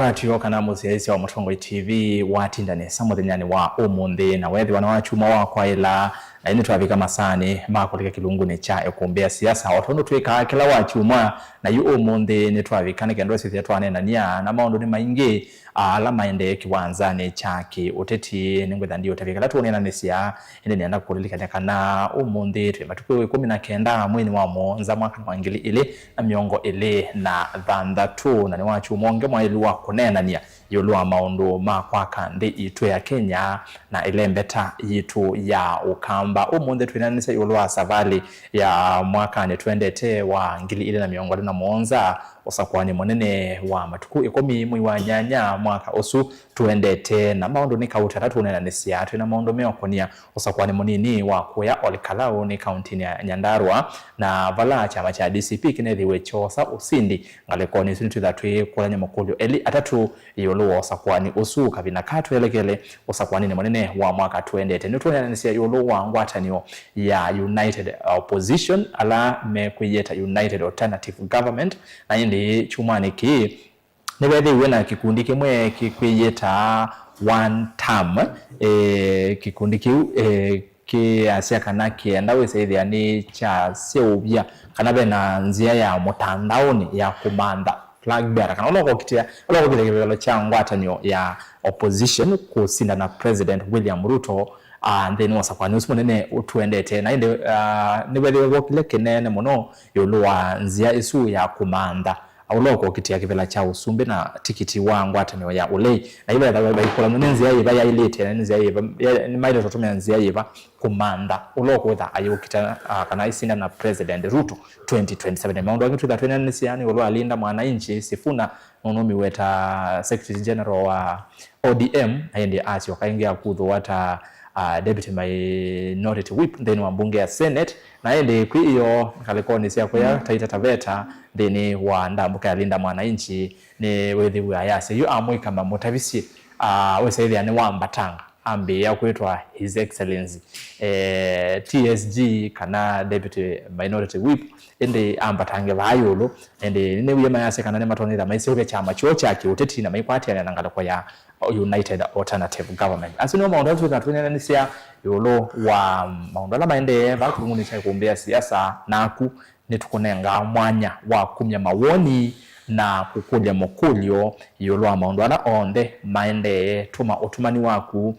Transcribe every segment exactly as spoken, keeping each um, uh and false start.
Watio kana mũsyaĩĩsya wa Mũtongoi T V watinda nesa mũthenyanĩ wa ũmũnthĩ, na weethĩwa na wakyumwa wa kwaĩla, na ĩndĩ twavika masaanĩ ma kũlika kĩlungunĩ kya ĩkũmbĩ ya siasa, o tondũ twĩkaa kĩla wakyumwa, na yu ũmũnthĩ nĩtwavika nĩ kenda twĩthĩa twaneenany'a, na maũndũ nĩ maingĩ ala maendee kĩwanzanĩ kya kĩ-ũteti. Nĩngwĩtha ndiũtavya kĩla tũũneenanĩsya, ĩndĩ nĩenda kũlilikany'a kana ũmũnthĩ twĩ matukũ ĩkũmi na kenda mweinĩ wa mũonza mwakanĩ wa ngili ilĩ na mĩongo ĩlĩ na thanthatũ, na nĩ wakyumwa ũngĩ mwaĩlu wa kũneenany'a ĩũlũ wa maũndũ ma kwaka nthĩ yitũ ya Kenya na ĩlembeta yitũ ya Ũkamba. Ũmũnthĩ twĩneenanĩsya ĩũlũ wa savalĩ ya mwakanĩ twendete wa ngili ilĩ na mĩongo ĩlĩ na mũonza, ũsakũanĩ mũnene wa matukũ ĩkũmi mwei wa nyanya mwaka ũsu tũendete, na maũndũ nĩ kauta ala tũũneenanĩsya. Twĩ na maũndũ meũkonia ũsakũanĩ mũnini wa kũya Ol Kalou nĩ kauntinĩ ya Nyandarua, na vala kyama kya D C P kĩneethĩiwe kyoosa ũsindi ngalĩkonĩ ĩsu, nĩtwĩtha twĩkũlany'a makũlyo elĩ atatũ ĩũlũ wa ũsakũanĩ ũsu. Kavinda kaa twelekele ũsakũanĩnĩ mũnene wa mwaka tũendete, nĩtũũneenanĩsya ĩũlũ wa ngwatanĩo ya United Opposition, ala mekwĩyĩta United Alternative Government, na ĩndĩ kyumwanĩ kĩĩ nĩvethĩiwe na kĩkundi kĩmwe kĩkwĩyĩtaa One Term. E, kĩkundi kĩu, e, kĩasya kana kĩenda wĩsa ĩthĩa nĩ kyaseũvya kana ve na nzĩa ya mũtandaonĩ ya kũmantha flag bearer, kana ũla ũkokitĩa, ũla ũkokitĩa kĩvevelo kya ngwatanĩo ya opposition kũsinda na President William Ruto, ah, nthĩnĩ wa ũsakũani ũsu mũnene ũtũendete. Na ĩndĩ, ah, nĩvethĩwe vokile kĩnene mũno ĩũlũ wa nzĩa ĩsu ya kũmantha ũla ũkokitĩa kĩvela kya ũsumbĩ na tikiti wa ngwatanĩo ya ũlei. Na ĩvethĩwa vaikũlanw'a nĩ nzĩa yĩva yaĩlĩte, na nĩ nzĩa yĩva ya-, nĩmaĩle tũtũmĩa nzĩa yĩva kũmantha ũla ũkwĩtha ayũkita, ah, kana aisinda na President Ruto twenty twenty-seven. Maũndũ angĩ twĩtha twĩneenanĩsya nĩ ĩũlũ wa Linda Mwananchi Sifuna, nũnũmiwe ta Secretary General wa O D M, na ĩndĩ asyoka ĩngĩ akuthũwa ta, ah, Deputy Minority Whip nthĩnĩ wa mbunge ya Senate. Na ĩndĩ kwĩ ĩyo ngalĩkonĩ sya kũya, mm, Taita Taveta nthĩnĩ wa ndambũka ya Linda Mwananchi, nĩ wĩthĩw'a ayasya yu amũika mamũtavisye, ah, wĩsa ĩthĩa nĩ wambatanga ambĩĩa kwĩtwa His Excellency, eh, T S G kana Deputy Minority Whip, ĩndĩ ambatange vaa ĩũlũ. Ĩndĩ nĩnĩwie mayasya kana nĩmatonyetha maiseũvya kyama kyoo kya kĩũteti na maikwatĩanĩa na ngalĩko ya United Alternative Government. Asu nĩmo maũndũ ala twĩthaa twĩneenanĩsya ĩũlũ wa maũndũ ala maendee vaa kĩlungunĩ kya ĩkũmbĩ ya siasa, naku nĩtũkũnengaa mwanya wa kumya mawoni na kũkũlya makũlyo ĩũlũ wa maũndũ ala onthe maendee. Tũma ũtũmani waku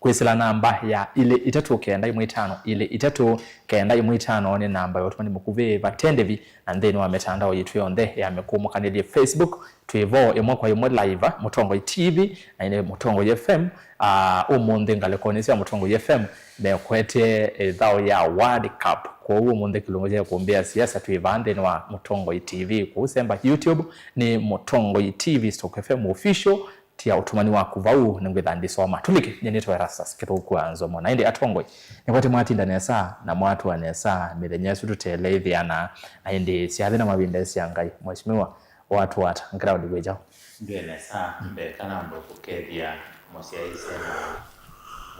kwĩsĩla namba ya ilĩ itatũ kenda ĩmwe itano ilĩ itatũ kenda ĩmwe itano. Nĩ namba ya ũtũmani mũkuvĩ vate ndĩvi, na nthĩnĩ wa mĩtandao yitũ yonthe ya mĩkũmũkanĩlye, Facebook twĩ vo ĩmwe kwa ĩmwe live, Mũtongoi T V, na ĩndĩ Mũtongoi F M. Ah, ũmũnthĩ ngalĩkonĩ sya Mũtongoi F M mekwete ĩthau ya World Cup. Kwoou ũmũnthĩ kĩlungu kya ĩkũmbĩ ya siasa twĩ vaa nthĩnĩ wa Mũtongoi T V. Kũu semba YouTube nĩ Mũtongoi T V stroke F M official. Tia ũtũmani waku vau, nĩngwĩtha ndisoma. Tũlike, nyie nĩtawa Erastus Kĩthũku wa Nzomo. Na ĩndĩ atongoi, nĩkwatĩ mwatinda nesa na mwatũa nesa mĩthenya ĩsu tũteele ĩthĩana, na ĩndĩ syathĩ na mavinda ĩsya Ngai. Mheshimiwa, watũa ata? Ground kwĩ kyaũ? Ndwĩ nesa, mbee kana mbe kũkethya mũsyaĩĩsya na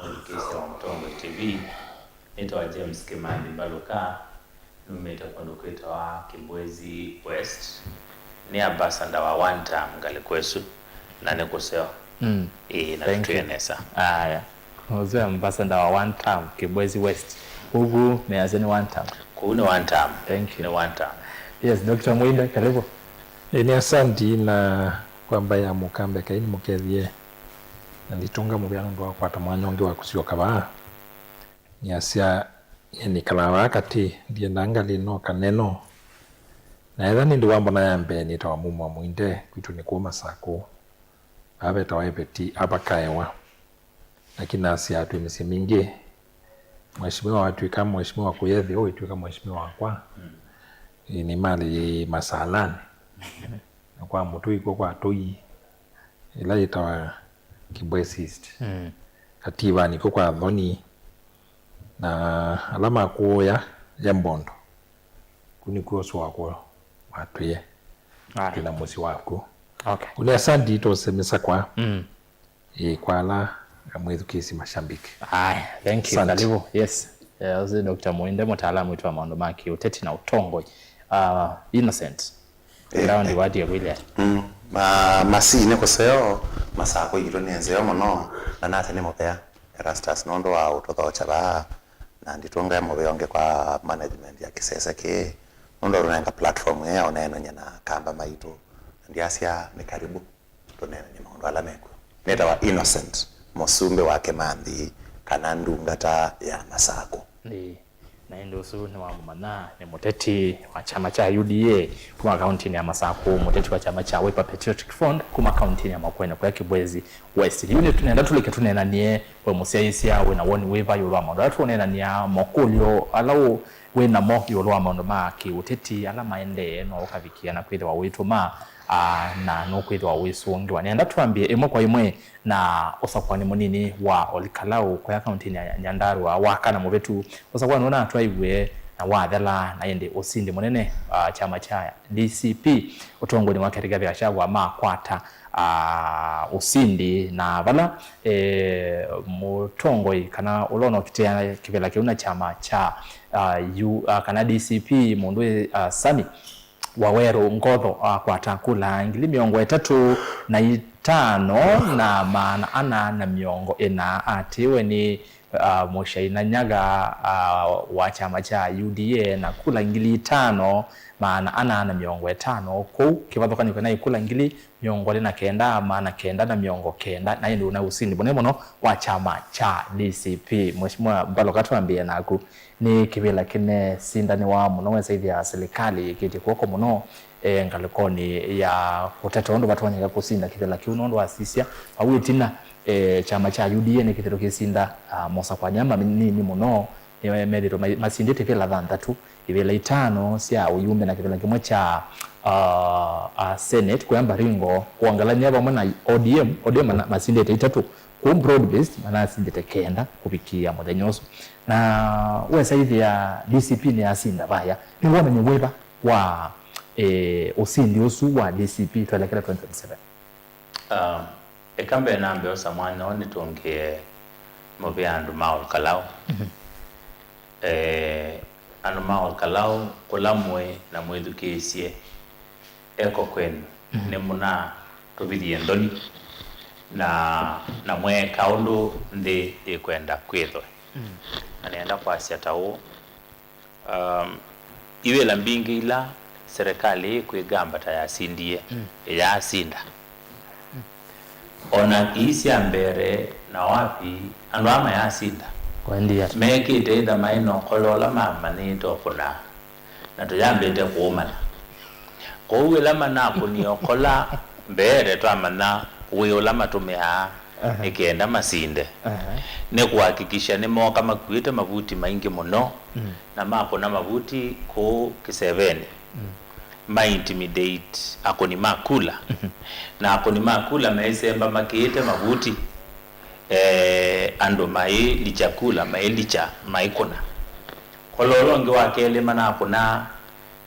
mwĩthukĩĩsya wa Mũtongoi T V. Nĩtawa James Kĩmathi Mbaluka, numĩte kũndũ kwĩtawa Kibwezi West. Nĩ ambassador wa One Term ngalĩko ĩsu, na nĩ kũseo. Mm. Ĩĩ, na thank you. Nĩtwĩe nesa. Aya. Ũsu ambassador wa One Term, Kibwezi West. Ũku measya nĩ One Term. Kũu nĩ One Term. Thank you. Nĩ One Term. Yes, Doctor Mwinde, karibu. Ĩĩ, nĩ asanti na kwa mbaĩ ya mũkambe, Ngai nĩmũkethye. Na nditũnga mũvea nũndũ wa kũkwata mwanya ũngĩ wa kũsyoka vaa. Nĩasya, nyie nĩkalaa vaa katĩ, ndiendaa ngalĩ no kaneno. Na ethĩwa nĩ ndĩ wa mbona ya mbee, nĩtawa Mumwa Mwinde, kwitũ nĩ kũu Masakũ. Vaa vetawa Ĩveti, ava kaewa. Lakini nasyaa twĩ mĩsyĩ mingĩ. Mheshimiwa watw'ĩka mheshimiwa kũya ĩtheo, ĩtw'ĩka mheshimiwa wakwa. Mm. Ĩ, nĩmalĩ Masalani. Na kwa Mũtũi kw'o kwa Tũi. Ĩla yĩtawa Kibwezi East. Mm. Kativani kw'o kwa Thoni. Na ala makũũya ya Mbondo. Kũ nĩkw'o ũsũ wakwa watwĩe. Aya. Twĩ na mũsyĩ waku. Okay. Kũnĩ asanti tose mĩsakwa. Mm. Ĩ, kwa ala amwĩthukĩĩsye mashabiki. Aya, thank you. Asante. Karibu. Yes. Eh, ũsu Doctor Mwinde, mũtaalamu witũ wa maũndũ ma kĩũteti na ũtongoi. Ah, Innocent. Ground watie kwĩlya. Mm. Ma, masi nĩ kũseo, Masakũ yitũ nĩ nzeo mũno, na nate nĩ mũvea Erastus nũndũ wa ũtũthokya vaa, na nditũngae mũvea ũngĩ kwa management ya kĩsese kĩĩ nũndũ wa ũtũnenga platform ĩĩ ya ũneenany'a na Akamba maitũ. Na ndyasya nĩ karibu tũneenany'e maũndũ ala mekw'o. Nĩtawa Innocent, mũsumbĩ wa Kĩmanthi, kana ndungata ya Masakũ. Ĩĩ. Na ĩndĩ ũsu nĩwamũmanya nĩ mũteti wa kyama kya U D A kuma kauntinĩ ya Masakũ, mũteti wa kyama kya Wiper Patriotic Front kuma kauntinĩ ya Makueni kũya Kibwezi West. Yu nĩ nenda tũlike tũneenanie we mũsyaĩĩsya wĩ na woni wĩva ĩũlũ wa maũndũ ala tũũneenania, makũlyo ala ũ-, wĩ namo ĩũlũ wa maũndũ ma kĩũteti ala maendee, no ũkavikĩa na kwĩthĩwa ũitũma, aa, na nũkwĩthĩwa ũisũngĩwa. Nenda twambie ĩmwe kwa ĩmwe na ũsakũani mũnini wa Ol Kalou kũya kauntinĩ ya Nyandarua wa kana mũvĩtu. Ũsakũani ũũ natwaiw'e na wathela, na ĩndĩ ũsindi mũnene, ah, kyama kya D C P ũtongoinĩ wa Rigathi Gachagua makwata, ah, ũsindi, na vala, eh, mũtongoi kana ũla ũnokitĩa kĩvĩla kĩu na kyama kya, ah, U-, ah, kana D C P mũndũ wĩ, ah, Sami Waweru Ngotho akwata kula ngili mĩongo ĩtatũ na itano na maana ana na mĩongo ĩna. Atĩĩwe nĩ, ah, Mũchai Nanyaga, ah, wa kyama kya U D A na kula ngili itano maana ana na mĩongo ĩtano. Kũu kĩvathũkany'o kĩna ikula ngili mĩongo ĩlĩ na kenda maana kenda na mĩongo kenda, na ĩndĩ ũna ũsindi mũnene mũno wa kyama kya D C P. Mheshimiwa Mbaloka, twambĩe naku. Nĩ kĩvĩla kĩnesindanĩwa mũno, wesaĩthya silikalĩ yĩkĩtye kw'oko mũno, eh, ngalĩkonĩ ya kũteta ũndũ vatonyeka kũsinda kĩvĩla kĩu, nũndũ wasisya vau ĩtina, eh, kyama kya U D A nĩkĩthĩtwe kĩsinda, ah, mosakũani aa manini mũno, nĩmethĩtwe ma-, masindĩte ivĩla thanthatũ, ivĩla itano sya ũyumbe na kĩvĩla kĩmwe kya, ah, ah, Senate kũya Baringo, kwongelany'a vamwe na O D M, O D M mana-, masindĩte itatũ. Kũu broad based manasindĩte kenda kũvikĩĩa mũthenya ũsu. Na wesaĩthĩa D C P nĩyasinda vaya, nĩ wonany'o wĩva wa, eh, ũsindi ũsu wa D C P twelekele twenty twenty-seven? Um, eka mbee nambe osa mwanya ũũ nĩtũngĩe mũvea andũ ma Ol Kalou. Mhm. Eh, andũ ma Ol Kalou, kũla mũĩ na mwĩthukĩĩsye eko kwenu, mhm, nĩmũnatũvithie nthoni na, na mweeka ũndũ nthĩ yĩkwenda kwĩthwe. Mm. Na nĩenda kwasya ta ũũ, um, ivĩla mbingĩ ila serikali yĩkwĩgamba ta yasindie, mm, ĩyaasinda. Mm. O na ii sya mbere na wapi, andũ aa mayasinda. Kwendia. Mekĩte ĩtha maĩ na ũkola ũla mamanyĩte ũkũnaa, na tũyambĩte kũũmanya. Kwoou ĩla manakũnie ũkola mbee, twamanya wĩ ũla matũmĩaa, aha, nĩ kenda masinde. Aha. Nĩ kũhakikisha nĩmooka makuĩte mavuti maingĩ mũno, mm, na makũna mavuti kũũ kĩsevenĩ. Mm. Ma intimidate akũni ma kula. Mhm. Na akũni ma kula meĩsemba makĩĩte mavuti, eh, andũ maĩlikya kula, maĩlikya, maikũna. Kololo ũngĩ wa kelĩ manakũnaa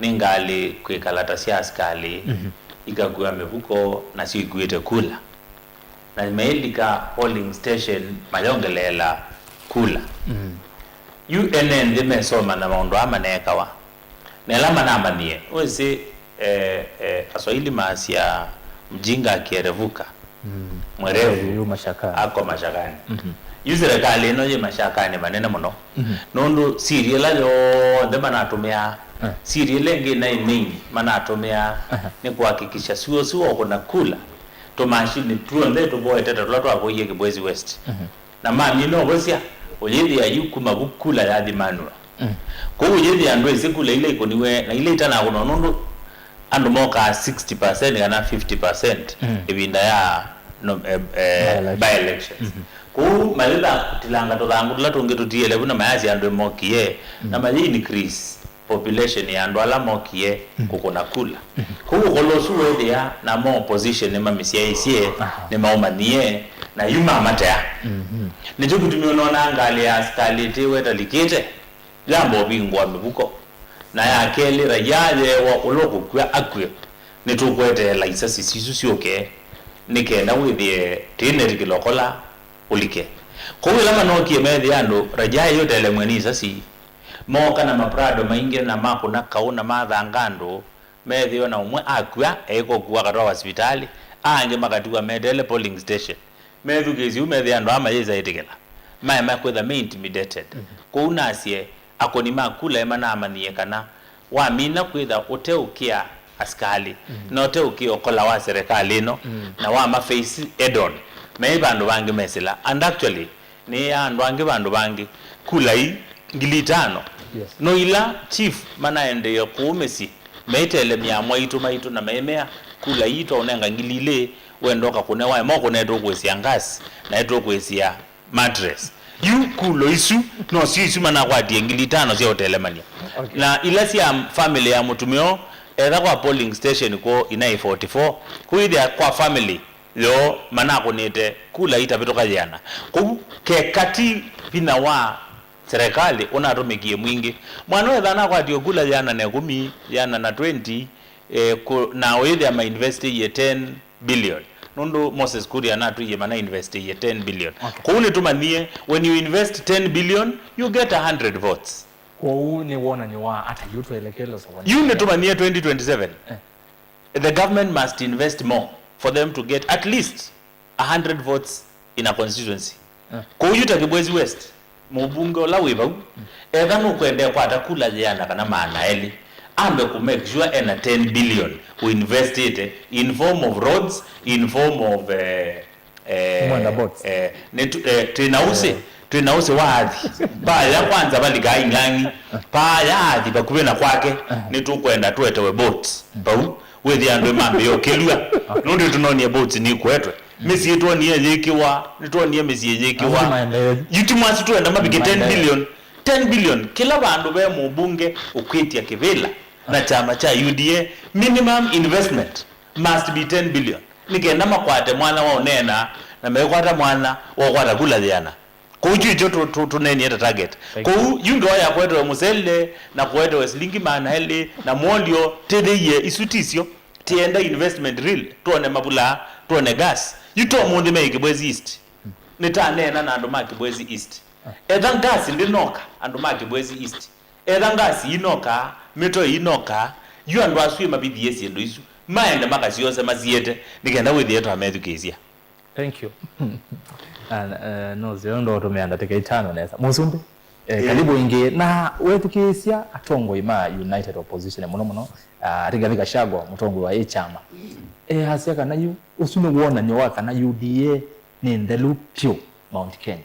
nĩ ngalĩ kwĩkala ta sya asikalĩ, mhm, ikakua mĩvuko nasyo ikuĩte kula. Na mailika polling station mayongeleela kula. Mm. Yu ene nthĩ mesoma na maũndũ aa maneekawa. Na ĩla manamanyie, wĩsĩ, eh, eh, Aswahili maasya, "Mjinga akierevuka, mm, mwerevu yu mashaka, ako mashakani." Mhm. Yu serikali ĩno yĩ mashakani manene mũno. Mhm. Nũndũ siri ĩla yonthe manatũmĩaa, eh, siri ĩla ĩngĩ naĩ main manatũmĩaa, aha, nĩ kũhakikisha suo suo ũkũna kula. Tũmashini tw'onthe tũvoete ta tũla twavoie Kibwezi West. Mhm. Na mamina ũvosya, ũyĩthĩa yu kuma vu kula yathi manua. Mm. Kwoou ũyĩthĩa ndwĩsĩ kula ila ikũniwe na ila itanakũnwa nũndũ andũ mokaa sixty percent kana fifty percent, mm, ĩvinda ya no, eh, eh, by-election, by-elections. Mhm. Kwoou mayĩtha kũtilanga tũthangũ tũla tũngĩ tũtiele vu na mayasya andũ mokie, mm, na mayĩ increase population ya andũ ala mokie, mm, kũkũna kula. Mm. Kwoou ũkolo ũsu weethĩa namo opposition nĩmamĩsyaĩĩsye, aha, nĩmaũmanyie, na yu mamatea. Mhm. Nĩkyo kĩtumi ũnonaa ngalĩ ya asikalĩ ĩtĩwe ĩtalikĩte, yamba ũvingũa mĩvuko. Na ya kelĩ, raia yeewa ũla ũkũkw'a akw'e, nĩtũkweteela isasi sisu syũke, nĩ kenda wĩthĩe tĩnetĩkĩla ũkola ũlike. Kwoou ĩla manookie meethĩa andũ raia ĩyo ĩtelemw'e nĩ isasi, mooka na maprado maingĩ na makũna kaũ na mathanga andũ, Methĩwa na ũmwe akw'a, eĩka ũkuwa akatwawa sivitalĩ, aa angĩ makatiwa meteele polling station. Methukĩĩsye ũu, methĩa andũ aa mayĩsa ĩtĩkĩla. Maema kwĩtha me intimidated. Kwoou nasye, akũni ma kula ĩmanamanyie kana wamina kwĩtha ũteũkĩa asikalĩ, na ũteũkĩa ũkola wa serikali ĩno, na wama face head on, meĩ vandũ vangĩ mesĩla. And actually, nĩ ya andũ angĩ vandũ vangĩ, kula ii ngili itano. Yes. No ila chief manaendee kũu mĩsyĩ, meiteele mĩamwa itũ maitũ na meimea, kula ii twaũnenga ngili ilĩ, wenda ũkakũne waema ũkũne tũkwĩsĩa gas, na tũkwĩsĩa mattress. Yu kulo isu, no syo isu manakwatie ngili itano sya ũtelemany'a. Okay. Na ila sya family ya mũtumĩa ũũ, etha kwa polling station kwoo Inai forty-four, kwĩthĩa kwa family yoo manakũnĩte kula itavĩtũka yĩana. Kwoou keka ti vinya wa serikali ũnatũmĩkie mwingĩ. Mwana wetha anakwatie kula yĩana na ĩkũmi, yĩana na twenty, eh, kũ-, na ũyĩthĩa mainvestĩie ten billion. Nũndũ Moses Kuria anatwĩie mana investĩie ten billion. Okay. Kwoou nĩtũmanyie, when you invest ten billion, you get a hundred votes. Kwoou nĩ wonany'o wa ata yu twelekele sovani? Yu nĩtũmanyie twenty twenty-seven. Eh. The government must invest more for them to get at least a hundred votes in a constituency. Eh. Kwoou yu ta Kibwezi West, mũbunge ũla wĩ vau, etha nũkwenda kwata kula yĩana kana maana elĩ, ambe kũ make sure ena ten billion ũinvestĩte in form of roads, in form of, eh, eh, Mwenda boats. Eh, nĩ tu-, eh, twĩ na ũsĩ, twĩ na ũsĩ wa athi. Paya kwanza valikaa Ing'ang'i, paya athi vakuvĩ na kwake, nĩtũkwenda tũetewe boats vau, wĩthĩa andũ mambĩĩa ũkĩlw'a, nũndũ tũnonie boats nikuetwe. Mĩsyĩ twonie yĩkĩwa, nĩtwonie mĩsyĩ yĩkĩwa. Asu maendeeo. Yu ti mwasi twenda mavike ten billion. Ten billion, kĩla vandũ ve mũmbunge ũkwĩtya kĩvĩla na kyama kya U D A, minimum investment must be ten billion. Nĩ kenda makwate mwanya wa ũneena, na mekwata mwanya wa ũkwata kula yĩana. Kwoou kyu ikyo tũ-, tũ-, tũneenie ta target. Thank you. Kwoou yu ngewa ya kũetewe mũsele na kũetewe silingi maana elĩ na mwolyo, tĩthĩie isu tisyo. Tienda investment real, tuone mavula, tuone gas. Yu to mũnthĩ me Kibwezi East. Nĩtaneena na andũ ma Kibwezi East. Etha gas ndĩnoka, andũ ma Kibwezi East. Etha gas inoka, mĩto inoka, yu andũ asu mavithie syĩndũ isu, maende makasiose masiete, nĩ kenda wĩthĩe twamethukĩĩsya. Thank you. And, uh, no, sio ndo ũtũmĩa ndatĩka itano nesa. Mũsumbĩ, eh, karibu ĩngĩ. Na wethukĩĩsya atongoi ma United Opposition mũno mũno, ah, Rigathi Gachagua, mũtongoi wa ĩ kyama. Eh, asya kana yu, ũsu nĩ wonany'o wa kana U D A nĩ nthelu vyũ Mount Kenya.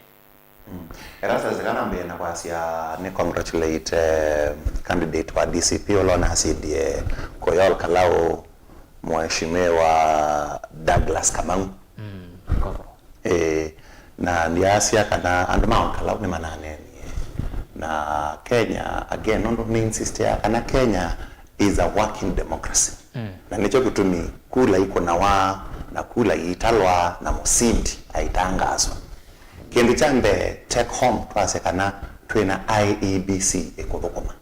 Mm. Erastus, kana mbee na kwasya nĩ congratulate, eh, candidate wa D C P ũla ũnasindie kũya Ol Kalou, Mheshimiwa Douglas Kamau. Mm, koro. Eh, na ndiasya kana andũ ma Ol Kalou nĩmananeenie. Na Kenya, again, nũndũ nĩ insistia kana Kenya is a working democracy. Mm. Na nĩkyo kĩtumi kula ikũnawa, na kula iitalwa, na mũsindi aitangaswa. Kĩndũ kya mbee, take home, twasye kana twĩ na I E B C ĩkũthũkũma.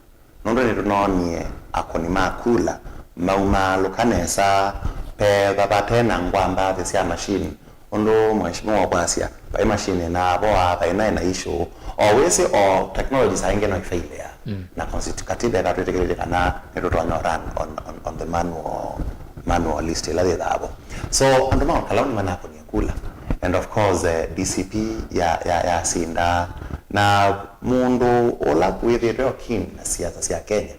Nũndũ nĩtũnoonie akũni ma kula maumaalũka nesa, veva vate na ngwambathi sya machine. Ũndũ Mheshimiwa ũkwasya, vai machine ĩnaavoa, vai naĩ na issue. O wĩsĩ, o technology saa ingĩ no ifailĩa. Mm. Na constitu-, katiba ĩkatwĩtĩkĩlĩtye kana nĩtũtonya run on, on, on the manual, manual list ĩla yĩthaa vo. So, andũ ma Ol Kalou nĩmanakũnie kula. And of course, eh, D C P ya, ya, yasinda. Na mũndũ ũla wĩthĩĩtwe o keen na siasa sya Kenya,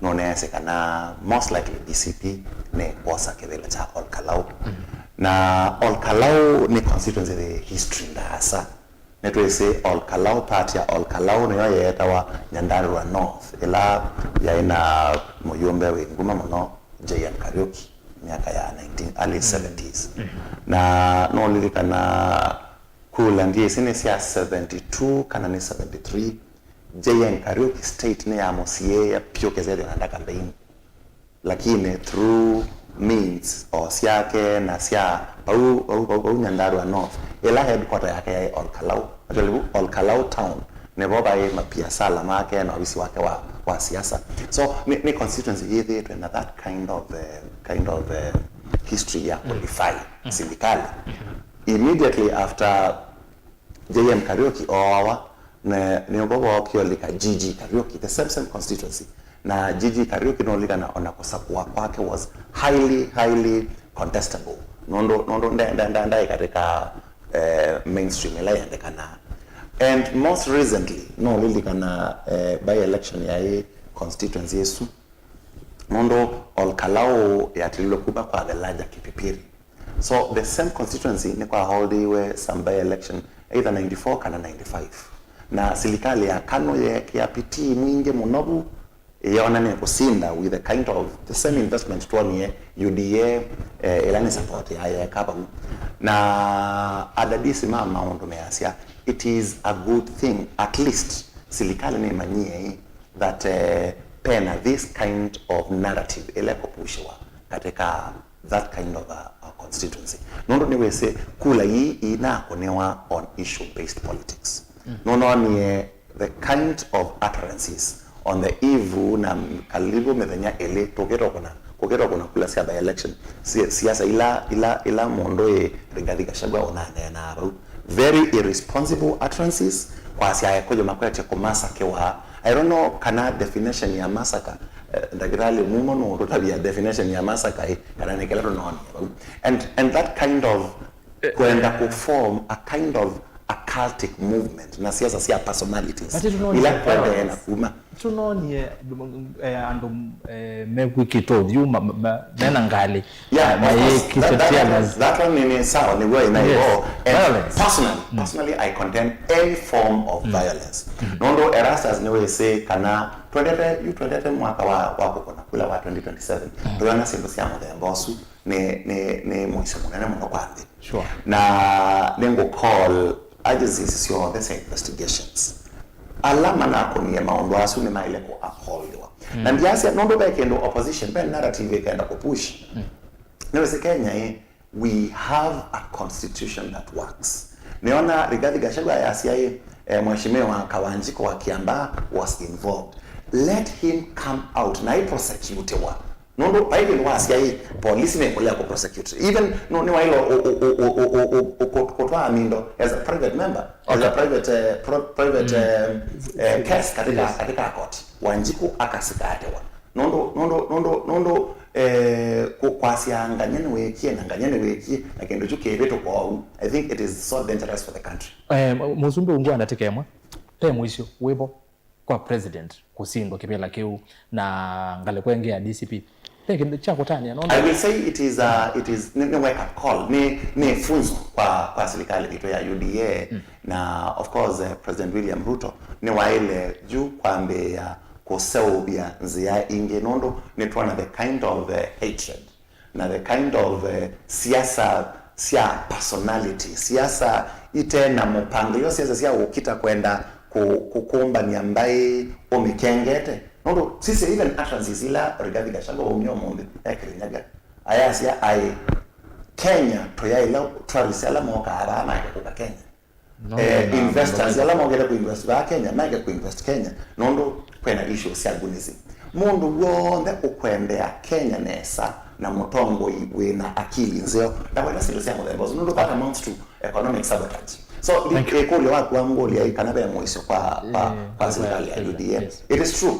nũneesĩ kana most likely D C P nĩkwosa kĩvĩla kya Ol Kalou. Mm. Na Ol Kalou nĩ constituency yĩ history ndaasa. Nĩtwĩsĩ Ol Kalou, part ya Ol Kalou nĩyo yeetawa Nyandarua North, ĩla yaĩ na mũyũmbe wĩ nguma mũno, J M Kariuki, myaka ya nineteen, early seventies. Mm. Na nũlilikana kula, ndyĩsĩ nĩ sya seventy-two kana nĩ seventy-three, J M Kariuki state nĩyamũsiĩĩa vyũ kĩsethyo na ndaka mbeini. Lakini through means o syake na sya vau, vau, vau, vau Nyandarua North, ĩla headquarter yake yaĩ Ol Kalou. Actually, vu Ol Kalou town, nĩvo vaĩ mapiasala make na ovisi wake wa, wa siasa. So, nĩ, nĩ constituency yĩthĩĩtwe na that kind of, eh, kind of, eh, history ya kũdefy silikalĩ. Immediately after J M Kariuki ooawa, na nĩvo vookie ũlika G G Kariuki, the same, same constituency. Na Gigi Kariuki, nũlilikana ona kũsakũa kwake was highly, highly contestable. Nũndũ, nũndũ nde-, nde-, nde-, ndaĩ katika, eh, mainstream ĩla yendekanaa. And most recently, nũlilikana, eh, by-election yaĩ constituency ĩsu. Nũndũ Ol Kalou yatililwe kuma kwa the larger Kipipiri. So the same constituency nĩkwaholdiwe some by-election either ninety-four kana ninety-five. Na silikalĩ ya KANU yeekĩa pitii mwingĩ mũno vu, ĩyona nĩkũsinda with the kind of the same investment twonie U D A, eh, ĩla nĩ support ya yeeka vau. Na adadisi ma maũndũ measya, it is a good thing, at least silikalĩ nĩmanyie that, eh, pena this kind of narrative ĩla ĩkũpushiwa katika that kind of a, a constituency. Nũndũ nĩwĩsĩ kula ii inakũnĩwa on issue-based politics. Nũnonie the kind of utterances on the eve na kalivu mĩthenya ĩlĩ tũkĩtwa kũna, kũkĩtwa kũna kula sya by-election, si-, siasa ila, ila, ila mũndũ ĩ Rigathi Gachagua ũnaneenaa vau. Very irresponsible utterances, kwasya Akũyũ makwetye kũmasakiwa. I don't know kana definition ya massacre, eh, ndakĩtalĩ Mumo nũũtũtavya definition ya massacre ĩ, kana nĩ kĩla tũnoonie vau. And, and that kind of kwenda kũform a kind of a cultic movement na siasa sya personalities. But tũnoonie ila kwendee na violence. Kuma. Tũnoonie, eh, andũ, eh, mekwĩkĩta ũthyũ, ma-, ma-, ma-, mena ngalĩ. Yeah, na of course. That, that, mayĩkĩte tear gas. That one nĩ, nĩ sawa, nĩw'o ĩna. Yes. Ĩvo. And violence. Personally, mm, personally, I condemn any form of, mm, violence. Mm. Nũndũ Erastus nĩwĩsĩ kana twendete, yu twendete mwaka wa, wa kũkũna kula wa twenty twenty-seven. Mm. Tũyona syĩndũ sya mũthemba ũsu nĩ, nĩ, nĩ mũisyo mũnene mũno kwa nthĩ. Sure. Na nĩngũ call agencies syonthe sya investigations. Ala manakũnie maũndũ asu nĩmaĩle kũ upholdiwa. Mm. Na ndiasya nũndũ ve kĩndũ opposition, ve narrative ĩkenda kũpush. Mm. Nĩwĩsĩ Kenya ĩ, we have a constitution that works. Nĩona Rigathi Gachagua yasya ĩ, eh, Mheshimiwa Kawanjiko wa Kiambaa was involved. Let him come out na ĩ prosecutiwa. Nũndũ vai kĩndũ wasya ĩ, polisi nĩkũlea kũ prosecute. Even nũ-, nĩwaĩlwe ũ-, ũ-, kũ-, kũtwaa Mindo as a private member, as a, okay, private, eh, pro-, private, mm, eh, eh, case katika, yes, katika court. Wanjiku akasikaatĩwa. Nũndũ, nũndũ, nũndũ, nũndũ, eh, kũ-, kwasya nganya nĩwĩkie na nganya nĩwĩkie, na kĩndũ kyu kĩvĩtũkwa ũu. I think it is so dangerous for the country. Eh, Mũsumbĩ ũngĩ wa ndatĩka ĩmwe, te mũisyo wĩvo kwa president kũsindwa kĩvĩla kĩu na ngalĩko ĩngĩ ya D C P. Ve kĩndũ kya kũtanĩa, no? I will say it is, uh, it is, nĩ, nĩ wake up call, nĩ, nĩ funzo kwa, kwa silikalĩ itũ ya U D A, mm, na of course, eh, President William Ruto nĩwaĩle yu kwambĩĩa kũseũvya nzĩa ingĩ, nũndũ nĩtwona the kind of, eh, hatred na the kind of, eh, siasa sya personality, siasa ite na mũpangĩlyo, siasa sya ũkita kwenda kũ-, kũkũmbany'a mbaĩ ũmĩkengete. Nũndũ sisya even utterances ila Rigathi Gachagua waumya ũmũnthĩ e Kirinyaga, ayasya aĩ, Kenya tũyaĩla tourists ala mokaa vaa make kũka Kenya. No, eh, na investors ala mokĩte kũ invest vaa Kenya, meke kũ invest Kenya, nũndũ kwĩna issues sya gunism. Mũndũ w'onthe ũkwendea Kenya nesa na mũtongoi wĩna akili nzeo, ndakwenda syĩndũ sya mũthemba ũsu, nũndũ that amounts to economic sabotage. So, thank you, ĩkũlyo waku wangũlya ĩ kana ve mũisyo kwa, kwa, eh, kwa silikalĩ ya U D A. Yes. It is true.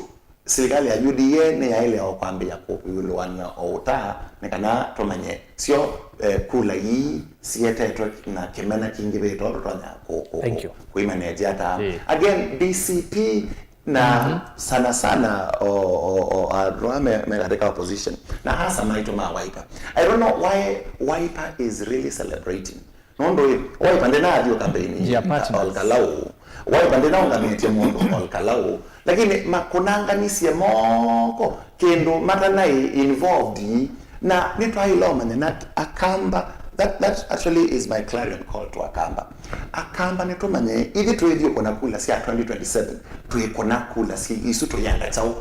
Silikalĩ ya U D A nĩyaĩle o kwambĩĩa kũĩlũanw'a o ũta nĩ kana tũmanye syo, eh, kula ii sietetwe na kĩmena kingĩvĩte o tũtonya kũ-, kũ-, thank you, kũ-, kũimanage ata. Eh. Again, D C P na, mhm, sana sana o, o, o andũ aa me, me katika opposition na hasa maitũ ma Wiper. I don't know why Wiper is really celebrating. Nũndũ ĩ, Wiper ndĩnathiĩ kambeini, njia partners, Ol Kalou. Wiper ndĩnaũngamĩtye mũndũ Ol Kalou. Lakini makũnanganisye moko kĩndũ matanaĩ involved. Na nĩtwaĩle ũmanya na Akamba, that, that actually is my clarion call to Akamba. Akamba nĩtũmanye, ithyĩ twĩthiĩ kũna kula sya twenty twenty-seven, twĩkũna kula si-, isu tũyenda kyaũ?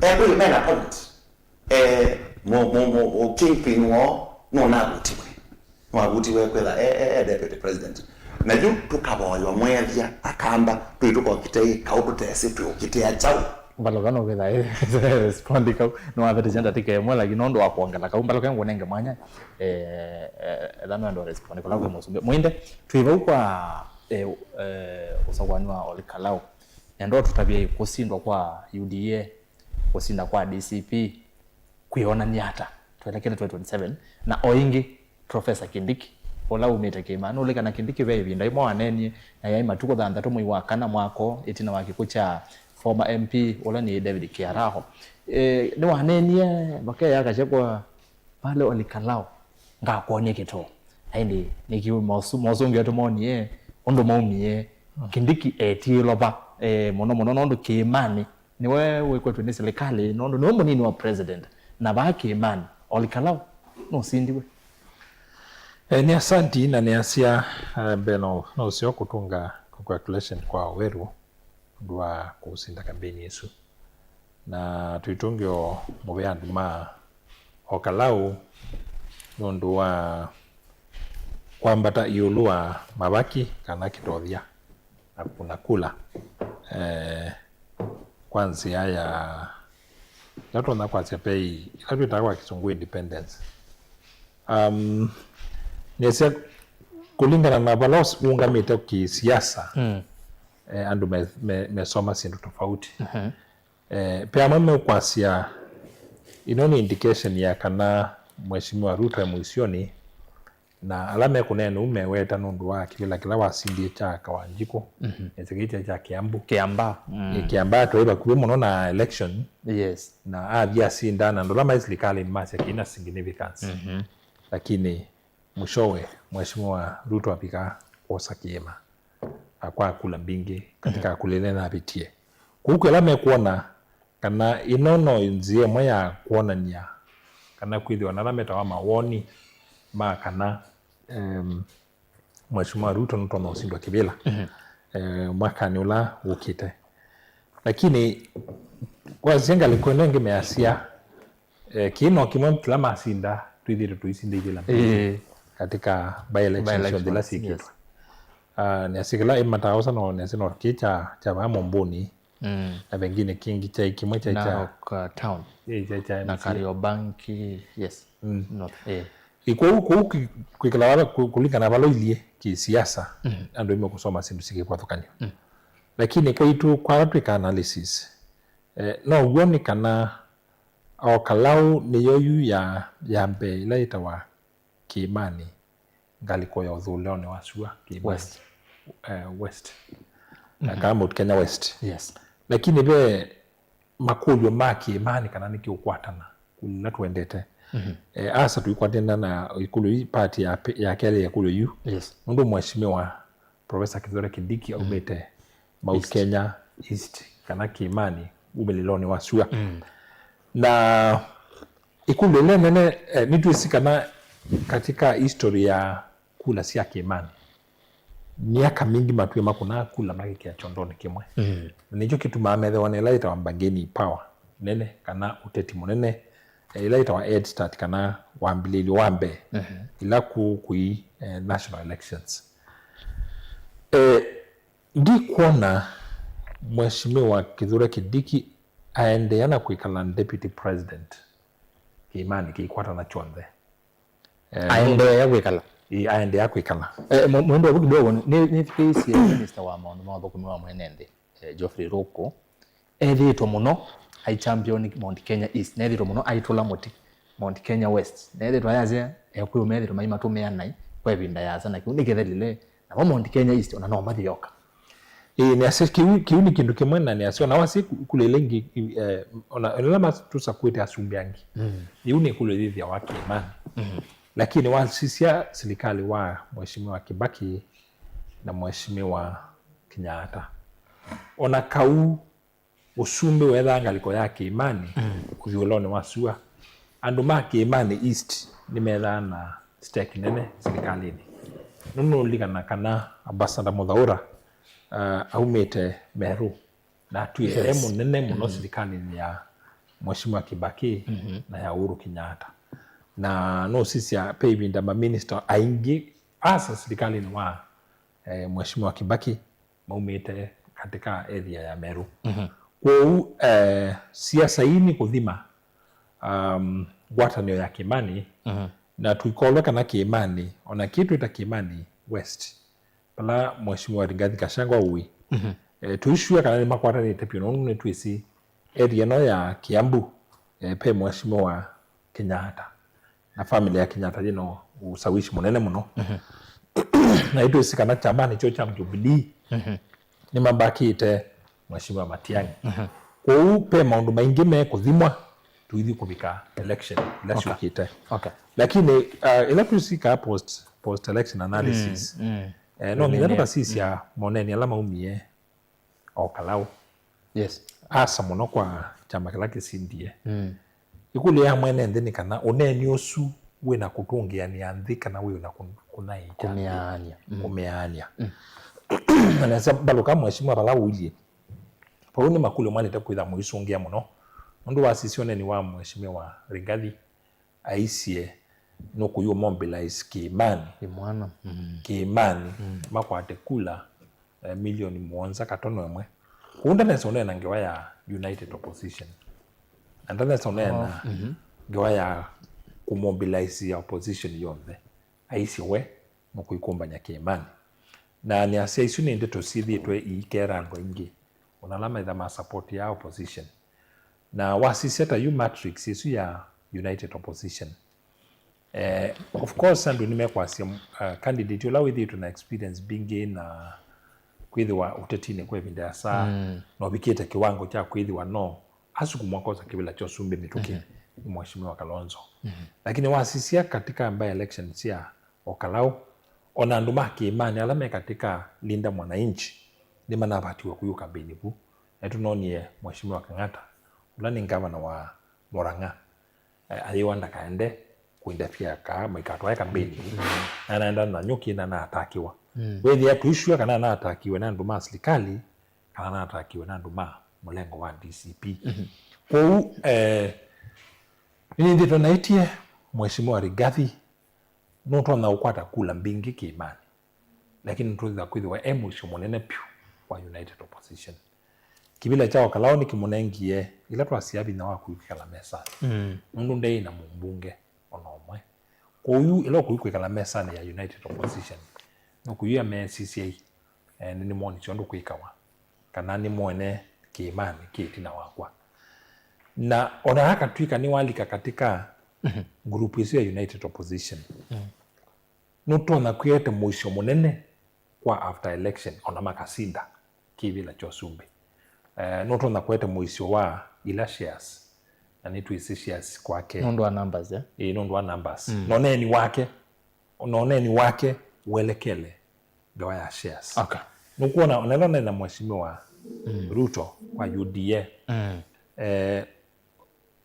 Ekũyũ mena point. Eh, mo, mo, mo, mo, kingpin woo nũnavutiwe. Nĩwavutiwe kwĩtha e, e, e deputy president. Na yu tũkavoywa mwethya Akamba, twĩ tũkokite ĩ kaũ tũtesĩ twĩũkitĩa kyaũ? Mbalũka no kwĩtha e, respond kau. Nĩwavetisya ndatĩka ĩmwe, lakini nũndũ wa kwongela kau, mbalũka ngũnenge mwanya, eh, eh, etha nwenda respond kũla kwĩ Mũsumbĩ. Mwinde, twĩ vau kwa, eh, eh, ũsakũani wa Ol Kalou. Nenda ũtũtavye kũsindwa kwa U D A. kũsinda kwa D C P kwĩonany'a ata twelekele twenty twenty-seven? Na o ĩngĩ, Professor Kindiki, ũla umĩte Kĩĩmanĩ, nũlilikana Kindiki ve ĩvinda yĩmwe waneenie, na yaĩ matukũ thanthatũ mwei wa kana mwaka ũũ, ĩtina wa kĩkw'ũ kya former M P ũla nĩ David Kiaraho. E, nĩwaneenie, vakeya Gachagua, pale Ol Kalou ngakwony'a kĩtoo. Na ĩndĩ nĩkĩ mosu-, mosũngĩo tũmonie ũndũ maumie, Kindiki etie ĩlova, e, mũno mũno nũndũ Kĩĩmanĩ nĩwe wĩkwetwe nĩ silikalĩ, nũndũ nĩwe mũnini wa president. Na vaa Kĩĩmanĩ, Ol Kalou nũsindiwe. E, nĩ asanti, na nĩasya, e, mbee no, no ũseo kũtũnga congratulation kwa Waweru nũndũ wa kũsinda kambeni ĩsu. Na tũitũngĩo mũvea andũ ma Ol Kalou nũndũ wa kwambata ĩũlũ wa mavaki kana kĩtothya na kũkuna kula, eh, kwa nzĩa ya, ĩla tũtonya kwasya vei, ĩla twĩtaa kwa Kĩsũngũ independence. Um, nĩasya kũlingana na vala ũs-, ũũngamĩte kĩsiasa, Mm. eh, andũ me, me, mesoma syĩndũ tofauti. Mhm. Eh, ve amwe meũkwasya ĩno nĩ indication ya kana Mheshimiwa Ruto e mũisyonĩ, na ala mekũneena ũu meweta nũndũ wa kĩvĩla kĩla wasindie kya Kawanjikũ, Mhm. nĩsĩ kĩĩ kyaĩ kya Kiambu. Kiambaa. Mm. Ĩ, Kiambaa twaĩ vakuvĩ mũno na election, Yes. na athi asinda, na andũ ala maĩ silikalĩnĩ masya kĩna significance. Mhm. Lakini mwishowe, Mheshimiwa Ruto avika kwosa kĩĩma na kwa kula mbingĩ katika Mhm. kula ĩla navĩtie. Kũu kwĩ ala mekwona kana ĩno no nzĩa ĩmwe ya kwonany'a kana kwĩthĩwa na ala metawa mawoni ma kana, em, Mheshimiwa Ruto nũtonya ũsindwa kĩvĩla, Mhm. eh, mwakanĩ ũla wũkĩte. Lakini kwasya ngalĩko ĩno ĩngĩ measya, eh, kĩĩ no kĩmwe kĩla masinda twĩthĩĩtwe tũisinda ivĩla mbingĩ Ĩĩ. katika by-elections By-elections, ila syĩkĩtwe. Yes. Ah, nĩasya kĩla ĩmataosa no nĩasya no kĩĩ kya, kya vaa Mũmbũni, Mm. na vengine kĩngĩ kyaĩ kĩmwe kyaĩ kya Narok, uh, town. Ĩĩ, kyaĩ kya Na M C A. Kariobangi, yes. Mm. North, eh. Ĩ, kwoou, kwoou kwĩ-, kwĩkĩla vala, kũ-, kũlingana vala ũilyĩ kĩsiasa, Mm. andũ aingĩ kũsoma syĩndũ syĩkĩvathũkany'o. Mm. Lakini kwaitũ, kwa ala twĩka analysis, eh, no w'o nĩ kana Ol Kalou nĩyo yu ya, ya mbee ĩla yĩtawa Kĩĩmanĩ, ngalĩko ya ũthũĩlonĩ wa sua Kĩĩmanĩ. West. Eh, West. Na Mhm. kana Mount Kenya West. Yes. Lakini ve makũlyo ma Kĩĩmanĩ kana nĩkĩũkwatana kũla tũendete. Mhm. Eh, asa tũikwatana na ĩkũlyo ii, part ya pe-, ya kelĩ ya ĩkũlyo yu. Yes. Nũndũ Mheshimiwa Professor Kithure Kindiki Mm. aumĩte Mount East. Kenya East, kana Kĩĩmanĩ, umĩlĩlonĩ wa sua. Mm. Na ĩkũlyo ĩla nene, eh, nĩtwĩsĩ kana katika history ya kula sya Kĩĩmanĩ, myaka mingĩ matwĩe makũnaa kula makĩkĩa kyondonĩ kĩmwe. Mm. Na nĩkyo kĩtumaa methĩwa na ĩla yĩtawa bargaining power nene, kana ũteti mũnene, eh, ĩla yĩtawa head start, kana wambĩlĩlyo wa mbee, Mhm. ĩla kũ-, kũi, eh, national elections. Eh, ndikwona Mheshimiwa Kithure Kindiki aendeea na kwĩkala deputy president kĩĩmanĩ kĩikwatana kyonthe. Eh, Aendeea kwĩkala. Ĩ, aendeea kwĩkala. Eh, mwe-, mwendo wavu kidogo, nĩ, nĩthikĩĩsye minister wa maũndũ ma ũthũkũmi wa mwene nthĩ, eh, Geoffrey Ruku, ethĩĩtwe mũno ai champion Mount Kenya East, na ethĩĩtwe mũno aitũla mũtĩ Mount Kenya West. Na ethĩĩtwe ayasya Ekũyũ methĩĩtwe maimatũmĩa naĩ kwa ĩvinda yasa, na kĩu nĩkĩthelile, namo Mount Kenya East ona no mathi yoka. Ĩĩ, nĩasya kĩu, kĩu nĩ kĩndũ kĩmwe, na nĩasya ona wasya ku-, kula ĩla ĩngĩ, eh, ona ĩla mas-, tũsakuĩte asumbĩ angĩ. Mm. Ĩu nĩ ĩkũlyo yĩthĩawa kĩĩmanĩ. Mm. Lakini wasisya silikalĩ wa Mheshimiwa Kibaki na Mheshimiwa Kenyatta, ona kau ũsumbĩ weethaa ngalĩko ya kĩĩmanĩ, Mm. ũthyũlonĩ wa sua. Andũ ma Kĩĩmanĩ East nĩmethaa na stake nene silikalĩnĩ. Nũnũlilikana kana Ambassador Muthaura, uh, aumĩte Meru, na atwie e Yes. mũnene mũno Mm. silikalĩnĩ ya Mheshimiwa Kibaki Mm-hmm. na ya Uhuru Kenyatta. Na nũsisya pe ĩvinda maminista aingĩ asa silikalĩnĩ wa, eh, Mheshimiwa Kibaki maumĩte katika area ya Meru. Mhm. Kwoou, eh, siasa ii nĩ kũthima, um, ngwatanĩo ya kĩĩmanĩ, Mhm. na tũikolwe kana kĩĩmanĩ, ona kĩĩ twĩta kĩĩmanĩ West, vala Mheshimiwa Rigathi Gachagua ũĩ. Mhm. Eh, tũisua kana nĩmakwatanĩte vyũ, nũndũ nĩtwĩsĩ area ĩno ya Kiambu, eh, pe Mheshimiwa Kenyatta. Na family ya Kenyatta yĩna ũsawishi mũnene mũno. Na itwĩsĩ kana kyamanĩ kyo kya Jubilee nĩmambakĩte Mheshimiwa Matiang'i. Kwoou pe maũndũ maingĩ mekũthimwa tũithi kũvika election ila syũkĩte. Okay. Lakini, uh, ila twĩsikaa post, post election analysis, eh, no nginya tũkasisya moneni ala maumie o Kalau. Yes. Asa mũno kwa kyama kĩla kĩsindie. Ĩkũlyo ya mwene nthĩ nĩ kana ũneeni ũsu wĩ na kũtũngĩanĩa nthĩ kana wĩ na kũ-, kũnaĩĩkya nthĩ? Kũmĩaany'a. Kũmĩaany'a. Na nesa mbalũka Mheshimiwa vala ũilyĩ. Vau nĩ makũlyo mwaĩlĩte kwĩtha mũisũngĩa mũno. Nũndũ wasisya ũneeni wa Mheshimiwa Rigathi, aisye nũkũyũ mobilize kĩĩmanĩ. Imwana. Kĩĩmanĩ, makwate kula, eh, milioni mũonza katono ĩmwe. Kũu ndanesa ũneena ngewa ya united opposition. Na ndanesa ũneena ngewa ya kũmobilize ya opposition yonthe. Aisye we nũkũikũmbany'a kĩĩmanĩ. Na nĩasya isu nĩ ndeto syĩthĩĩtwe iikera andũ aingĩ, ona ala metha ma support ya opposition. Na wasisya ta yu matrix ĩsu ya united opposition. Eh, of course, andũ nĩmekwasya, uh, candidate ũla wĩthĩĩtwe na experience mbingĩ na kwĩthĩwa ũtetinĩ kwa ĩvinda ya saa, na ũvikĩte kĩwango kya kwĩthĩwa no asukumwa kosa kĩvĩla kya ũsumbĩ mĩtũkĩ nĩ Mheshimiwa Kalonzo. Lakini wasisya katika by election sya o Kalau, ona andũ ma kĩĩmanĩ ala me katika Linda Mwananchi nĩmanavatiwe kũyũka mbĩnĩ vu. Na nĩtũnoonie Mheshimiwa Kang'ata, ũla nĩ ngavana wa Murang'a, eh, ayĩwa ndakaende kũinterfere kaa maikatwae kambĩnĩ vu. Na anaenda na nyũkĩ na anaatakiwa. Wĩthĩa tũisua kana anaatakiwe nĩ andũ ma silikalĩ kana anaatakiwe nĩ andũ ma mũlengo wa D C P. Kwoou, eh, nĩnĩthĩtwe naĩtye Mheshimiwa Rigathi nũtonya ũkwata kula mbingĩ kĩĩmanĩ, lakini nũtwĩthĩwa kwĩthĩwa e mũisyo mũnene vyũ wa united opposition. Kĩvĩla kya o Kalau nĩkĩmũnengie ĩla twasya vinya wa kwĩkala mesanĩ. Nũndũ ndeĩ na mũmbunge ona ũmwe. Kwoou ĩla ũkũi kwĩkala mesanĩ ya united opposition, nũkũyĩa mesisye, eh, nĩ, nĩmonisye ũndũ kwĩkawa, kana nĩmoene kĩĩmanĩ kĩ ĩtina wakwa. Na ona akatw'ĩka nĩwalika katika group ĩsu ya united opposition, nũtonya kwĩete mũisyo mũnene kwa after election, ona makasinda kĩvĩla kya ũsumbĩ. Eh, nũtonya kũete mũisyo wa ila shares, na nĩtwĩsĩ shares kwake. Nũndũ wa numbers, eh? Ĩĩ, nũndũ wa numbers. Na ũneeni wake, na ũneeni wake welekele ngewa ya shares. Okay. Nũkwona, onelo nena Mheshimiwa Ruto kwa U D A. Eh,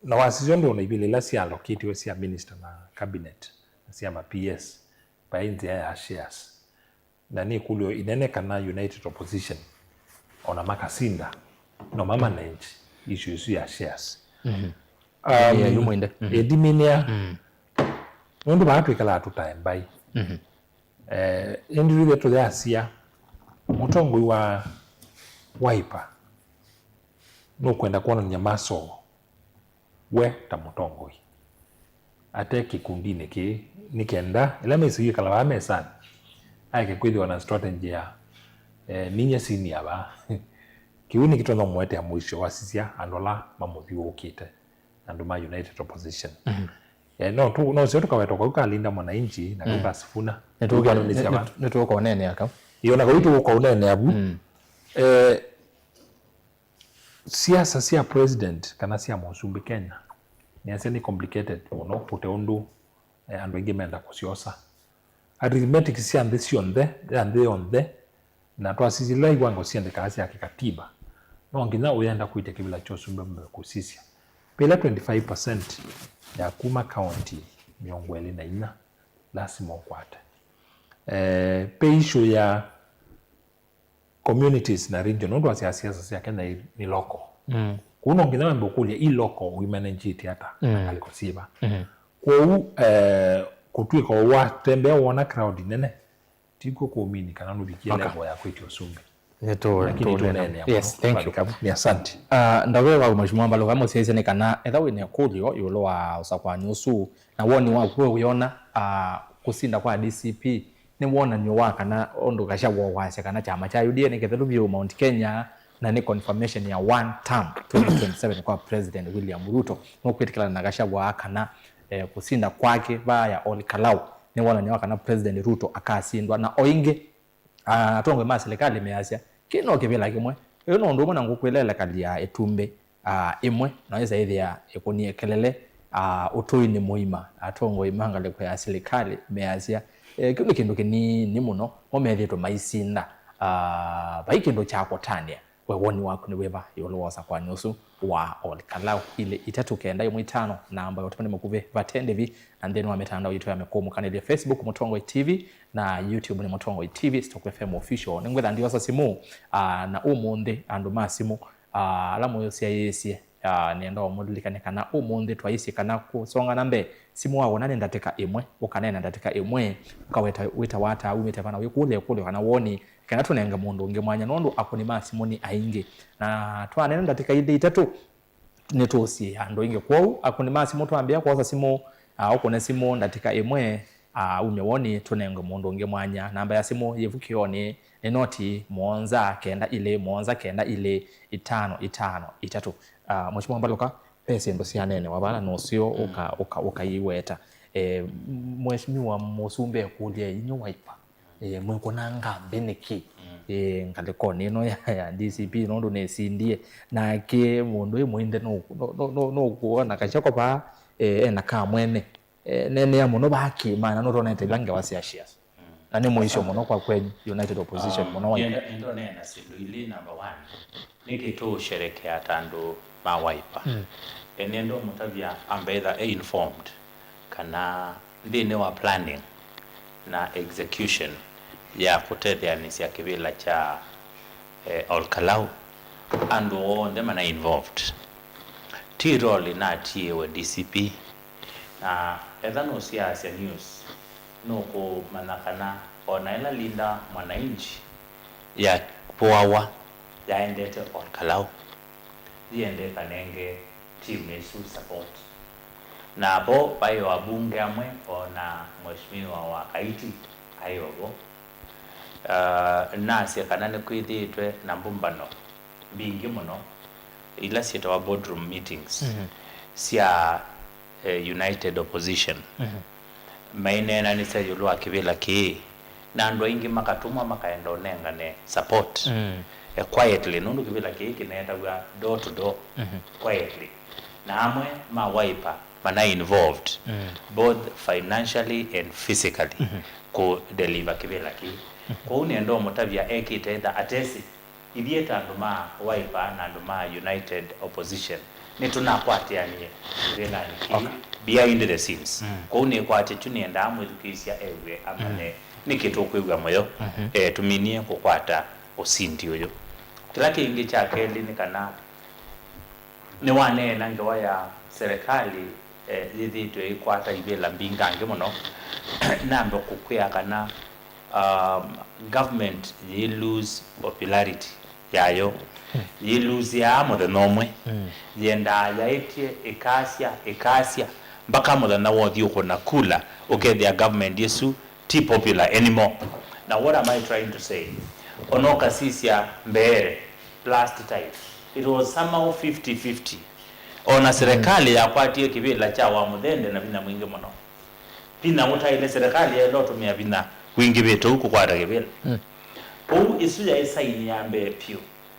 na wasisya ũndũ ona ivĩla ila syalokitiwe sya minister na cabinet, na sya ma P S, vai nzĩa ya shares. Na nĩ ĩkũlyo ĩnene kana united opposition, ona makasinda, no mamanage issue ĩsu ya shares. Um, ĩndiminia, nũndũ vaa twĩkalaa tũtae mbai. Eh, ĩndĩ twĩthĩa tũyasya, mũtongoi wa Wiper nũkwenda kwonany'a masoo we ta mũtongoi ate kĩkundinĩ kĩĩ, nĩ kenda ĩla mĩsĩ yĩkala vaa mesanĩ, aeke kwĩthĩwa na strategy ya, eh, ninyie senior vaa. Kĩu nĩkĩtonya mũetea mũisyo wasisya andũ ala mamũthyũũkĩte, andũ ma united opposition. Eh, no tu, no sio tũkawetwa kau ka Linda Mwananchi na kau ka Sifuna. Nĩtũkũneenea kau. Ĩĩ, ona kau tũkũneenea vu. Eh, siasa sya president kana sya mũsumbĩ Kenya, nĩasya nĩ complicated mũno kũte ũndũ, eh, andũ aingĩ menda kũsyosa. Arithmetic sya nthĩ syonthe, ya nthĩ yonthe, na twasisya ila iwango syendekaga sya kĩkatiba, no nginya ũyenda kwĩtya kĩvĩla kya ũsumbĩ mbee kũsisya. Ve ĩla twenty-five percent ya kuma kaunti mĩongo ĩlĩ na inya lasima ũkwate. Eh, ve issue ya communities na region, nũndũ wa siasa sya Kenya nĩ local. Mm. Kũu no nginya wambe ũkũlya i local ũimanengyĩte ata, mm, na ngalĩko syĩva. Mm. Kwoou, eh, kũtw'ĩka watembea wona crowd nene, ti kw'o kũmini kana nũvikie, okay, level ya kwĩtya ũsumbĩ. Nĩtũ-, lakini tũneenea mũno. Yes, thank you. Nĩ asante. Ah, ndaveva Mheshimiwa Mbaluka, mũsyaĩĩsya nĩ kana etha wĩ na ĩkũlyo ĩũlũ wa ũsakũani ũsu, na woni waku we wĩona, ah, kũsinda kwa D C P nĩ wonany'o wa kana ũndũ Gachagua wasya kana kyama kya U D A nĩ kĩthelu vyũ Mount Kenya, Na nĩ confirmation ya one term twenty twenty-seven kwa President William Ruto. Nũkwĩtĩkĩlana na Gachagua kana, eh, kũsinda kwake vaa ya Ol Kalou nĩ wonany'o wa kana President Ruto akasindwa. Na o ĩngĩ, ah, atongoi ma silikalĩ measya, kĩĩ no kĩvĩla kĩmwe. Ĩyo no ũndũ ũmwe na ngũkwĩla ĩlekali ya ĩtumbĩ, ah, ĩmwe, na yĩsa ĩthĩa ĩkũnie kelele, ah, ũtũinĩ mũima. Atongoi ma ngalĩko ya silikalĩ measya, eh, kĩu nĩ kĩndũ kĩnini mũno, mo methĩĩtwe maisinda, ah, vai kĩndũ kya kũtanĩa. We woni waku nĩ wĩva ĩũlũ wa ũsakũani ũsu wa Ol Kalou? Ilĩ itatũ kenda ĩmwe itano, namba ya ũtũmani mũkuvĩ vate ndĩvi, na nthĩnĩ wa mĩtandao yitũ ya mĩkũũmũkanĩlyo, Facebook Mũtongoi T V na YouTube nĩ Mũtongoi T V, Stock F M Official. Nĩngwĩtha ndiosa simũ, ah, na ũmũnthĩ andũ ma simũ, ah, ala mũyũsyaĩĩsye, ah, nĩenda ũmũlilikane kana ũmũnthĩ twaisye kana kũsonga na mbee, simũ wawona nĩ ndatĩka ĩmwe, ũkaneena ndatĩka ĩmwe, ũkaweta wĩta wata umĩte vana wĩkũlya ĩkũlyo kana woni, kana tũnenge mũndũ ũngĩ mwanya, nũndũ akũni ma simũ nĩ aingĩ. Na twaneena ndatĩka ilĩ itatũ, nĩtũũsiĩĩa andũ aingĩ. Kwoou, akũni ma simũ twambĩĩa kwosa simũ, ah, ũkũne simũ ndatĩka ĩmwe, ah, umye woni, tũnenge mũndũ ũngĩ mwanya. Namba ya simũ yĩvu kĩoonĩ nĩ noti mũonza kenda ilĩ mũonza kenda ilĩ itano itano itatũ. Ah, Mheshimiwa Mbaluka, ve syĩndũ syaneenewa vala nũseo ũka, ũka, ũkaiweta. Eh, Mheshimiwa Mũsumbĩ ekũlya, inyw'ĩ Wiper, eh, mwĩkũnanga nthĩ nĩkĩ? Eh, ngalĩkonĩ ĩno ya, ya D C P nũndũ nĩsindie, nake mũndũ wĩ mũinde nũ-, nũ-, nũ-, nũ-, nũkwona Gachagua vaa, eh, ena kaa mwene. Eh, neenea mũno vaa kĩĩmanĩ, nũtonete ila ngewa sya shares. Na nĩ mũisyo mũno kwa kwenyu, United Opposition mũno Wiper. Nĩenda, nĩenda ũneena syĩndũ ilĩ. Number one, nĩkĩ tũũsherekea ta andũ ma Wiper? Mm. Eh, nĩenda ũmũtavya ambe either e informed kana nthĩnĩ wa planning na execution ya kũtetheanĩsya kĩvĩla kya, eh, Ol Kalou, andũ onthe mana involved. Ti role natiĩwe D C P. Na etha nũsiasya news, nũkũmanya kana o na ĩla Linda Mwananchi yavũawa, yaendete Ol Kalou, yĩende ĩkanenge timu ĩsu support. Na vo vaĩ o abunge amwe, o na Mheshimiwa wa Kaiti aĩ o vo. Ah, nasye kana nĩkwĩthĩĩtwe na mbũmbano mbingĩ mũno, ila syĩtawa boardroom meetings, mhm, sya, eh, United Opposition. Mhm. Maineenanĩsya ĩũlũ wa kĩvĩla kĩĩ, na andũ aingĩ makatũmwa makaenda ũnengane support, mm, eh, quietly, nũndũ kĩvĩla kĩĩ kĩneetaw'a door to door, mhm, quietly. Na amwe ma Wiper mana involved, mm, both financially and physically, mhm, kũ deliver kĩvĩla kĩĩ. Mhm. Kwoou nĩenda ũmũtavya ekĩte either atesi, ithyĩ ta andũ ma Wiper na andũ ma United Opposition, nĩtũnakwatĩanie kĩvĩlanĩ kĩĩ, okay, behind the scenes. Mm. Kwoou nĩkwatya kyu nĩendaa mwĩthukĩĩsya ew'e amanye, mm, nĩkĩ tũkwĩw'a mũyo, mhm, eh, tũminie kũkwata ũsindi ũyũ. Kĩla kĩngĩ kya kelĩ nĩ kana nĩwaneena ngewa ya serikali, eh, yĩthĩĩtwe ĩkwata ivĩla mbingangĩ mũno. Nambe kũkwĩa kana, um, government yĩ lose popularity yayo, yĩ lose yaa mũthenya ũmwe. Mm. Yendaa yaĩtye ĩkasya, ĩkasya, mpaka mũthenya wa ũthiũkũna kula, ũkethĩa government ĩsu ti popular anymore. Now, what am I trying to say? Ona ũkasisya mbee, last time, it was somehow fifty fifty. Ona serikali, mm, yakwatie kĩvĩla kya Wamuthende na vinya mwingĩ mũno. Vinya ũtaĩle, serikali yaĩle ũtũmĩa vinya wingĩvĩte ũu kũkwata kĩvĩla. Mm. Kwoou ĩsu yaĩ saini ya mbee vyũ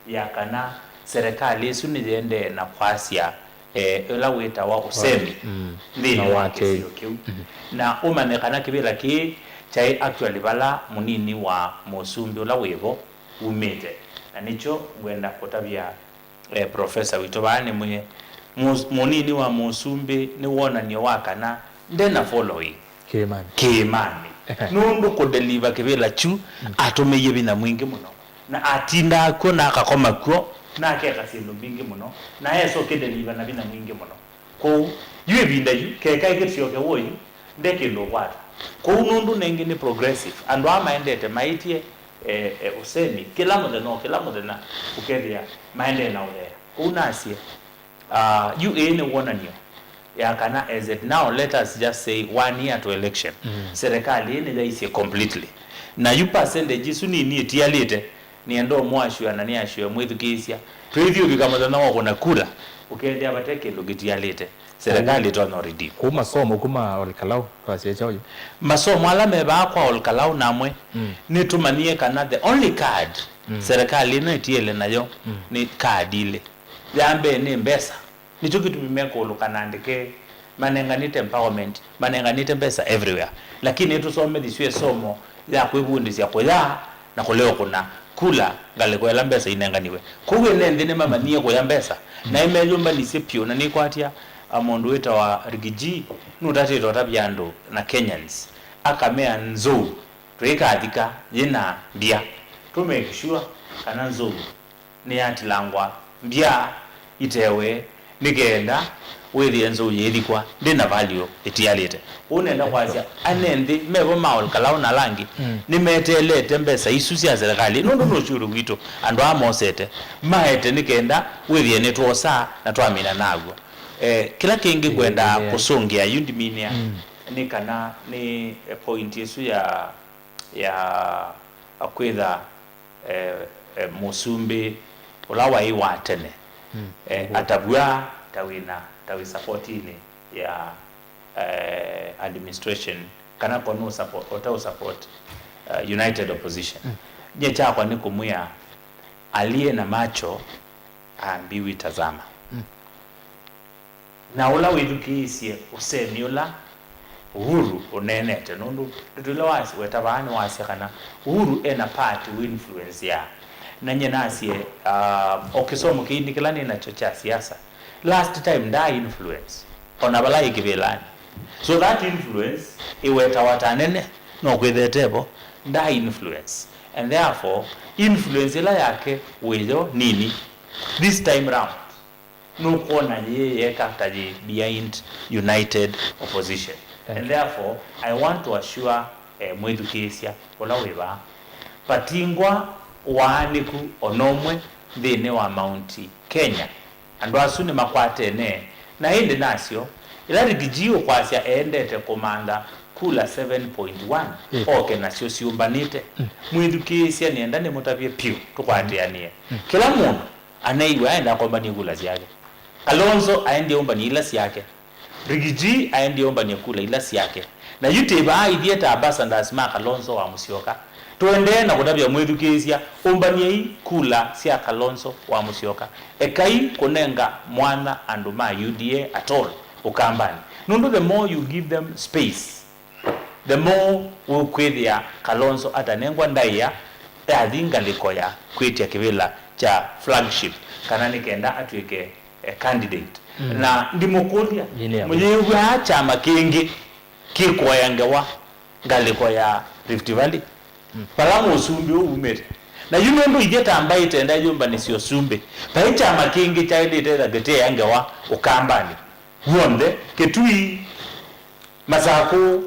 ya kana serikali ĩsu nĩyĩendee na kwasya, eh, ũla wĩtawa ũsemi, mm, nthĩnĩ wa kĩsio kĩu. Mm-hmm. Na ũmanye kana kĩvĩla kĩĩ kyaĩ actually vala mũnini wa mũsumbĩ ũla wĩvo umĩte. Na nĩkyo ngwenda kũtavya, eh, professor witũ vaa nĩmwĩe, mus-, mũnini wa mũsumbĩ nĩ wonany'o wa kana ndena following kĩĩmanĩ. Kĩĩmanĩ. Nũndũ kũdeliver kĩvĩla kyu, mm, atũmĩie vinya mwingĩ mũno. Na atindaa kw'o, na akakoma kw'o, na akeka syĩndũ mbingĩ mũno, na esa ũkĩdeliver na vinya mwingĩ mũno. Kwoou, yu ĩvinda yu, keka ĩkĩsyoke w'o yu, nde kĩndũ ũkwata. Kwoou nũndũ nengĩ nĩ progressive, andũ aa maendete maĩtye, eh, eh, ũsemi, kĩla mũthenya o kĩla mũthenya, ũkethĩa maendee na ũthea. Kwoou nasye, ah, yu ĩĩ nĩ wonany'o ya kana, as at now, let us just say one year to election, mm, serikali ĩĩ nĩyaisye completely. Na yu percentage isu nini ĩtialĩte, Nĩenda ũmũ assure na nĩ assure mwĩthukĩĩsya. Twĩthi ũvika mũthenya wa kũna kula, ũkethĩa vate kĩndũ kĩtialĩte. Serikali ĩtonya redeem. Kũu masomo kuma Ol Kalou, twasye kyaũ yu? Masomo ala me vaa kwa Ol Kalou namwe, mm, nĩtũmanyie kana the only card, mm, serikali ĩno ĩtiele nayo, mm, nĩ card ilĩ. Ya mbee nĩ mbesa. Nĩkyo kĩtumi mekũũlũka na ndeke, manenganĩte empowerment, manenganĩte mbesa everywhere. Lakini nĩtũsomethisw'e ĩsomo ya kwĩvundĩsya kũya na kũlea ũkũna kula ngalĩko ĩla mbesa inenganiwe. Kwoou ene nthĩ nĩmamanyie kũya mbesa, na nĩmeyũmbanisye pyũ, na nĩkwatya, a, mũndũ wĩtawa Riggy G, nũtatĩte ũtavya andũ na Kenyans, akamea nzou tũikathika yĩna mbya. Tũ make sure kana nzou nĩyatilangwa mbya itewe, nĩ kenda wĩthĩe nzou yĩthikwa ndĩ na value ĩtialĩte. Ũu nenda kwasya, ene nthĩ mevo ma Ol Kalou na ala angĩ, mm, nĩmeteelete mbesa isu sya serikali, nũndũ nĩ ũsyũlũ witũ, andũ aa mosete, maete nĩ kenda wĩthĩe nĩtwosa na twamina naw'o. Eh, kĩla kĩngĩ ngwenda, yeah, kũsũngĩa yu ndiminĩa, mm, nĩ kana nĩ, eh, point ĩsu ya, ya kwĩtha eh, eh, mũsumbĩ ũla waĩ wa tene, mm, eh, atavw'a ta wĩna, ta wĩ supportinĩ ya, eh, administration, kana ko nũ support, ũtaũ support, eh, united opposition. Mm. Nyie kyakwa nĩ kũmwĩa alie na macho aambiwi tazama. Mm. Na ũla wĩthukĩĩsye ũsemi ũla Uhuru ũneenete, nũndũ ndeto ila was-, weta vaa nĩwasya kana Uhuru ena part wĩ influence ya. Na nyie nasye, ah, o kĩsomo kĩini kĩla nĩ nakyo kya siasa, last time ndaa influence, o na vala ĩ kĩvĩlanĩ. So that influence ĩwetawa ta nene, no kwĩthĩe tevo, ndaa influence. And therefore, influence ĩla yake wĩyo nini. This time round, nũkwona yĩĩ yeka ta yĩ behind united opposition. Thank you. And therefore, I want to assure, eh, mwĩthukĩĩsya ũla wĩ vaa, vatingwa waanĩku o na ũmwe nthĩnĩ wa Mount Kenya. Andũ asu nĩmakwatene, na ĩndĩ nasyo, ĩla Riggy G ũkwasya eendete kũmantha kula seven point one, mm, oke nasyo syũmbanĩte. Mm. Mwĩthukĩĩsya, nĩenda nĩmũtavye pyũ, tũkwatĩanĩe. Mm. Kĩla mũndũ aneew'a aenda akombanie kula syake. Kalonzo aendie ũmbanie ila syake. Riggy G aendie ũmbanie kula ila syake. Na yu twĩ vaa ithyĩ ta ambassadors ma Kalonzo wa Musyoka. Tũendee na kũtavya mwĩthukĩĩsya, ũmbaniei kula sya Kalonzo wa Musyoka. Ekai kũnenga mwanya andũ ma U D A at all Ũkambanĩ. Nũndũ the more you give them space, the more ũkwĩthĩa Kalonzo atanengwa ndaĩa yathi ngalĩko ya kwĩtya kĩvĩla kya flagship, kana nĩ kenda atw'ĩke, eh, candidate. Mm. Na ndimũkũlya, mũyĩw'aa kyama kĩngĩ kĩkũea ngewa ngalĩko ya Rift Valley? Mm. Vala mũsumbĩ ũu umĩte. Na yu nũndũ ithyĩ ta mbaĩ tenda yũmbanĩsya ũsumbĩ, vai kyama kĩngĩ kyaĩlĩte ĩtha kĩtĩea ngewa Ũkambanĩ w'onthe, Kitui, Masakũ,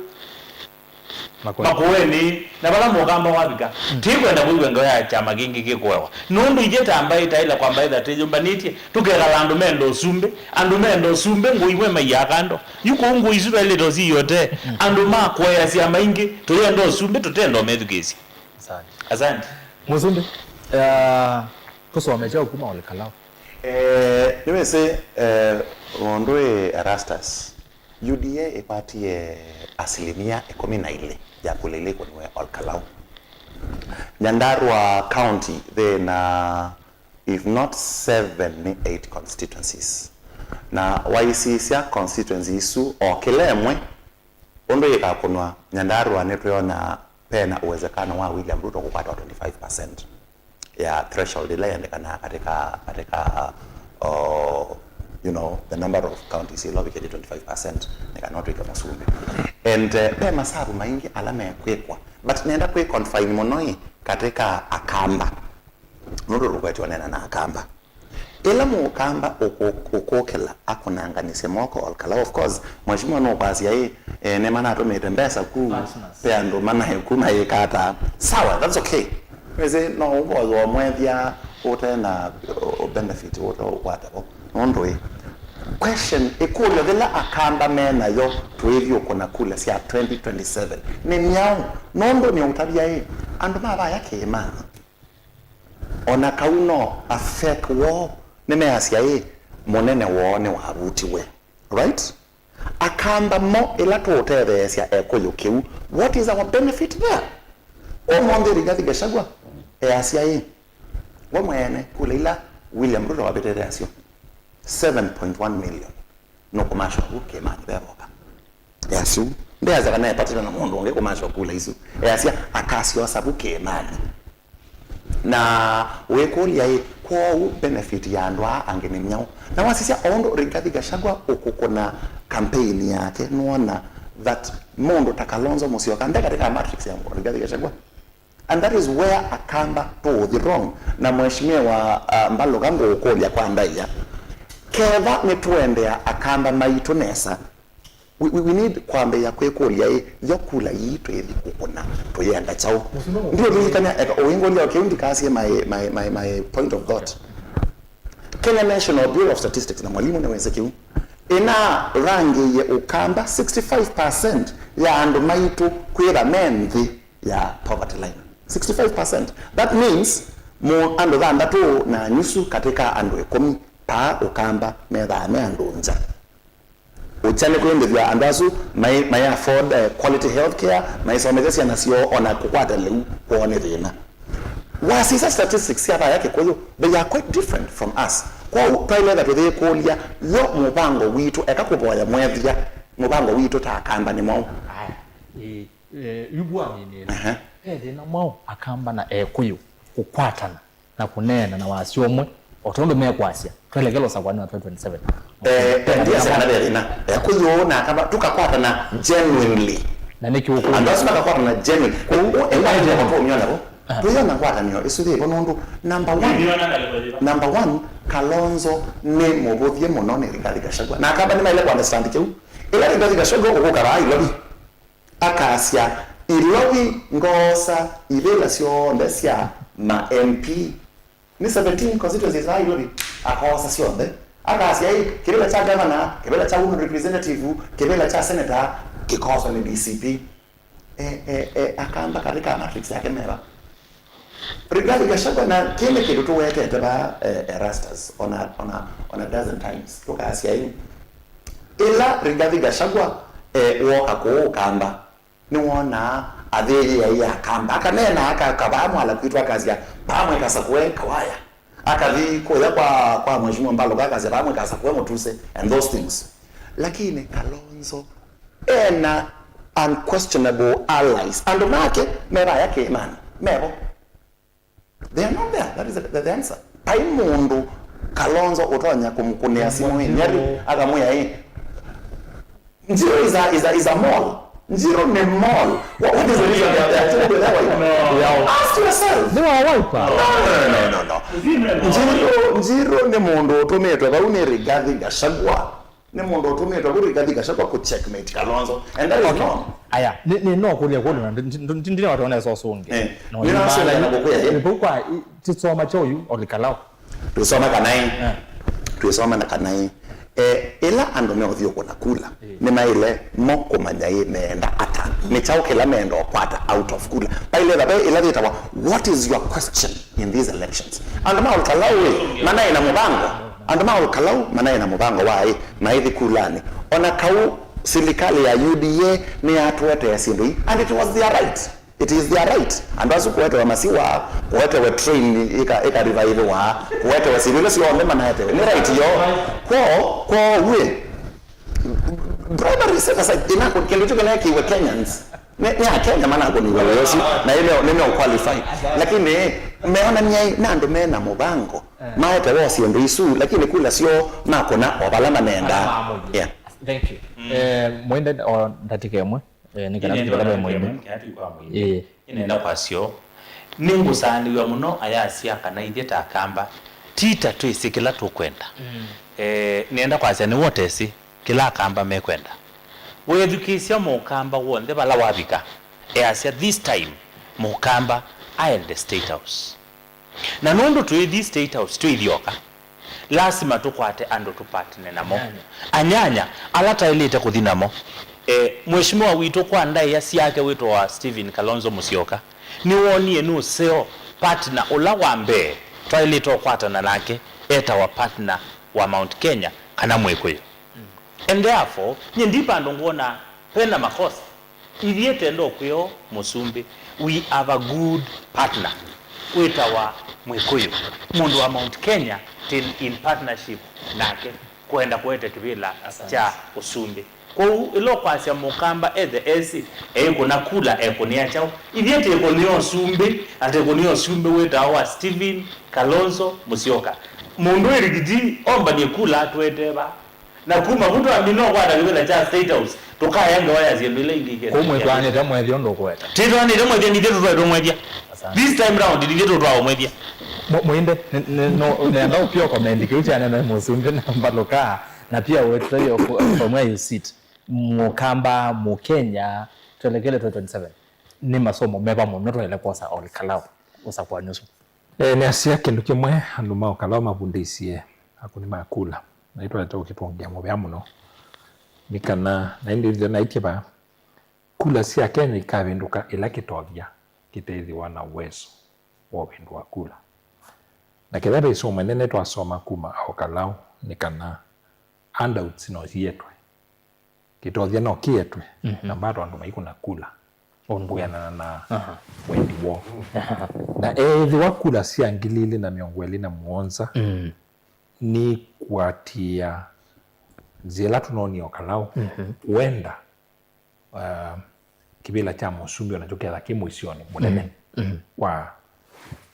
Makueni. Makueni, na vala mũkamba wavika. Mm. Tikwenda kwĩw'a ngewa ya kyama kĩngĩ kĩkũewa. Nũndũ ithyĩ ta mbaĩ taĩla kwamba ĩtha twĩyũmbanĩtye, tũkekala andũ menda ũsumbĩ, andũ menda ũsumbĩ, ngũi imwe maiaa kando. Yu kũu ngũi isu twaĩlĩte ũsiĩte, mm, andũ ma kũea syama ingĩ, tũyenda ũsumbĩ, tũtenda ũmethukĩĩsya. Asante. Asante. Mũsumbĩ, eh, tũsome kyaũ kuma Ol Kalou? Eh, nĩwĩsĩ, eh, mũndũ wĩ Erastus, U D A ĩkwatie asilimia ĩkũmi na ilĩ ya kula ila ikũniwe Ol Kalou. Nyandarua County thĩna, if not seven, nĩ eight constituencies. Na waisisya constituency isu, o kĩla ĩmwe, ũndũ yĩkakũnwa Nyandarua, nĩtwĩona pena uwezekano wa William Ruto kũkwata twenty-five percent ya threshold ĩla yendekanaa katika, katika, uh, you know, the number of counties ila ũvikĩte twenty-five percent nĩ kana ũtw'ĩke mũsumbĩ. And, uh, ve masavu maingĩ ala mekwĩkwa, but nenda kwĩ confine mũno ĩ katika Akamba, nũndũ tũkwetwe nena na Akamba. Ĩla mũkamba ũkũ-, ũkũkĩla akũnanganĩsye moko Ol Kalou. Of course, mheshimiwa nũkwasya ĩ, eh, nĩmanatũmĩte mbesa ku, pe andũ manaĩ ku mayĩka ata. Sawa, that's okay. Wĩsĩ, no ũvoye ũmwethya ũte na, uh, benefit ũte ũkwata vo. Nũndũ ĩ, question, ĩkũlyo yĩla Akamba me nayo tũithi ũkũna kula sya twenty twenty-seven nĩ myaũ? Nũndũ nĩũtavya ĩ, andũ ma vaya kĩĩmanĩ O na kau no a fake woo, nĩmeasya ĩ, mũnene woo nĩwavutiwe. Right? Akamba mo ĩla tũũtetheesya Ekũyũ kĩu, what is our benefit there? Ũmũnthĩ Rigathi Gachagua easya ĩ, we mwene kula ila William Ruto wavĩtĩte nasyo, seven point one million, nũkũmashoa vu kĩĩmanĩ vevoka. Easya ũu. Ndeasya kana epatĩte na mũndũ ũngĩ kũmashoa kula isu. Easya akasyosa vu kĩĩmanĩ. Na wĩkũlya-ĩ, kwoou benefit ya andũ aa angĩ nĩ myaũ? Na wasisya o ũndũ Rigathi Gachagua ũkũkũna campaign yake, nũona that mũndũ ta Kalonzo Musyoka nde katika matrix ya Rigathi Gachagua. And that is where Akamba tũũthi wrong. Na Mheshimiwa, uh, Mbaluka, ngũũkũlya kwa ndaĩa, kethwa nĩtũendea Akamba maitũ nesa, We, we, we need kwambĩĩa kwĩkũlya-ĩ, yo kula yii twĩthi kũkũna tũyenda kyaũ? Ndiũlilikany'a, eka ũingũlya o kĩu ndikasie my, my, my, my point of thought. Kenya National Bureau of Statistics, na mwalimu nĩwĩsĩ kĩu, ĩnarangĩie Ũkamba sixty-five percent ya andũ maitũ kwĩtha me nthĩ ya poverty line. Sixty-five percent. That means mo andũ thanthatũ na nusu katĩ ka andũ ĩkũmi paa Ũkamba methaa me andũ ngya. Ũkya nĩ kwĩmbĩthw'a andũ asu mai, mai afford, eh, quality health care, maisomethya syana syoo, ona kũkwata lĩu kwoo nĩ thĩna. Wasisya statistics sya vaya Kĩkũyũ, they are quite different from us. Kwoou twaĩle ĩtha tũyĩkũlya, yo mũvango witũ, eka kũvoya mwethya, mũvango witũ ta Akamba nĩ mwaũ? Aya, ĩ, ĩ, yu vua nini? Aha. Ve thĩna mwaũ Akamba na Ekũyũ kũkwatana na kũneena na wasya ũmwe, o tondũ mekwasya, twelekela ũsakũanĩ wa twenty twenty-seven. Eh, eh, ndiasya kana ve thĩna. Eh, kwĩ yũũ na Akamba, tũkakwatana genuinely. Na nĩkĩ ũkũlya? Andũ asu makakwatana genuinely. Kũu, ũ-, ũ-, ĩla ĩla tũmyona vo. Aha. Tũyona ngwatanĩo ĩsu yĩvo nũndũ, number one, number one, Kalonzo nĩ mũvũthye mũno nĩ Rigathi Gachagua. Na Akamba nĩmaĩle kũ understand kĩu. Ĩla Rigathi Gachagua ũkũka vaa Ilovi, akasya, Ilovi ngoosa ivĩla syonthe sya ma M P. Nĩ seventeen constituencies vaa Ilovi, akoosa syonthe. Akasya, ĩ, kĩvĩla kya governor, kĩvĩla kya women representative, kĩvĩla kya senator kĩkooswa nĩ D C P. E, e, e, Akamba katika matrix yake meva. Rigathi Gachagua, na kĩĩ nĩ kĩndũ tũwetete vaa, eh, Erastus, on a, on a, on a dozen times. Tũkasya ĩ, ĩla Rigathi Gachagua, eh, woka kũũ Ũkamba, nĩwonaa athĩĩe aĩ Akamba. Akaneena, akaka vaa mwala kwitũ, akasya, vaa mwekasakũe Kawaya. Akathi kũya kwa, kwa Mheshimiwa Mbaluka, akasya, vaa mwekasakũe Mũtuse, and those things. Lakini Kalonzo ena unquestionable allies. Andũ make me vaya kĩĩmanĩ, mevo. They are not there. That is the, the answer. Vai mũndũ Kalonzo ũtonya kũmũkũnĩa simũ ĩ, Nyeri, akamwĩa ĩ, Njiro is a, is a, is a mall. Njiro nĩ mall. What, what is the reason they are there? Actually, they're there, why? Ask yourself. Nĩ wa Wiper. No, no, no, no, no, no. Njiro, Njiro nĩ mũndũ ũtũmĩtwe vau nĩ Rigathi Gachagua. Nĩ mũndũ ũtũmĩtwe kũ Rigathi Gachagua kũ checkmate Kalonzo. And that is wrong. Aya, nĩ, nĩ no kũlya kũlya na ndi, ndi, ndi, ndinawatona soso ũngĩ. Eh, no, nĩ nasũlya na kũkwĩa, eh? Nĩ kwa i, tisoma cha uyu, oli Kalonzo. Twĩsoma kana ĩ? Eh. Twĩsoma na kana ĩ? Eh, ĩla andũ meũthiũkũla kula, eh, nĩmaĩle mo kũmanya ĩ meenda ata. Nĩ kyaũ kĩla meenda ũkwata out of kula. Vaĩle va, ve ĩla yĩtawa, what is your question in these elections? Andũ ma Ol Kalou ĩ, manaĩ na mũvango. Andũ ma Ol Kalou manaĩ na mũvango wa ĩ, maithi kulanĩ. O na kau silikalĩ ya U D A nĩyatũetea syĩndũ ii, and it was their right. It is their right. Andũ asu kũetewa masiwa, kũetewe train ĩka, ĩka revive-wa, kũetewa syĩndũ ila syonthe manaetewe. Nĩ right yoo. Kwoo, kwoo wĩ. Bribery set aside, ina kũ-, kĩndũ kyu kĩneekiwe Kenyans. Nĩ, nĩ Akenya manakũniwe wĩa ũsu, na nĩme, nĩme qualify. Lakini meonania na andũ mena mũvango. Maete wo syĩndũ isu, lakini kula syoo makũna o vala manenda. Yeah. Thank you. Eh, mwende o ndatĩka ĩmwe, eh, nĩ kana tũtĩkala ve mwende. Ĩĩ. Nĩnenda kwasyo, nĩngũsaanĩw'a mũno ayasya kana ithyĩ ta Akamba, ti ta twĩsĩ kĩla tũkwenda. Eh, nĩenda kwasya nĩwe ũtesĩ kĩla Akamba mekwenda. Weethukĩĩsya Mũkamba w'onthe vala wavika, easya this time Mũkamba aende State House. Na nũndũ twĩthi State House twĩthyoka, lasima tũkwate andũ tũpatane namo. Anyanya. Anyanya ala twaĩlĩte kũthi namo. E, Mheshimiwa witũ kwa ndaĩa syake wĩtawa Stephen Kalonzo Musyoka, nĩwoonie nĩ ũseo partner ũla wa mbee twaĩlĩte ũkwatana nake, etawa partner wa Mount Kenya kana Mwĩkũyũ. And therefore, nyie ndi vandũ ngwona vena makosa. Ithyĩ tenda ũkwĩo mũsumbĩ, we have a good partner wĩtawa Mwĩkũyũ, mũndũ wa Mount Kenya, till in partnership nake kwenda kũete kĩvĩla kya ũsumbĩ. Kwoou ĩla ũkwasya mũkamba ethe esĩ, eĩkũna kula ekũnĩa kyaũ? Ithyĩ tĩkũnĩa ũsumbĩ, na tĩkũnĩa ũsumbĩ wĩtawa wa Stephen Kalonzo Musyoka. Mũndũ wĩ Rigiti ombanie kula atũetee vaa. Na kuma vu twamina ũkwata kĩvĩla kya State House, tũkaea ngewa ya syĩndũ ila ingĩ ikethĩa. Kũu mwĩkwanĩte mwethio ndũkweta. Tĩtwanĩte mwethia, nithyĩ tũtwaĩtwe mwethia. Asante. This time round, nithyĩ tũtwawa mwethia. Mu-, Muinde, nĩ, nĩ, no, nenda ũpia comment kĩu kya nene mũsumbĩ na mbalũka, na pia ũtũtavya ũkũ-, ũkomwea you sit. Mũkamba, Mũkenya, twelekele twenty twenty-seven. Nĩ masomo meva mũno twaĩle kwosa Ol Kalou, ũsakũanĩ ũsu? Eh, nĩasya kĩndũ kĩmwe andũ ma Ol Kalou mavundĩisye akũni ma kula, na itwaete ũkĩtwongea mũvea mũno. Nĩ kana, na ĩndĩ ĩthĩa naĩ kĩva, kula sya Kenya ikavĩndũka ĩla kĩtothya kĩteĩthĩwa na uwezo wa ũvĩndũa kula. Na kethwa ve isomo ĩnene twasoma kuma Ol Kalou nĩ kana handouts no sietwe. Kĩtothya no kĩetwe, mhm, na mbato andũ maikũna kula. Ũndũ. Kwĩanana na, aha, wendi woo. Aha. Na ethĩwa kula sya ngili ilĩ na mĩongo ĩlĩ na mũonza, mm, nĩkũatĩĩa nzĩa ĩla tũnoonie Ol Kalou, mhm, wenda, uh, kĩvĩla kya mũsumbĩ onakyo kethwa kĩ mũisyonĩ mũnene, mm, mm, kwa,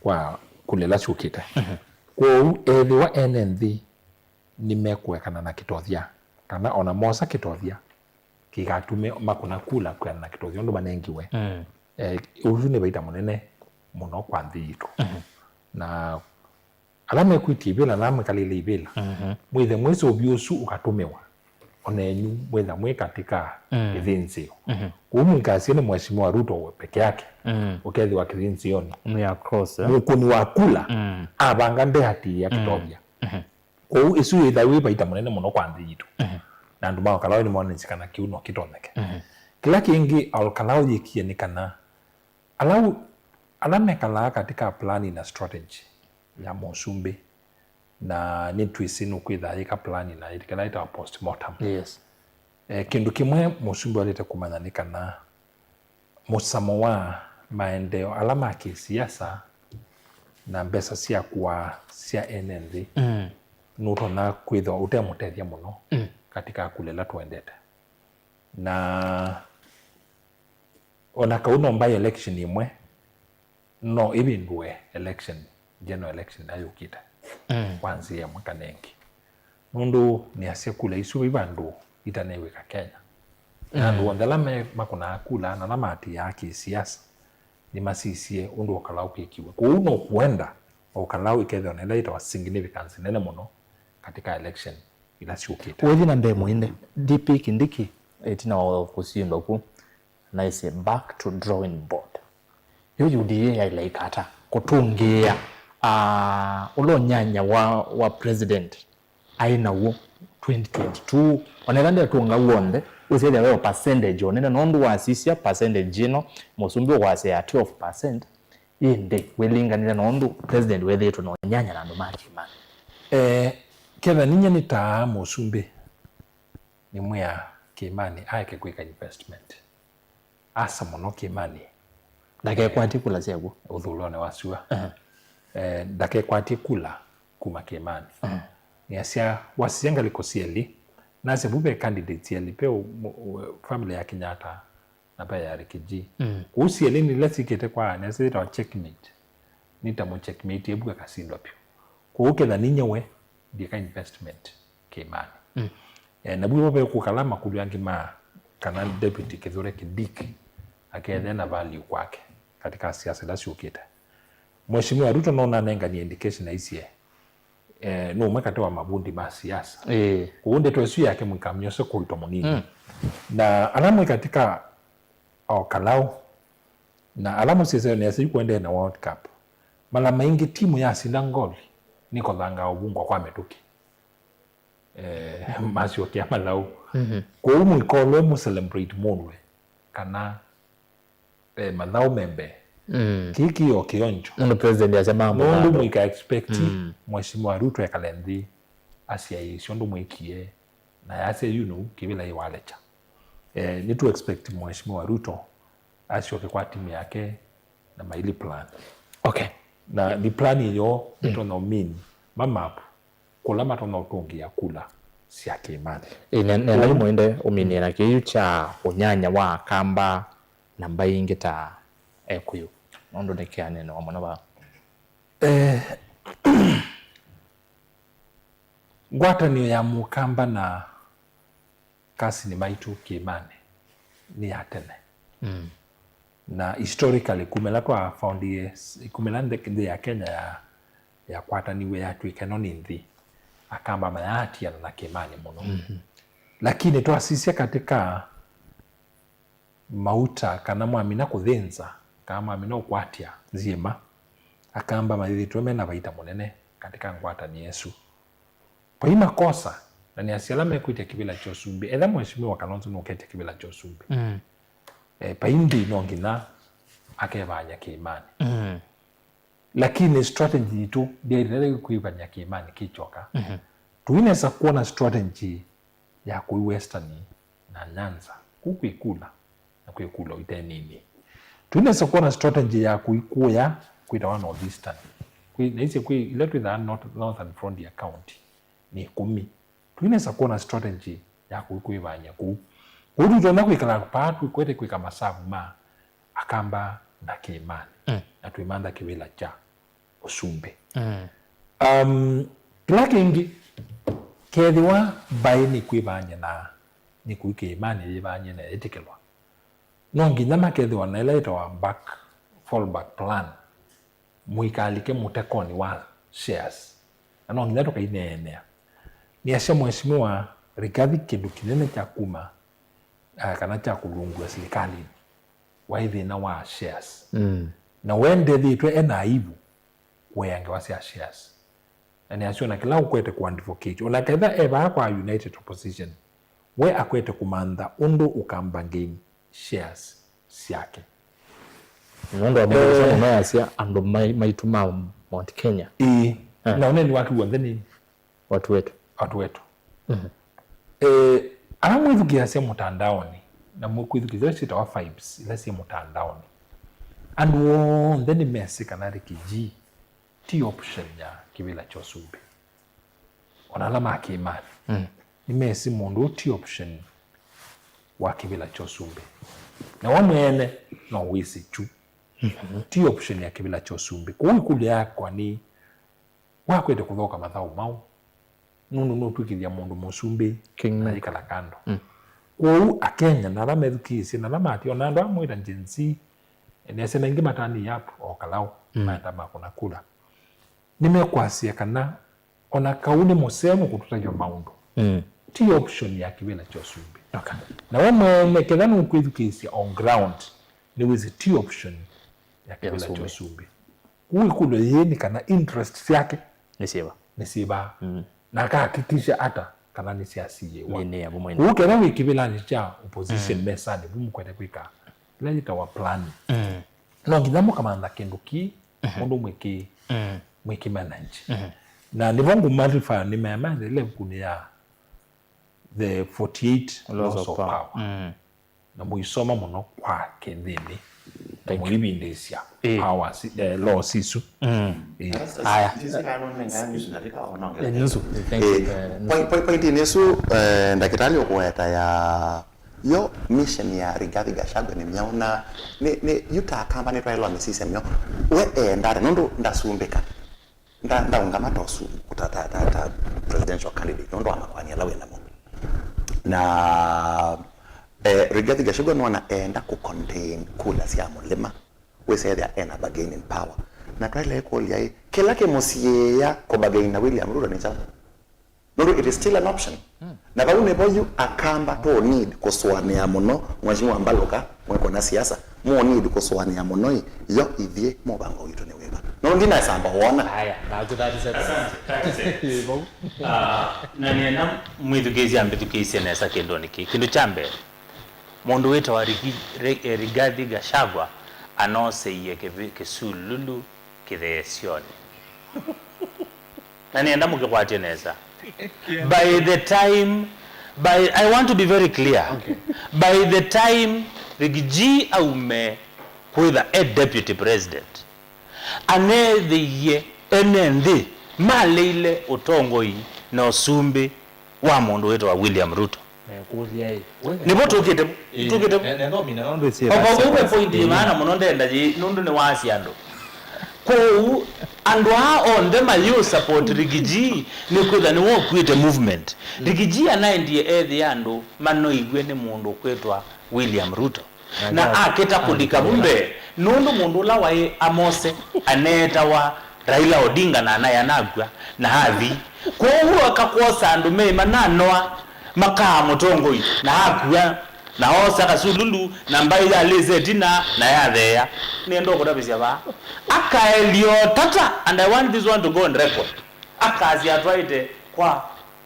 kwa kula ila syũkĩte. Mhm. Kwoou ethĩwa ene nthĩ nĩmekũekana na kĩtothya, kana ona mosa kĩtothya kĩkatume makũna kula kwĩana na kĩtothya ũndũ manengiwe. Mm. Eh, ũsu nĩ vaita mũnene mũno kwa nthĩ yitũ. Mhm. Na ala mekwĩtya ivĩla na ala mwĩkalĩle ivĩla, mhm, mwĩthe mwĩsĩ ũvyũ ũsu ũkatũmĩwa, ona enyu mwĩtha mwĩ katĩ ka, mm, ĩthĩnzĩo. Mhm. Kũu mũikasie nĩ Mheshimiwa Ruto we peke yake, mm, ũkethĩwa kĩthĩnzĩonĩ. Nĩ ya cross, eh? Mũkũni wa kula, mm, avanga ndeatĩĩa, mm, kĩtothya. Mhm. Kwoou ĩsu yĩthawa yĩ vaita mũnene mũno kwa nthĩ yitũ. Mhm. Na andũ ma Ol Kalou nĩmoonanĩsye kana kĩu no kĩtonyeke. Mhm. Kĩla kĩngĩ Ol Kalou yĩkie nĩ kana ala, ala mekalaa katika planning na strategy ya mũsumbĩ, na nĩtwĩsĩ nũkwĩthaa yĩka planning na kĩla yĩtawa postmortem. Yes. Eh, kĩndũ kĩmwe mũsumbĩ waĩlĩte kũmanya nĩ kana mũsamo wa maendeeo ala ma kĩsiasa na mbesa sya kũaa sya ene nthĩ, mm, nũtonya kwĩthĩwa ũtemũtethya mũno, mm, katika kula ĩla tũendete. Na ona kau no by election ĩmwe, no ĩvĩndũe election, general election ĩla yũkĩte, mm, kwa nzĩa ĩmwe kana ĩngĩ. Nũndũ nĩasya kula isu vai vandũ itanewĩka Kenya. Na andũ, mm, onthe ala me-, makũnaa kula na ala maatĩĩaa kĩsiasa nĩmasisye ũndũ Ol Kalou kwĩkiwe. Kwoou no kũenda Ol Kalou ĩkethĩwa na ĩla yĩtawa significance nene mũno katika election ila syũkĩte. Ũithi na mbee, Muinde, D P Kindiki, ĩtina wa kũsindwa ku, naisye back to drawing board. Yo U D A yaĩle ĩka ata kũtũngĩĩa, ah, ũla ũnyanya wa, wa president aĩ naw'o twenty twenty-two? Ona ĩla ndetũnga w'onthe, wĩsĩthya ve o percentage o nene, nũndũ wasisya percentage ĩno, mũsumbĩ ũkwasya ya twelve percent, ĩndĩ wĩlinganile na ũndũ president wĩthĩĩtwe na ũnyanya na andũ ma Kĩmani. Eh, ketha ninyie nĩtaa mũsumbĩ, nĩmwĩa Kĩmani aeke kwĩka investment. Asa mũno Kĩmani. Ndakekwatye kula syakw'o. Ũthũlonĩ wa sua. Aha. Eh, ndakekwatye kula kuma Kĩmani. Aha. Nĩasya, wasisya ngalĩko syelĩ, nasya vu ve candidates elĩ, ve ũ-, mũ-, ũ-, family ya Kenyatta na ve ya Rigiji. Mm. Kũu syelĩ nĩ ila sikĩte kwa, nĩasya yĩtawa checkmate. Nĩ ta mũ checkmate ĩvu akasindwa vyũ. Kũu ketha ninyie we, ndieka investment Kĩmani. Mm. Eh, na vu vekũkala makũlyo angĩ ma kana Deputy Kithure Kindiki akethe na value kwake katika siasa ila syũkĩte. Mheshimiwa Ruto no nanenganie indication aisye, eh, nĩ ũmwe katĩ wa mavundi ma siasa. Ĩĩ. Kũu ndeto ĩsu yake mũikamyose kũitwa mũnini. Mm. Na ala mwĩ katika Ol Kalou, na ala mũsiseo nĩasya yu kũendee na World Cup. Mala maingĩ timu yasinda ngoli nĩkothangaa ũvungwa kwa mĩtũkĩ. Eh, masyokea mathaũ. Mhm. Kwoou mũikolwe mũ celebrate mũlwe kana, eh, mathaũ me mbee. Mm. Kĩĩ kĩo kĩonjo. Nũndũ president asya mambo nũndũ bado. Mũika expect Mm. Mheshimiwa Ruto ekale nthĩ asyaĩĩsye ũndũ mwĩkie, na yasya yu nũu kĩvĩla ĩwalecha. Eh, nĩtũ expect Mheshimiwa Ruto asyoke kwa timu yake na maili plan. Okay. Na ni plan iyo Mm. ĩtonya ũmini mamapu kũla matonya ũtũngĩa kula sya kĩĩmanĩ. Ĩ, ne- nenda imwende ũminĩe na kĩu kya ũnyanya wa Akamba na mbaĩ ingĩ ta Ekũyũ, nũndũ nĩkĩaneenewa mũno vaa. Eh, ngwatanĩo ya Mũkamba na kasini maitũ kĩĩmanĩ nĩ ya tene. Mm. Na historically, kuma ĩla twa foundie, kuma ĩla nthĩ nthĩ ya Kenya ya, yakwataniw'e yatw'ĩka ĩno nĩ nthĩ, Akamba mayaatiana na kĩĩmanĩ mũno. Mhm. Lakini twasisya katika mauta kana mwamina kũthĩnza, kana mwamina ũkwatya nzyĩma, Akamba mayĩthĩtwe mena vaita mũnene katika ngwatanĩo ĩsu. Vai makosa, na nĩasya ala mekwĩtya kĩvĩla kya ũsumbĩ, etha Mheshimiwa Kalonzo nũketya kĩvĩla kya ũsumbĩ. Mm. Eh, vai nthĩ no nginya akevaany'a kĩĩmanĩ. Mm. Lakini strategy yitũ ndyaĩlile kwĩvaany'a kĩĩmanĩ kĩ kyoka. Mhm. Tũinesa kwona strategy ya kũi Western na Nyanza. Kũu kwĩ kula, na kwĩ kula ite nini. Tũinesa kwona strategy ya kũi kũya kwĩtawa North Eastern. Kwĩ, naisye kwĩ ila twĩthaa North- Northern Frontier County nĩ ĩkũmi. Tũinesa kwona strategy ya kũi kwĩvaany'a kũu. Kũu tũitonya kwĩkala paa tũkwete kwĩka masavu ma Akamba na kĩĩmanĩ, Mm. na twĩmantha kĩvĩla kya ũsumbĩ. Mm. Um, kĩla kĩngĩ, kethĩwa mbaĩ nĩkwĩvaany'a na nĩ kũi kĩĩmanĩ yĩvaany'e na yĩtĩkĩlwa, no nginya makethĩwa na ĩla yĩtawa back, fallback plan, mũikalike mũtekonĩ wa shares. Na no nginya tũkaineenea. Nĩasya Mheshimiwa Rigathi kĩndũ kĩnene kya kuma, ah, kana kya kũlũngw'a silikalĩnĩ waĩ thĩna wa shares. Mm. Na we ndethĩtwe ena aibu kũea ngewa sya shares. Na nĩasya ona kĩla ũkwete kũ advocate, ona ketha e vaa kwa United Opposition, we akwete kũmantha ũndũ ũkamba gain shares syake. Nũndũ wa mũndũ Eh. Mũno yasya andũ mai- maitũ ma Mount Kenya. Ĩĩ. Eh. Na ũneni wake w'onthe nĩ Watu wetu. Watu wetu. Mhm. Eh, ala mwĩthukĩĩasya mũtandaonĩ, na mwĩkwĩthukĩĩsya ila syĩtawa vibes, ila syĩ mũtandaonĩ, andũ onthe nĩmesĩ kana Ricky G ti option ya kĩvĩla kya ũsumbĩ. Ona ala ma kĩĩmanĩ, Mm. nĩmesĩ mũndũ ũũ ti option wa kĩvĩla kya ũsumbĩ. Na we mwene no wĩsĩ kyu. Mhm. Ti option ya kĩvĩla kya ũsumbĩ. Kwoou ĩkũlyo yakwa nĩ, wakwete kũthoka mathaũ mau, nũndũ nũtw'ĩkĩthya mũndũ mũsumbĩ King na Nuke. Yĩkala kando. Mm. Kwoou Akenya na ala methukĩĩsye na ala mati, ona andũ amwĩta Gen Z, nĩasya na ingĩ matani yap o kalaũ, Mm. maenda makũna kula. Nĩmekwasya kana ona kau nĩ mũseo nũkũtũtavya maũndũ, Mm. ti option ya kĩvĩla kya ũsumbĩ. Okay. Na we mwene ketha nũkwĩthukĩĩsya on ground, nĩwĩsĩ ti option ya kĩvĩla kya ũsumbĩ. Kũu ĩkũlyo yĩĩ nĩ kana interest syake Nĩ syĩva? Nĩ syĩva. Mm. Na akahakikisha ata kana nĩ syasiĩwa. Nĩ- nĩ ya vamwe. Kũu ketha wĩ kĩvĩlanĩ kya opposition Mm. mesanĩ, vu mũkwete kwĩka ĩla yĩtawa planning. Mm. No nginya mũkamantha kĩndũ kĩ Mhm. mũndũ mwĩkĩ Mm. mwĩkĩ manage. Mhm. Na nĩvo ngũmarifaa nĩmaya maendelee vukunĩ ya The forty-eight Laws of Power. Mm. Na mũisoma mũno kwa kĩnthĩnĩ. Na Thank you. Mũivindĩĩsya Eh. Power si- eh, laws isu. Mm. Eh. Aya. Nusu. Thank you. Eh, nusu. Eh, nusu. Point- point- pointinĩ ĩsu, eh, ndakĩtalĩ ũkũweta ya yo mission ya Rigathi Gachagua nĩ myaũ na nĩ- nĩ- yu ta Akamba nĩtwaĩlwa mĩsisya myo we eendate nũndũ ndasumbĩka. Nda- ndaũngama ta ũsu- ta- ta- ta- ta presidential candidate nũndũ wa makoani ala wĩ namo. Na eh, Rigathi Gachagua nĩwona eenda kũ contain kula sya mũlĩma wĩsethĩa ena bargaining power. Na twaĩle kũlya ĩ kĩla kĩmũsiĩĩa kũ bargain na William Ruto nĩ kyaũ? Nũndũ it is still an option. Na vau nĩvo yu Akamba tũ need kũsũanĩa mũno, Mheshimiwa Mbaluka, mwĩkũna siasa, mũ need kũsũanĩa mũno ĩ, yo ithyĩ mũvango witũ nĩ wĩva? Nũndũ ndinasamba wona. Haya, naku thirty seconds. Asante, thirty seconds. Vau. Ah, na nĩenda mwĩthukĩĩsye ambĩthukĩĩsye nesa kĩndũnĩ kĩĩ. Kĩndũ kya mbee, mũndũ wĩtawa Rigi- Re- eh, Rigathi Gachagua anoseie kĩvi-, kĩsululu kĩtheesyonĩ. Na nĩenda mũkĩkwatye nesa. By the time, by, I want to be very clear. Okay. By the time Riggy G aume kwĩtha e deputy president, aneethĩie ene nthĩ maleile ũtongoi na ũsumbĩ wa mũndũ wĩtawa William Ruto. Eh, kũlya ĩ. Nĩvo tũkĩte, ĩ, tũkĩte. Ne, ne, no, mina, no, ndwĩsĩ. Kwa, kwa, kwa point ĩ maana mũno ndenda yĩ, nũndũ nĩ waasya andũ. Kwoou, andũ aa onthe mayũ support Riggy G, nĩ kwĩtha nĩwe ũkuĩte movement. Mm. Riggy G anaendie ethĩa andũ manoiw'e nĩ mũndũ ũkwĩtwa William Ruto. Na akĩta kũlika vu mbee, nũndũ mũndũ ũla waĩ amose aneetawa Raila Odinga na anaĩ anakw'a na athi. Kwoou aka kwosa andũ meĩ mananoa makaa mũtongoi na akw'a, na oosa kasululu na mbaĩ yalĩse ĩtina na yatheea. Nĩenda ũkũtavĩsya vaa. Akaelio tata, and I want this one to go on record. Akasya atwaĩte kwa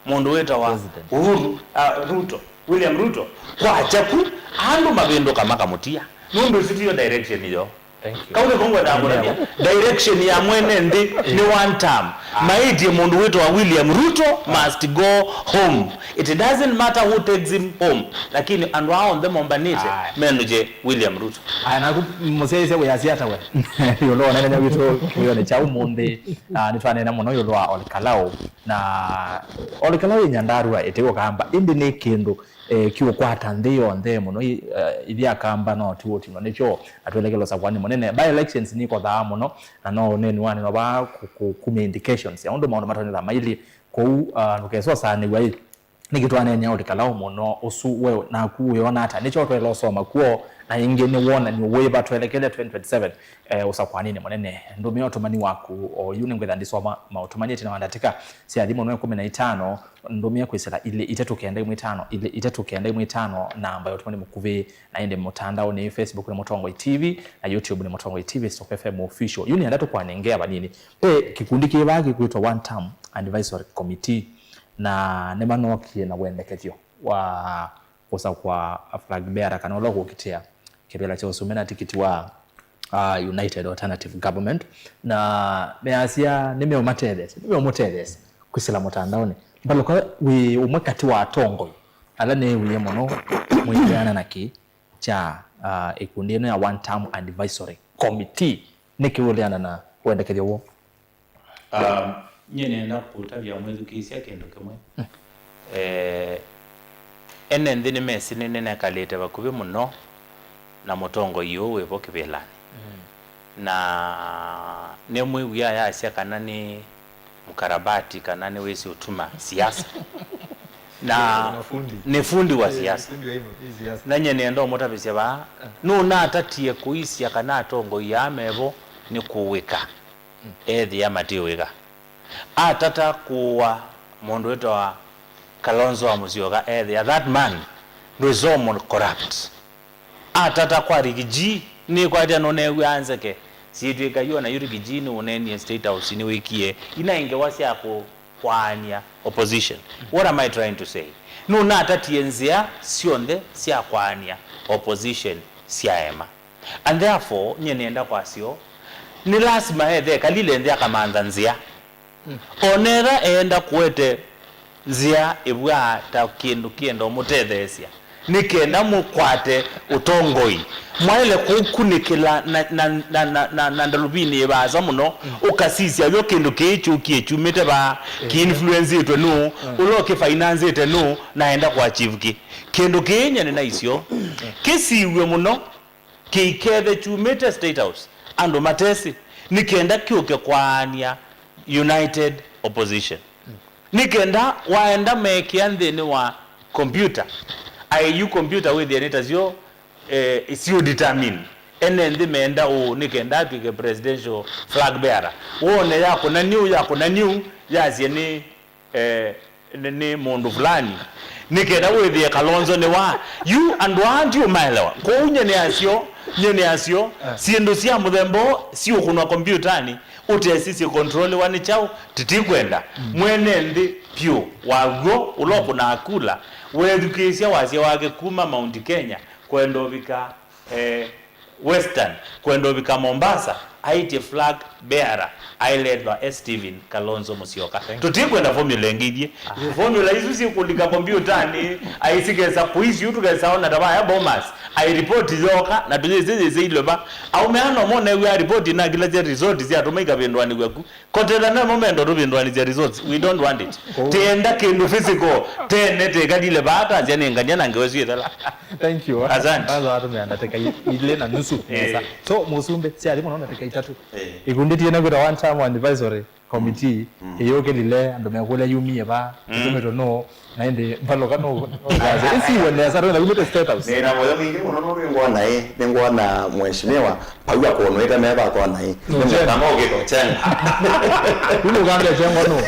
mũndũ wĩtawa President. Uhuru, uh, Ruto, William Ruto, kwakya ku, andũ mavĩndũka makamũtia. Nũndũ ĩsu tiyo direction yo. Thank you. Kau nĩko ngwendaa kũtavya. Direction ya mwene nthĩ nĩ one term. Ah. Maĩtye mũndũ wĩtawa William Ruto must go home. It doesn't matter who takes him home. Lakini andũ aa onthe mombanĩte menũkye William Ruto. Aya, naku mũsyaĩĩsya wĩasya ata we? Ĩũlũ wa ũneenany'a witũ kĩwĩonĩ kya ũmũnthĩ, ah, nĩtwaneena mũno ĩũlũ wa Ol Kalou. Na Ol Kalou ĩ Nyandarua ĩtĩ Ũkamba, ĩndĩ nĩ kĩndũ, eh, kĩũkwata nthĩ yonthe mũno. I-, eh, ithyĩ Akamba no tũũtinwa nĩkyo, na twelekele ũsakũanĩ mũnene. By elections nikothaa mũno, na no ũneenwa nĩ vaa ku-, ku-, kumya indications ya ũndũ maũndũ matonya ta mailyĩ. Kwoou, ah, ndũkesosanĩw'a ĩ, nĩkĩ twaneenea Ol Kalou mũno ũsu, we naku wĩona ata? Nĩkyo twaĩle ũsoma kw'o, na ĩngĩ nĩ wonany'o wĩva twelekele twenty twenty-seven, eh, ũsakũanĩnĩ mũnene. Ndũmĩa ũtũmani waku oyu, nĩngwĩtha ndisoma maũtũmani ĩtina wa ndatĩka sya thimũ nĩ ĩkũmi na itano, ndũmĩa kwĩsĩla ilĩ itatũ kenda ĩmwe itano, ilĩ itatũ kenda ĩmwe itano, namba ya ũtũmani mũkuvĩ, na ĩndĩ mũtandaonĩ, Facebook nĩ Mũtongoi T V, na YouTube nĩ Mũtongoi T V, Stock F M Official. Yu nĩenda tũkwanengea vanini. Ve kĩkundi kĩ vaa kĩkwĩtwa One Term Advisory Committee, na nĩmanookie na wendekethyo wa kũsakũa flag bearer kana ũla ũkũkitĩa kĩvĩla kya ũsumbĩ na tikiti wa, ah, United Alternative Government, na measya nĩmeũmatetheesya, nĩmeũmũtetheesya kwĩsĩla mũtandaonĩ. Mbalũka wĩ ũmwe katĩ wa atongoi ala neewie mũno mwĩkĩana na kĩ kya, ah, ĩkundi ĩno ya One Term Advisory Committee. Nĩkĩ ũleana na wendekethyo woo? Um, nyie nĩenda kũtavya mwĩthukĩĩsya kĩndũ kĩmwe. Mm. Eh, ene nthĩ nĩmesĩ nĩnekalĩte vakuvĩ mũno na mũtongoi ũũ wĩvo kĩvĩlanĩ. Mm. Na nĩmwĩw'ĩa ayasya kana nĩ mkarabati kana nĩwĩsĩ ũtuma siasa. Na nĩ fundi wa siasa. Na nyie nĩenda ũmũtavĩsya vaa, nũnatatie kũisya kana atongoi aa mevo nĩ kũw'ĩka. Ethĩa matiw'ĩka. Atata kũũa mũndũ wĩtawa Kalonzo wa Musyoka, ethĩa that man ndwĩsĩ ũmũ corrupt. Atata kwa Riggy G, nĩkwatya nũneew'aa nzeke, syĩtw'ĩka yu ona yu Riggy G nĩũneenie State House nĩwĩkie ina ngewa sya kũ-, kwaany'a opposition. What am I trying to say? Nũnatatie nzĩa syonthe sya kwaany'a opposition syaema. And therefore, nyie nĩenda kwasya ũũ, nĩ lasima ethe ekalile nthĩ akamantha nzĩa. Mm. Onetha eenda kũete nzĩa ĩvw'aa ta kĩndũ kĩenda ũmũtetheesya, nĩ kenda mũkwate ũtongoi. Mwaĩle kũkunĩkĩla na, na, na, na, na, na ndaluvinĩ ĩ vaasa mũno, mm, ũkasisya yo kĩndũ kĩĩ kyũkie kyumĩte vaa, eh, kĩ-influenceĩtwe nũũ, mm, ũla ũkĩfainanzĩte nũũ, na enda kũachieve kĩ. Kĩndũ kĩĩ nyie nĩnaisyo, mm, kĩsiw'e mũno. Kĩikethe kyumĩte State House, andũ matesĩ, nĩ kenda kyũke kwaany'a united opposition. Nĩ kenda waenda meekĩa nthĩnĩ wa computer, aĩ yu computer wĩthĩe nĩ tasyo, eh, siũ determine ene nthĩ meenda ũũ nĩ kenda atw'ĩke presidential flag bearer. Wone yakũna new, yakũna new, yasye nĩ eh, nĩ, nĩ mũndũ fulani, nĩ kenda wĩthĩe Kalonzo nĩ wa. Yu andũ aa ndiũmaelewa. Kwoou nyie nĩ asyo, nyie nĩ asyo, eh, syĩndũ sya mũthemba ũũ siũkũnwa kombyũtanĩ, ũtesĩ syĩkontroliwa nĩ kyaũ, titikwenda. Mm. Mwene nthĩ vyũ wa w'o, ũla ũkũnaa kula, weethukĩĩsya wasya wake kuma Mount Kenya, kwenda ũvika, eh, Western, kwenda ũvika Mombasa, aĩtye flag bearer, ailethwa e Stephen Kalonzo Musyoka. Tũtikwenda formula ĩngĩ ithyĩ. Formula isu syĩkũlika kombiũtanĩ, aisikesa kũisi yu tũkesa ona ta vaya Bomas, airipoti yoka, na tũyĩsĩ yĩsĩ ilova. Aume ano monew'a ripoti na kila sya resort syatũma ikavĩndwanĩw'a ku. Kotela namo mendo tũvĩndwanĩsya results. We don't want it. Tienda kĩndũ physical. Tene tĩkalile vaa tasya nĩ ngania na ngewa isu ithela. Thank you. Asante. Kwanza watu meanda teka ile na nusu. Eh. Nesa. So musumbe si alimu naona teka itatu. Eh. Ikundi tiena kwita one time advisory committee. Mm. Iyo kelile ando mekule yumie ba. Mm. Tume to no. Na ĩndĩ mbalũka no, no, ĩsiwe nesa, twenda kumĩte State House. Nĩna mũyo mwingĩ mũno nũndũ nĩngwona ĩ, nĩngwona mheshimiwa, pau akonwĩte me va kona ĩ, nĩ mũtama ũkĩte ũchenga. Ĩndĩ ũkambĩa chengwa no.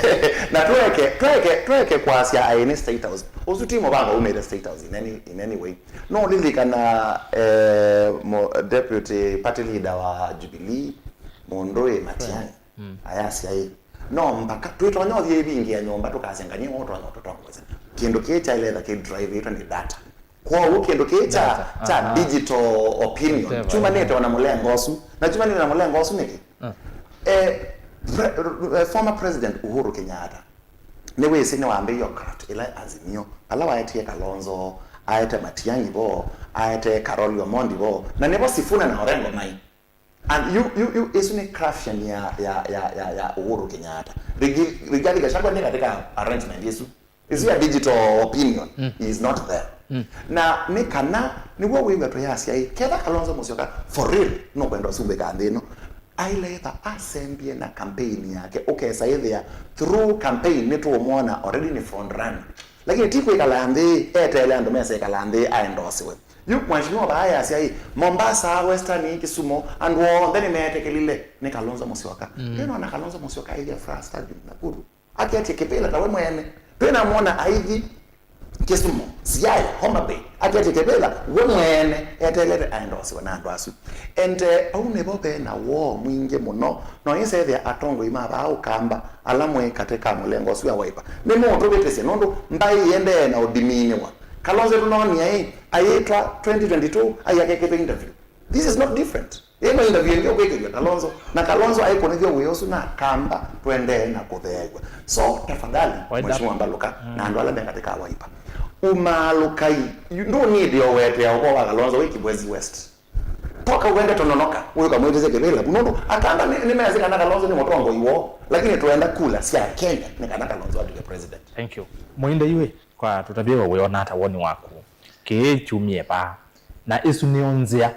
Na tweke, tweke, tweke kwasya aĩ nĩ State House. Ũsu ti mũvango umĩte State House in any, in any way. No lilikana, eh, mo-, deputy party leader wa Jubilee, mũndũ ĩ Matiang'i. Mm. Ayasya ĩ, no mbaka twĩtonya ũthiĩ ĩvingĩa nyũmba tũkasya ngania ũũ ũtonya ũtũtongoesya. Kĩndũ kĩĩ kyaĩle etha kĩ drive ĩtwe nĩ data. Kwoou kĩndũ kĩĩ kya, data, kya aha, digital opinion, whatever, kyumanĩte ona mũlengo ũsu. Na kyumanĩte na mũlengo ũsu nĩkĩ? Mm. Eh, pre, eh, former President Uhuru Kenyatta nĩwĩsĩ nĩwambĩie craft ĩla Azimio, ala waetie Kalonzo, aete Matiang'i vo, aete Karoli Omondi vo, na nĩvo Sifuna na Orengo mai. And you, you, you, ĩsu nĩ corruption ya, ya, ya, ya, ya Uhuru Kenyatta. Rigathi, Rigathi Gachagua nĩ katika arrangement ĩsu. Ĩsu ya digital opinion, mm, is not there. Mm. Na nĩ kana, nĩw'o wĩw'a tũyasya ĩ, ketha Kalonzo Musyoka for real nũkwenda ũsumbĩka nthĩ ĩno, aile etha asembie na campaign yake, ũkesa ĩthĩa through campaign nĩtũũmwona already nĩ front runner. Lakini ti kwĩkala nthĩ, eteele andũ mese ĩkala nthĩ aendosiwe. Yu mheshimiwa vaa yasya ĩ, Mombasa, Western, Kisumu, andũ onthe nĩmeetĩkĩlile nĩ Kalonzo Musyoka. Mm. Ndĩnona Kalonzo Musyoka aithya Furaha Stadium Nakuru. Aketye kĩvĩla ta we mwene. Twĩnamwona aithi Kisumu, Siaya, Homa Bay. Aketye kĩvĩla we mwene eteelete aendosiwe na andũ asu. And, eh, au nĩvo ve na woo mwingĩ mũno. No ĩsethĩa atongoi ma vaa Ũkamba, ala mwĩ katĩ ka mũlengo ũsu wa Wiper, nĩmũũtũvĩtĩsye nũndũ mbaĩ ĩendee na ũdiminĩwa. Kalonzo tũnoonie ĩ, ayĩtwa twenty twenty-two, ai akekĩthwa interview. This is not different. Ĩno interview ĩngĩ ũkwĩkĩthw'a Kalonzo, na Kalonzo aikũnĩthya wĩa ũsu na Akamba tũendee na kũtheew'a. So, tafadhali, Mheshimiwa Mbaluka, mm, na andũ ala me katĩ ka Wiper, umaalũkai. You don't need o wetea ũvoo wa Kalonzo wĩ Kibwezi West. Toka uende Tononoka, ũyũka mwĩtĩsye kĩvĩla. Nũndũ Akamba nĩ, nĩmeasĩ kana Kalonzo nĩ mũtongoi woo, lakini tũenda kula sya Kenya nĩ kana Kalonzo atw'ĩke president. Thank you. Mũinde iwe, kwa tũtavye we wĩona ata woni waku? Kĩĩ kyumie vaa? Na ĩsu nĩyo nzĩa,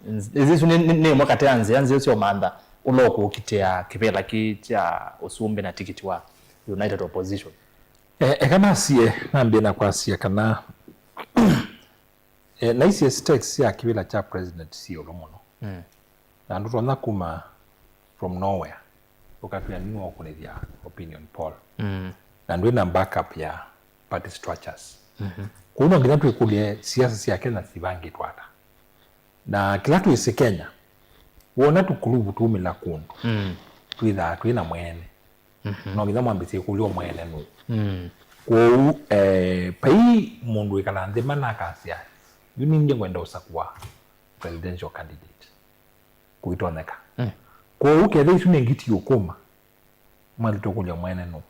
nz-, ĩsu nĩ, nĩ, nĩ ĩmwe katĩ ya nzĩa nzeo sya ũmantha ũla ũkũkitĩa kĩvĩla kĩĩ kya ũsumbĩ na tikiti wa United Opposition. E, eka nasie, nambie na kwasya kana E, naisye stakes sya kĩvĩla kya president syĩ ĩũlũ mũno. Mm. Na ndũtonya kuma from nowhere ũkatwĩa nĩwe ũkũnĩthya opinion poll. Mm. Na ndwĩ na backup ya party structures. Mm-hmm. Kwoou no nginya twĩkũlye siasa sya Kenya sivangĩtwe ata. Na kĩla twĩsĩ Kenya, wona tũkuluvu tũumĩla kũndũ, mm, twĩthaa twĩ na mwene. Mhm. No nginya mwambĩsye kũlya mwene nũũ. Mm. Kwoou, eh, vai mũndũ wĩkala nthĩ mana akasya, yu ningĩ ngwenda ũsakũa presidential candidate. Kũitonyeka. Mm. Kwoou ketha isu nĩ ngiti ũkũma, mwathi tũkũlya mwene nũũ.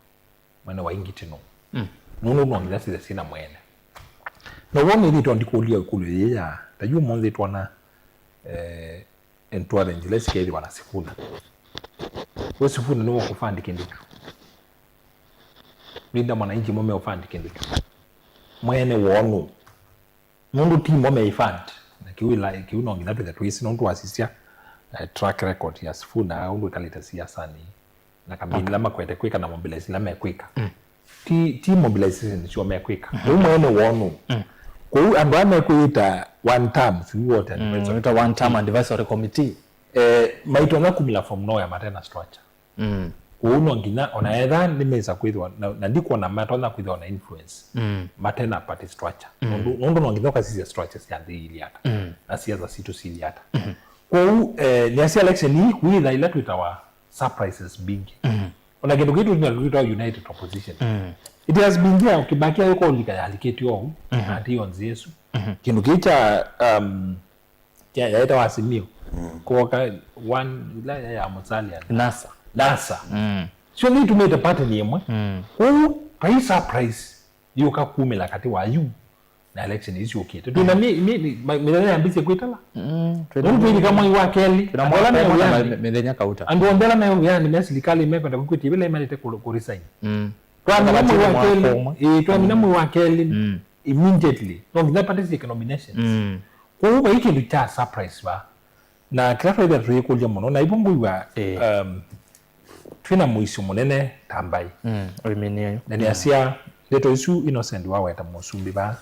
Mwene wa ingiti nũũ. Mm. Nũndũ no nginya sithe syĩna mwene. Na wona ĩthĩtwa ndikũlya ĩkũlyo yĩĩ ya, ta yu ũmũnthĩ twona, eh, entwale njĩla ĩsu kethĩwa na Sifuna. We Sifuna nĩwe ũkũfund kĩndũ kyu? Linda Mwananchi mo meũfund kĩndũ kyu? Mwene woo nũũ? Nũndũ ti mo meifund. Na kĩu ĩla, kĩu no nginya twĩthe twĩsĩ nũndũ twasisya, eh, track record ya Sifuna ũndũ ĩkalĩte siasanĩ. Na campaign ila makwete kwĩka na mobilize ila mekwĩka. Mm. Ti, ti mobilization syo mekwĩka. Mm-hmm. Rĩu mwene woo nũũ? Mm. Kwoou andũ aa mekwĩyĩta one term, sijui what advisor. Mm, wĩta one term advisory committee. Eh, maitonya kumĩla from nowhere mate na structure. Mm. Kwoou no nginya, ona etha nĩmesa kwĩthĩwa, na, na ndikwona matonya kwĩthĩwa na influence. Mm. Mate na party structure. Mm. Nũndũ, nũndũ no nginya ũkasisya structure sya nthĩ ili ata. Mm. Na siasa sitũ sili ata. Mm-hmm. Kwoou, eh, nĩasya election ii kwĩtha ila twĩtawa surprises mbingĩ. Mm. Ona kĩndũ kĩĩ tũtina twĩtawa united opposition. Mm. It has been there, Kibaki ayũka ũlika yalikĩtye ũu, mm-hmm, na atĩ yo nzĩa ĩsu. Mm-hmm. Kĩndũ kĩĩ kya, um, ya, yaĩtawa Azimio. Mm. Kwoka one, ila ya, ya Musalia. NASA. NASA. Mm. Syo nĩtumĩte pattern ĩmwe. Mm. Kwoou, vai surprise yũka kumĩla katĩ wa yu na election isu syũkĩte. Twĩna mi-, mi-, mi-, ma-, mĩthenya yambĩsye kwĩtala. Mm, twĩna nũndũ twĩlika mwei wa kelĩ. Twĩna andũ ala mwaka me ũmwe na wĩanĩ, ma-, mĩthenya kauta. Andũ onthe ala me wĩanĩ me silikalĩ mekwenda kwĩkwĩtĩa ĩvĩla ĩmalĩte kũ-, kũ resign. Mm. Twamina mwei wa kelĩ, ĩĩ, twamina mwei wa kelĩ, mm, immediately. No nginya party syĩke nominations. Mm. Kwoou vai kĩndũ kya surprise va. Na kĩla twaĩthĩa tũyĩkũlya mũno, na ivo ngwĩw'a, ĩĩ, um, twĩ na mũisyo mũnene ta mbaĩ. Mm, ũiminie yu. Na nĩasya, ndeto isu Innocent waweta mũsumbĩ vaa,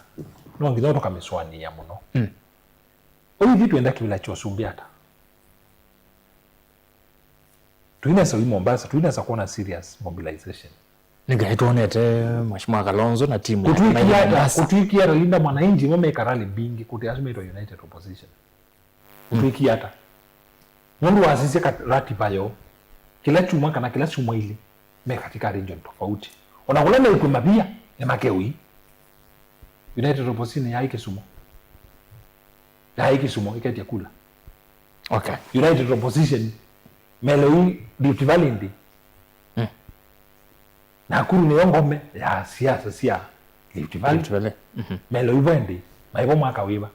no nginya tũkamĩsũanĩĩa mũno. Mm. Ũithi twenda kĩvĩla kya ũsumbĩ ata? Tũinesa wi Mombasa, tũinesa kwona serious mobilization. Nĩ ngai twonete Mheshimiwa Kalonzo na timu yake kũtwĩkia ata, Mombasa. Kũtwĩkia ata Linda Mwananchi mo meka rally mbingĩ kũte asu metwa United Opposition. Kũtwĩkia ata? Nũndũ wasisya ka-, ratiba yoo, kĩla kyumwa kana kĩla syumwa ilĩ me katika region tofauti. Ona kũla mekwĩ mavia, nĩ makeũi. United Opposition yaĩ Kisumu. Yaĩ Kisumu, ĩketya kula. Okay. United Opposition, meloi Rift Valley ndi. Mm. Nakuru nĩyo ngome ya siasa sya Rift Valley. Rift Valley. Mhm. Melo ivo endi, maivo mwaka wĩva?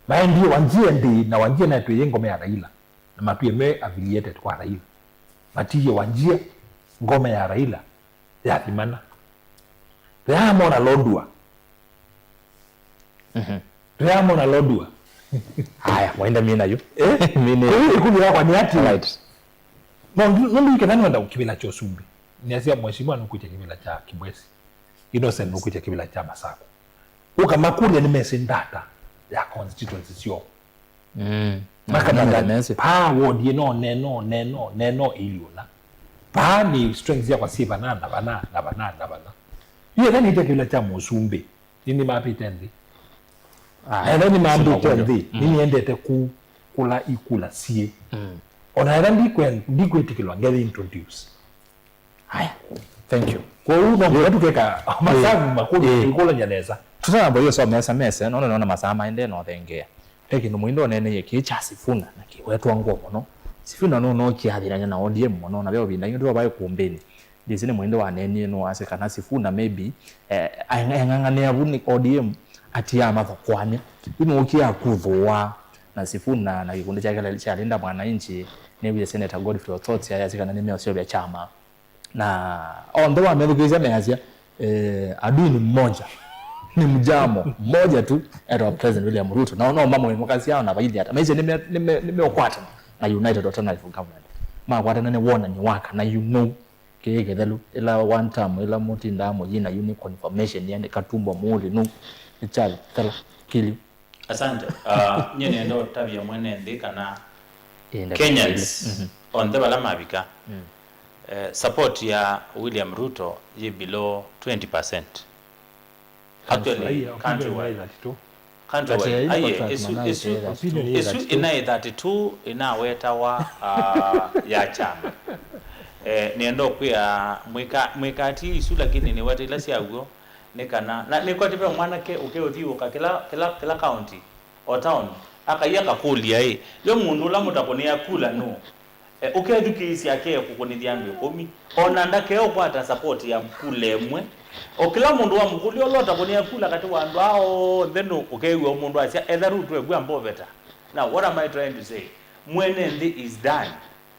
Maendie Wanjia ndi, na Wanjia naitwe yĩ ngome ya Raila. Na matwie me affiliated kwa Raila. Matiie Wanjia ngome ya Raila yathimana. Tũyamona Lodwar. Mhm. Tũyamona Lodwar. Haya, mwainda mina yu. Eh? Mina. Kwa hiyo ikundi yakwa ni ati. Right. No, ndu-, nũndũ ikena nĩwenda kĩvĩla kya ũsumbĩ. Nĩasya mheshimiwa nũkwĩtya kĩvĩla kya Kibwezi. Innocent nũkwĩtya kĩvĩla kya Masako. Ũkamakũlya nĩmesĩ ndata ya constituency syoo. Mm. Makamanya, nĩmesĩ. Paa ward ĩno, neno, neno, neno ĩilyũla. Paa nĩ strength syakwa syĩ vana, na vana, na vana, na vana. Yu ethwa nĩtya kĩvĩla kya mũsumbĩ. Nini mapĩte nthĩ. Ah, na ethwa nĩmambĩte nthĩ, mm, nini endete ku-, kũla ikula siĩ. Mm. Ona ethwa ndikwe-, ndikwĩtĩkĩlwa ngethe introduce. Haya. Thank you. Kwoou no nginya tũkeka masavu makũlũ, eh, tũikũlany'a nesa. Tũtanamba yu so mesa mese, no nĩona masaa maendee na ũthengeea. Ve kĩndũ mũindo ũneeneie kĩĩ kya Sifuna na kĩwetwa ngoo mũno. Sifuna nũnookie athĩnany'a na O D M mũno, na ve ũvinda yu ndĩwa vaĩ kũmbĩnĩ. Ndĩsĩ nĩ mũindo waneenie nũasya kana Sifuna maybe, eh, aeng'ang'anĩa vu nĩ O D M atiaa mathokoany'a. Yu nũũkie akuthũaa na Sifuna na kĩkundi kyake kya Linda Mwananchi, nĩw'ie Senator Godfrey Otsotsi ayasya kana nĩmeũseũvya kyama. Na onthe wamethukĩĩsya measya, eh, adui ni mmoja, ni mjamo mmoja tu, etawa President William Ruto. Na no mamwe mũkasya ona vaithi ata. Maisye nĩme-, nĩme-, nĩmeũkwatana na United Alternative Government. Makwatana nĩ wonany'o wa kana you know kĩĩ kĩthelu. Ĩla one term, ĩla mũtindaa mũyina yu nĩ confirmation, yani katumbo mũũli nũ, nĩ kyathela kĩlyu. Asante. Uh, nyie nĩenda ũtavya mwene nthĩ kana Kenyans, mhm, onthe vala mavika, mm, eh, support ya William Ruto yĩ below twenty percent. Actually, countrywide. Countrywide. Aye, isu, isu, isu ĩnaĩ thirty-two ĩnawetawa, uh, ya kyama. Eh, nĩenda ũkwĩa mwĩka-, mwĩkati isu, lakini nĩweta ila syaw'o. Nĩ kana, na nĩkwatĩ ve mwanake ũkeũthiũũka kĩla, kĩla, kĩla county, o town, akaia akakũlya ĩ, yo mũndũ ũla mũtakũnĩa kula nũũ? E, ũkethukĩĩsya akeekũkũnĩthya andũ ĩkũmi, o na ndakeũkwata support ya kula ĩmwe. O kĩla mũndũ wamũkũlya ũla ũtakũnĩa kula katĩ wa andũ aa onthe nũũ, ũkew'a o mũndũ asya, etha rĩu twew'a mboveta. Now, what am I trying to say? Mwene nthĩ is done.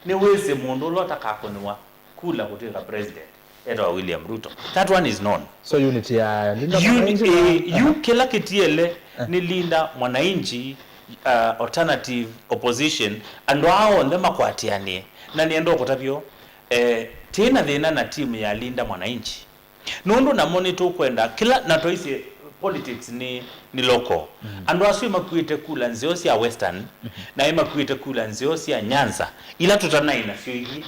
Nĩwĩsĩ mũndũ ũla ũtakakũnĩwa kula kũtw'ĩka president etawa William Ruto. That one is known. So unity ya Linda Mwananchi na, eh, yu kĩla kĩtiele, eh, nĩ Linda Mwananchi, uh, alternative opposition, andũ aa onthe makwatĩanĩe. Na nĩenda ũkũtavyo, eh, tĩ na thĩna na timu ya Linda Mwananchi. Nũndũ namo nĩtũkwenda kĩla, na twaisye politics nĩ, nĩ local. Mm. Andũ asu makuĩte kula nzeo sya Western, mm-hmm, na ĩ makuĩte kula nzeo sya Nyanza, ila tũtanaĩ nasyo ithyĩ.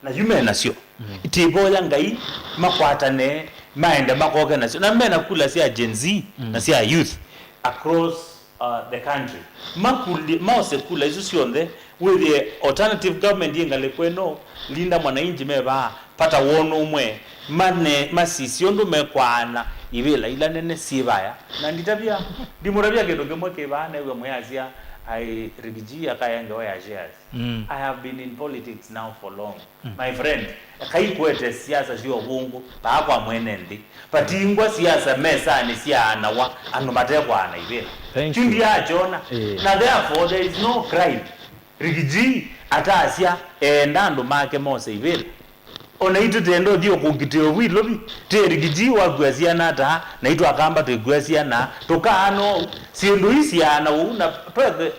Na yu me nasyo. Mm. Itivoya Ngai makwatane, maende makoke nasyo. Na me na kula sya Gen Z, mm, na sya youth across uh, the country. Makuli, maose kula isu syonthe, wĩthĩe alternative government yĩ ngalĩko ĩno, Linda Mwananchi me vaa, pata wona ũmwe, mane, masisye ũndũ mekwaana ivĩla ila nene syĩ vaya. Na nditavya, ndimũtavya kĩndũ kĩmwe kĩ vaa, new'e mwĩasya, Ai, Ricky G akaya ngewa ya shares. Mm. I have been in politics now for long. Mm. My friend, kai kwete siasa syo vungu, paa kwa mwene nthi. Patingwa siasa mesani sya anawa, andũ matekwaana ivĩla. Thank you. Chindi achona. Eh. Na therefore, there is no crime. Ricky G atasya, eenda andũ make mose ivĩla. O naitũ tũtenda ũthi ũkũkitĩo vwĩ lovi, twĩ Ricky G wakua syana ata, naitũ Akamba twĩkua syana, tũkaana ũu. Syĩndũ ii syaana ũu, na pe-,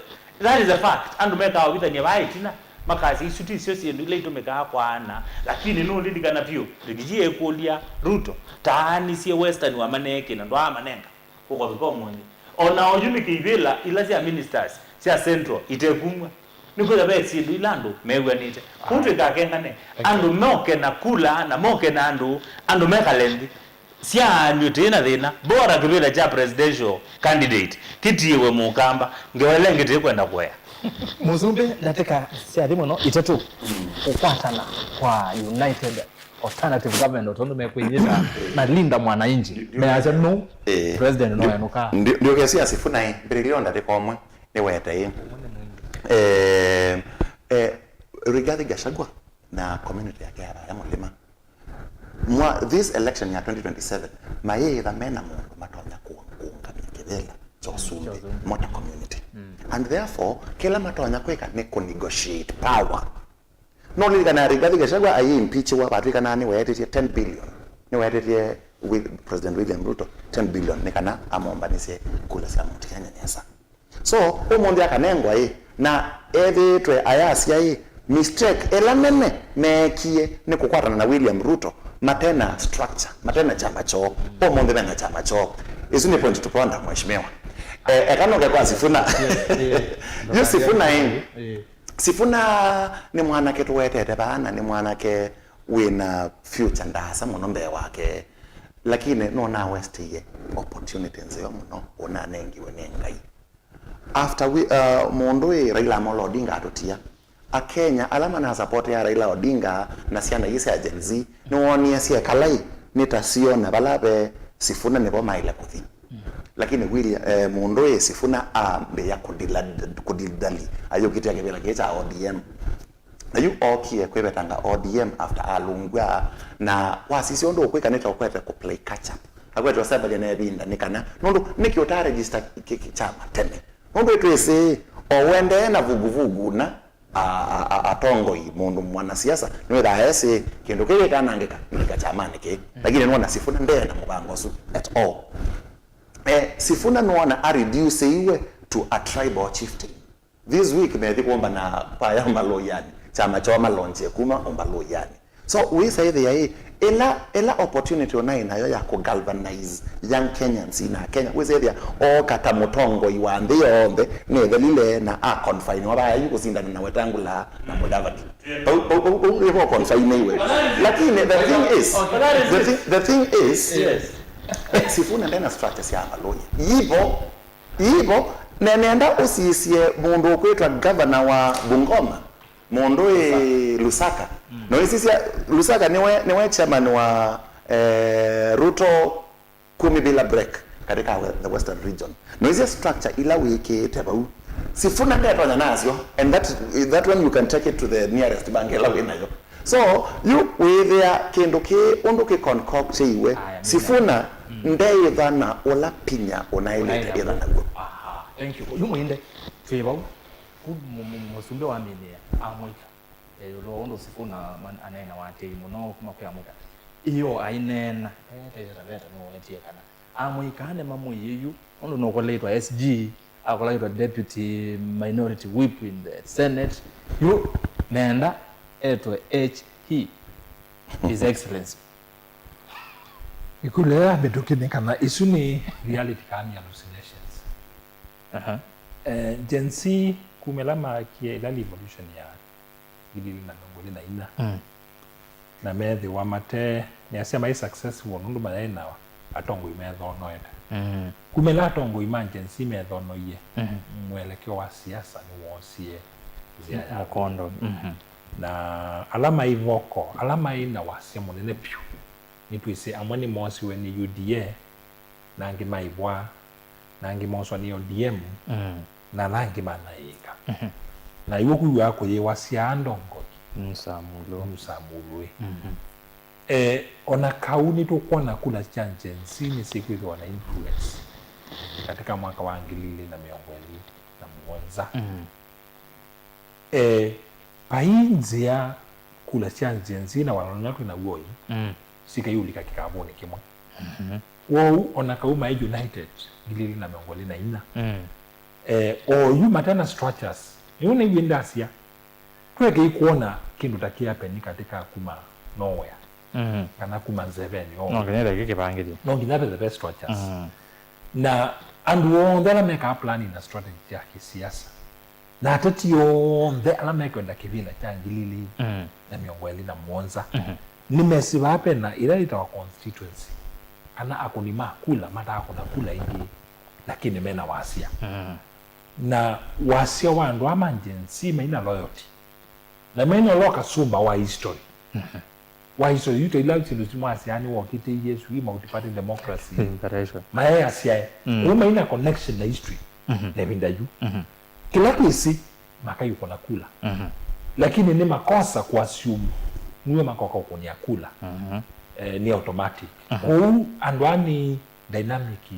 that is a fact. Andũ mekaa ũvithany'a vaa ĩtina, makasya isu ti syo syĩndũ ila itũmĩkaa kwaana. Lakini nũlilikana vyũ, Ricky G ekũlya Ruto, taanisye Western wamanengie na ndwaamanenga. Kũkavika ũmũnthĩ. O na oyu nĩ kĩivĩla ila sya ministers sya Central itekumw'a. Nĩkwĩthwa ve syĩndũ ila andũ mew'anĩte. Kũu twĩkakengane. Andũ moke na kula na moke na andũ, andũ mekale nthĩ. Syaanw'e tĩĩ na thĩna. Bora kĩvĩla kya presidential candidate kĩtiĩwe Mũkamba. Ngewa ĩla ĩngĩ tĩkwenda kũea. Mũsumbĩ, ndatĩka sya thĩ mũno itatũ. Kũkwatana kwa United Alternative Government, o tondũ mekwĩyĩta na Linda Mwananchi. Ndio, ndio. Measya no, eh, president no ndio, enũka. Ndio, ndio kesi ya Sifuna ĩ, mbĩrĩlyo ndatĩka ũmwe, nĩwete ĩ. Eh, eh, Rigathi Gachagua na community yake ya Raia Mũlima. Mwa, this election ya twenty twenty-seven, mayĩĩtha mena mũndũ matonya kũ-, kũũngamya kĩvĩla kya ũsumbĩ, kya ũsumbĩ, mo ta community. Mm. And therefore, kĩla matonya kwĩka nĩ kũ negotiate power. No lilikana Rigathi Gachagua ayi impeachiwa, vatwikana nĩ weetĩtye ten billion. Nĩ weetĩtye Wi-, President William Ruto ten billion nĩ kana amombanĩsye kula sya Mount Kenya nesa. So, ũmũnthĩ akanengwa ĩ, na ethĩĩtwe ayasya ĩ, mistake ĩla nene meekie nĩ kũkwatana na William Ruto matena structure, matena kyama kyoo. Ũmũnthĩ mena kyama kyoo. Isu nĩ point to ponder, mheshimiwa. Eh, eka noke kwa Sifuna. Yu Sifuna ĩ, Sifuna nĩ mwanake tũwetete vaa, na nĩ mwanake wĩna future ndaasa mũno mbee wake, lakini nũnawestiie opportunity nzeo mũno ũnanengiwe nĩ Ngai. After we, uh, mũndũ ĩ Raila Amolo Odinga atũtia, Akenya ala manasapotea Raila Odinga na syana ii sya Gen Z nĩwoonie syekalai nĩ ta siona vala ve Sifuna nĩvo maĩle kũthi. Lakini William, eh, mũndũ ĩ Sifuna ambĩĩa kũdila-, kũdidali, ayũkĩtĩa kĩvĩla kĩĩ kya O D M. Na yu ookie kwĩvetanga O D M after alungw'a, na wasisya ũndũ ũkwĩka nĩ ta ũkwete kũ play catch up. Akwete ũsembany'a na ĩvinda nĩ kana, nũndũ nĩkĩ ũta register kĩ-, kĩ-, kyama tene? Nũndũ ĩtwĩsĩ, o ũendee na vuguvugu na a-, a-, a-, atongoi, mũndũ mwanasiasa nĩwĩthaa esĩ kĩndũ kĩu kĩkanangĩka, nĩka kyamanĩ kĩĩ. Lakini nĩwona Sifuna ndee na mũvango ũsu at all. Eh, Sifuna nĩwona a reduceiwe to a tribal chieftain. This week methi kũmbana kwa ya Ombaluyanĩ, kyama kyoo malonjie kuma Ombaluyanĩ. So wĩsa ĩthĩa ĩ, ĩla, ĩla opportunity ũnaĩ nayo ya kũ galvanize young Kenyans in Kenya, wĩsa ĩthĩa ooka ta mũtongoi wa nthĩ yonthe, nĩthelile na a confine wa vaya yu kũsindana na Wetangula na Mudavadi. Vau, vau, vau, vau, nĩvo confine iwe. Lakini the thing is, the thing, the thing is, eh, Sifuna ndena structure sya Ombaluya. Yivo, yivo, na nenda ũsisye mũndũ ũkwĩtwa governor wa Bungoma. Mũndũ ĩ Lusaka. Mm. No ĩsisya, Lusaka nĩwe, nĩwe chairman wa, eh, Ruto Kumi Bila Break katika we-, the Western region. No ĩsisya structure ila wĩkĩĩte vau. Sifuna ndetonya nasyo, and that, that one you can take it to the nearest bank ila wĩ nayo. So, yu wĩthĩa kĩndũ kĩĩ ũndũ kĩ concoctiwe, aya, Sifuna, mm, ndeĩtha na ũla pinya ũnaĩlĩte, ũnaĩlĩte ĩtha naw'o. Aha, thank you. Yu mwĩnde, twĩ vau. Ku mu-, mu-, mũsumbĩ wa mĩnĩa amũika, eh, ĩũlũ wa ũndũ Sifuna man-, aneenawa atei mũno kuma kwĩ amũika. Ĩyo aineena, eh, Taita Taveta nĩwetie kana amũika nĩmamũie yu, ũndũ nũkoleitwa S G, akoleitwa Deputy Minority Whip in the Senate, yu nenda etwe H E, His Excellency. Ĩkũlyo ya mĩtũkĩ nĩ kana isu nĩ reality kana nĩ hallucinations. Aha. Eh, Gen Z kumĩla maakie ĩla revolution ya ngili ili na mĩongo ĩlĩ na inya. Mm. Na methĩwa mate, nĩasya mai successful nũndũ mayaĩ na atongoi methonoete. Mm. Kumĩla atongoi ma Gen Z methonoie, mm, mwelekeo wa siasa nĩwoosie nzĩa ya mũkondo. Mhm. Na ala mai voko, ala mai na wasya mũnene vyũ, nĩtwĩsĩ amwe nĩmoosiwe nĩ U D A, na angĩ maivwa, na angĩ mooswa nĩ O D M. Mm. na ala angĩ manaĩka. Mhm. Na iw'o kwĩw'aa kũyĩwasya ndongoi. Nũsamulũ. Nũsamulũĩ. Mhm. Eh, ona kau nĩtũkwona kula sya Gen Z nĩsyĩkwĩthĩwa na influence katika mwaka wa ngili ili na mĩongo ĩlĩ na mũonza. Mhm. Eh, vai nzĩa kula sya Gen Z na walonana twĩ na w'o ii, mm, sikaiũlika kĩkavũnĩ kĩmwe. Mhm. Kwoou, ona kau maĩ united ngili ili na mĩongo ĩlĩ na inya, mm, eh, oyu matena structures, nĩw'o naiw'e ndasya, twekei kwona kĩndũ ta kĩapeni katika kuma nowhere, mm, kana kuma nzevenĩ o. No nginya ĩtheke kĩvangĩthyo. No nginya vethe ve structures. Mm. Na andũ onthe ala mekaa planning na strategy ya kĩsiasa, na ateti onthe ala mekwenda kĩvĩla kya ngili ili, mm, na mĩongo ĩlĩ na mũonza, mhm, nĩmesĩ vaa vena ĩla yĩtawa constituency, kana akũni ma kula matakũna kula ingĩ, lakini mena wasya. Mhm. Na wasya wa andũ aa ma Gen Z maina loyalty, na mena ũla ũkasũmba wa history. Mhm. Wa history, yu ta ila syĩndũ simwasyaa nĩwokĩtĩie sui multiparty democracy. Federation. Maye asyae. Mm. Kũu maina connection na history. Mhm. Na ĩvinda yu. Mhm. Kĩla twĩsĩ, makaiũkũna kula. Mhm. Lakini nĩ makosa kũassume nĩw'o makoka ũkũnĩa kula. Mhm. Eh, nĩ automatic. Mhm. Kũu andũ aa nĩ dynamic,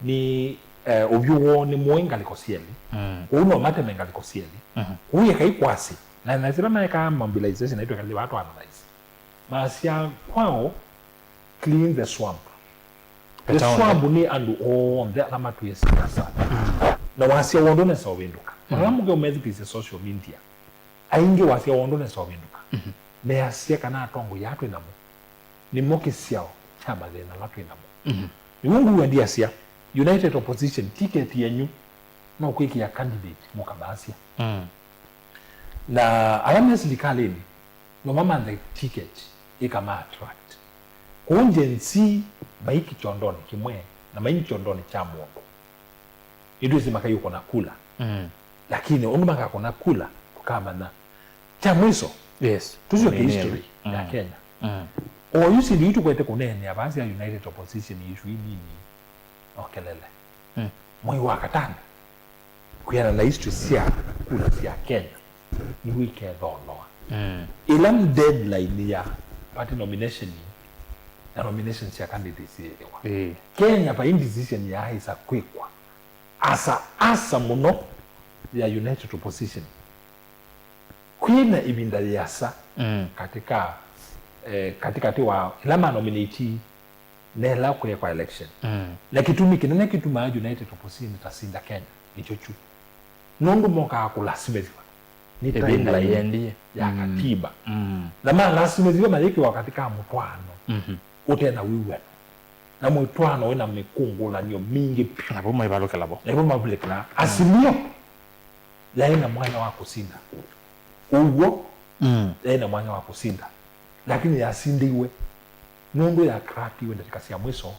nĩ, eh, ũvyũ woo nĩ mũĩ ngalĩko syelĩ. Mm. Kũu no mateme ngalĩko syelĩ. Mhm. Kũu yekai kwasĩ. Na, na sila maekaa mobilization aitũ ekalĩ vaa twa analyze. Masya kwao, clean the swamp. The swamp nĩ andũ onthe ala matwĩe siasa. Mm. Na wasya woo ndũnesa ũvĩndũka. Mm. Ala mũke ũmethukĩĩsya social media, aingĩ wasya woo ndũnesa ũvĩndũka. Mhm. Measya kana atongoi aa twĩ namo nĩmo kĩsyao kya mathĩna ala twĩ namo. Mhm. Nĩw'o ngũw'a ndiasya, United Opposition, ticket yenyu no kwĩkĩa candidate mũkavaasya. Mm. Na ala me silikalĩnĩ, no mamanthe ticket ĩkama attract. Kwoou Gen Z mai kĩkyondonĩ kĩmwe, na mai kĩkyondonĩ kya mũndũ. Nĩtwĩsĩ makaiũkũna kula. Mm. Lakini ũndũ makakũna kula, tũkamanya. Kya mwiso, yes, tũsyoke history ya Kenya. Mm. Oyu syĩndũ ii tũkwete kũneenea vaa sya United Opposition issue ii nini, no kelele. Mm. Mwei wa katano, kwĩana na history sya kula sya Kenya, nĩw'o iketholoa. Mm. Ĩla deadline ya party nomination na nomination sya candidates yĩthĩwa. Ĩĩ. Kenya vai decision yaaĩsa kwĩkwa asa, asa mũno ya United Opposition. Kwĩna ĩvinda yĩasa, mm, katika, eh, katikati wa ĩla manominate na ĩla kwĩekwa election. Mm. Na kĩtumi kĩnene kĩtumaa United Opposition ĩtasinda Kenya nĩkyo kyu. Nũndũ mokaa kũlasimĩthw'a nĩ ĩvinda timeline yĩendie ya, mm, katiba. Mm. Na malasimĩthw'a mayĩkĩwa katika mũtwaano, mhm, ũte na wĩw'ano. Na mũtwaano wĩna mĩkũngũlanio mingĩ vyũ. Na vo maivalũkĩla vo. Na vo mavalũkĩla. Mm. Azimio yaĩ na mwanya wa kũsinda. Ũw'o, mm, yaĩ na mwanya wa kũsinda. Lakini yasindĩiwe nũndũ ya crackiwe ndatĩka sya mwiso,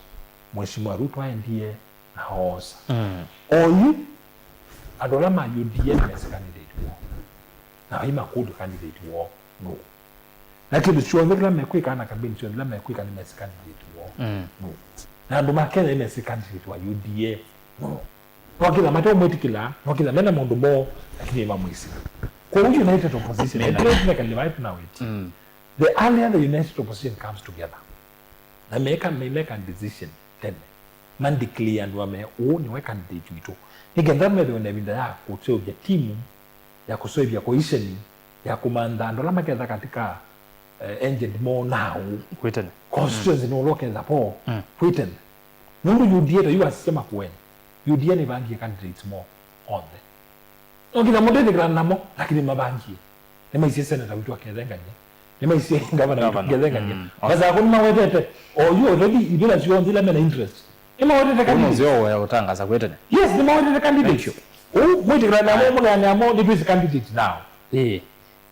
Mheshimiwa Ruto aendie na oosa. Mm. Oyu, andũ ala ma U D A nĩmesĩ candidate woo. Na vai makũlw'a candidate woo nũũ. Na kĩndũ kyonthe kĩla mekwĩka na campaign syonthe ila mekwĩka nĩmesĩ candidate woo, mm, nũũ. Na andũ ma Kenya nĩmesĩ candidate wa U D A nũũ. Nokĩtha mateũmwĩtĩkĩla, nokĩtha mena maũndũ moo, lakini nĩmamwĩsĩ. Kwoou United Opposition, mena, ĩtũlĩtĩle kalĩ vai tũnawĩti. Mm. The earlier the United Opposition comes together, na meka, me, meka decision tene, ma declare andũ ame, ũũ nĩwe candidate witũ, nĩ kenda methĩwe na ĩvinda ya kũseũvya timu, ya kũseũvya cohesion, ya kũmantha andũ ala maketha katika, eh, agent moo na ũũ. Kwĩ tene. Constituency, mm, nĩ ũla ũketha po. Mm. Kwĩ tene. Nũndũ U D A ta yu wasisya Makueni, U D A nĩvangie candidates moo onthe. No nginya mũndĩthĩkĩla namo, lakini mavangie. Nĩmaisye seneta witũ akethengany'a. Nĩmaisye gavana witũ, gavana, akethengany'a. Mm. Masakũ nĩmawetete. O yu already ivĩla syonthe ila mena interest. Nĩmawetete candidates. Ũnũsyo ũtangaza kwĩ tene. Yes, nĩmawetete candidates. Thank you. Ũu mwĩtĩkĩla namo, mũneane amo, nĩtwĩsĩ candidate now. Ĩĩ.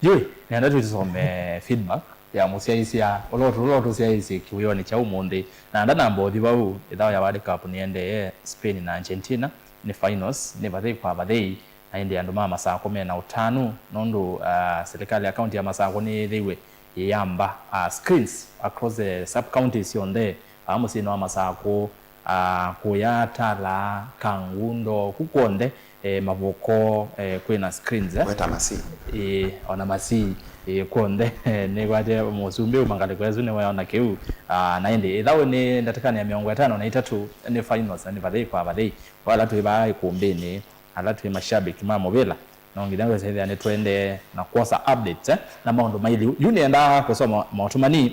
Yũĩ, nenda tũsome feedback ya mũsyaĩĩsya ũla ũtũ-, ũla ũtũsyaĩĩsye kĩwĩonĩ kya ũmũnthĩ. Na nda namba ũthi vau, ĩthao ya World Cup nĩendee, Spain na Argentina, nĩ finals, nĩ vathei kwa vathei, na ĩndĩ andũ ma Masakũ mena ũtanu, nũndũ, ah, silikalĩ ya kaunti ya Masakũ nĩyĩthĩiwe yĩyamba, ah, screens across the sub-counties syonthe, vaa mũsyĩnĩ wa Masakũ, ah, kũya Tala, Kangundo, kũ kw'onthe, eh, Mavoko, eh, kwĩna screens, eh. Weta Masii. Ĩĩ, ona Masii, ĩĩ, kw'onthe, eh, nĩkwatĩe mũsumbĩ uma ngalĩko ĩsu nĩweona kĩu. Ah, na ĩndĩ, ĩthaũ nĩ ndatĩkanĩ ya mĩongo ĩtano na itatũ, nĩ finals, na nĩ vathei kwa vathei. Ala twĩ vaa ikumbĩnĩ, ala twĩ mashabiki ma mũvĩla, no nginya wĩsĩthĩa nĩtũendee na kwosa updates, eh, na maũndũ mailiu. Yu nĩendaa kũsoma maũtũmani,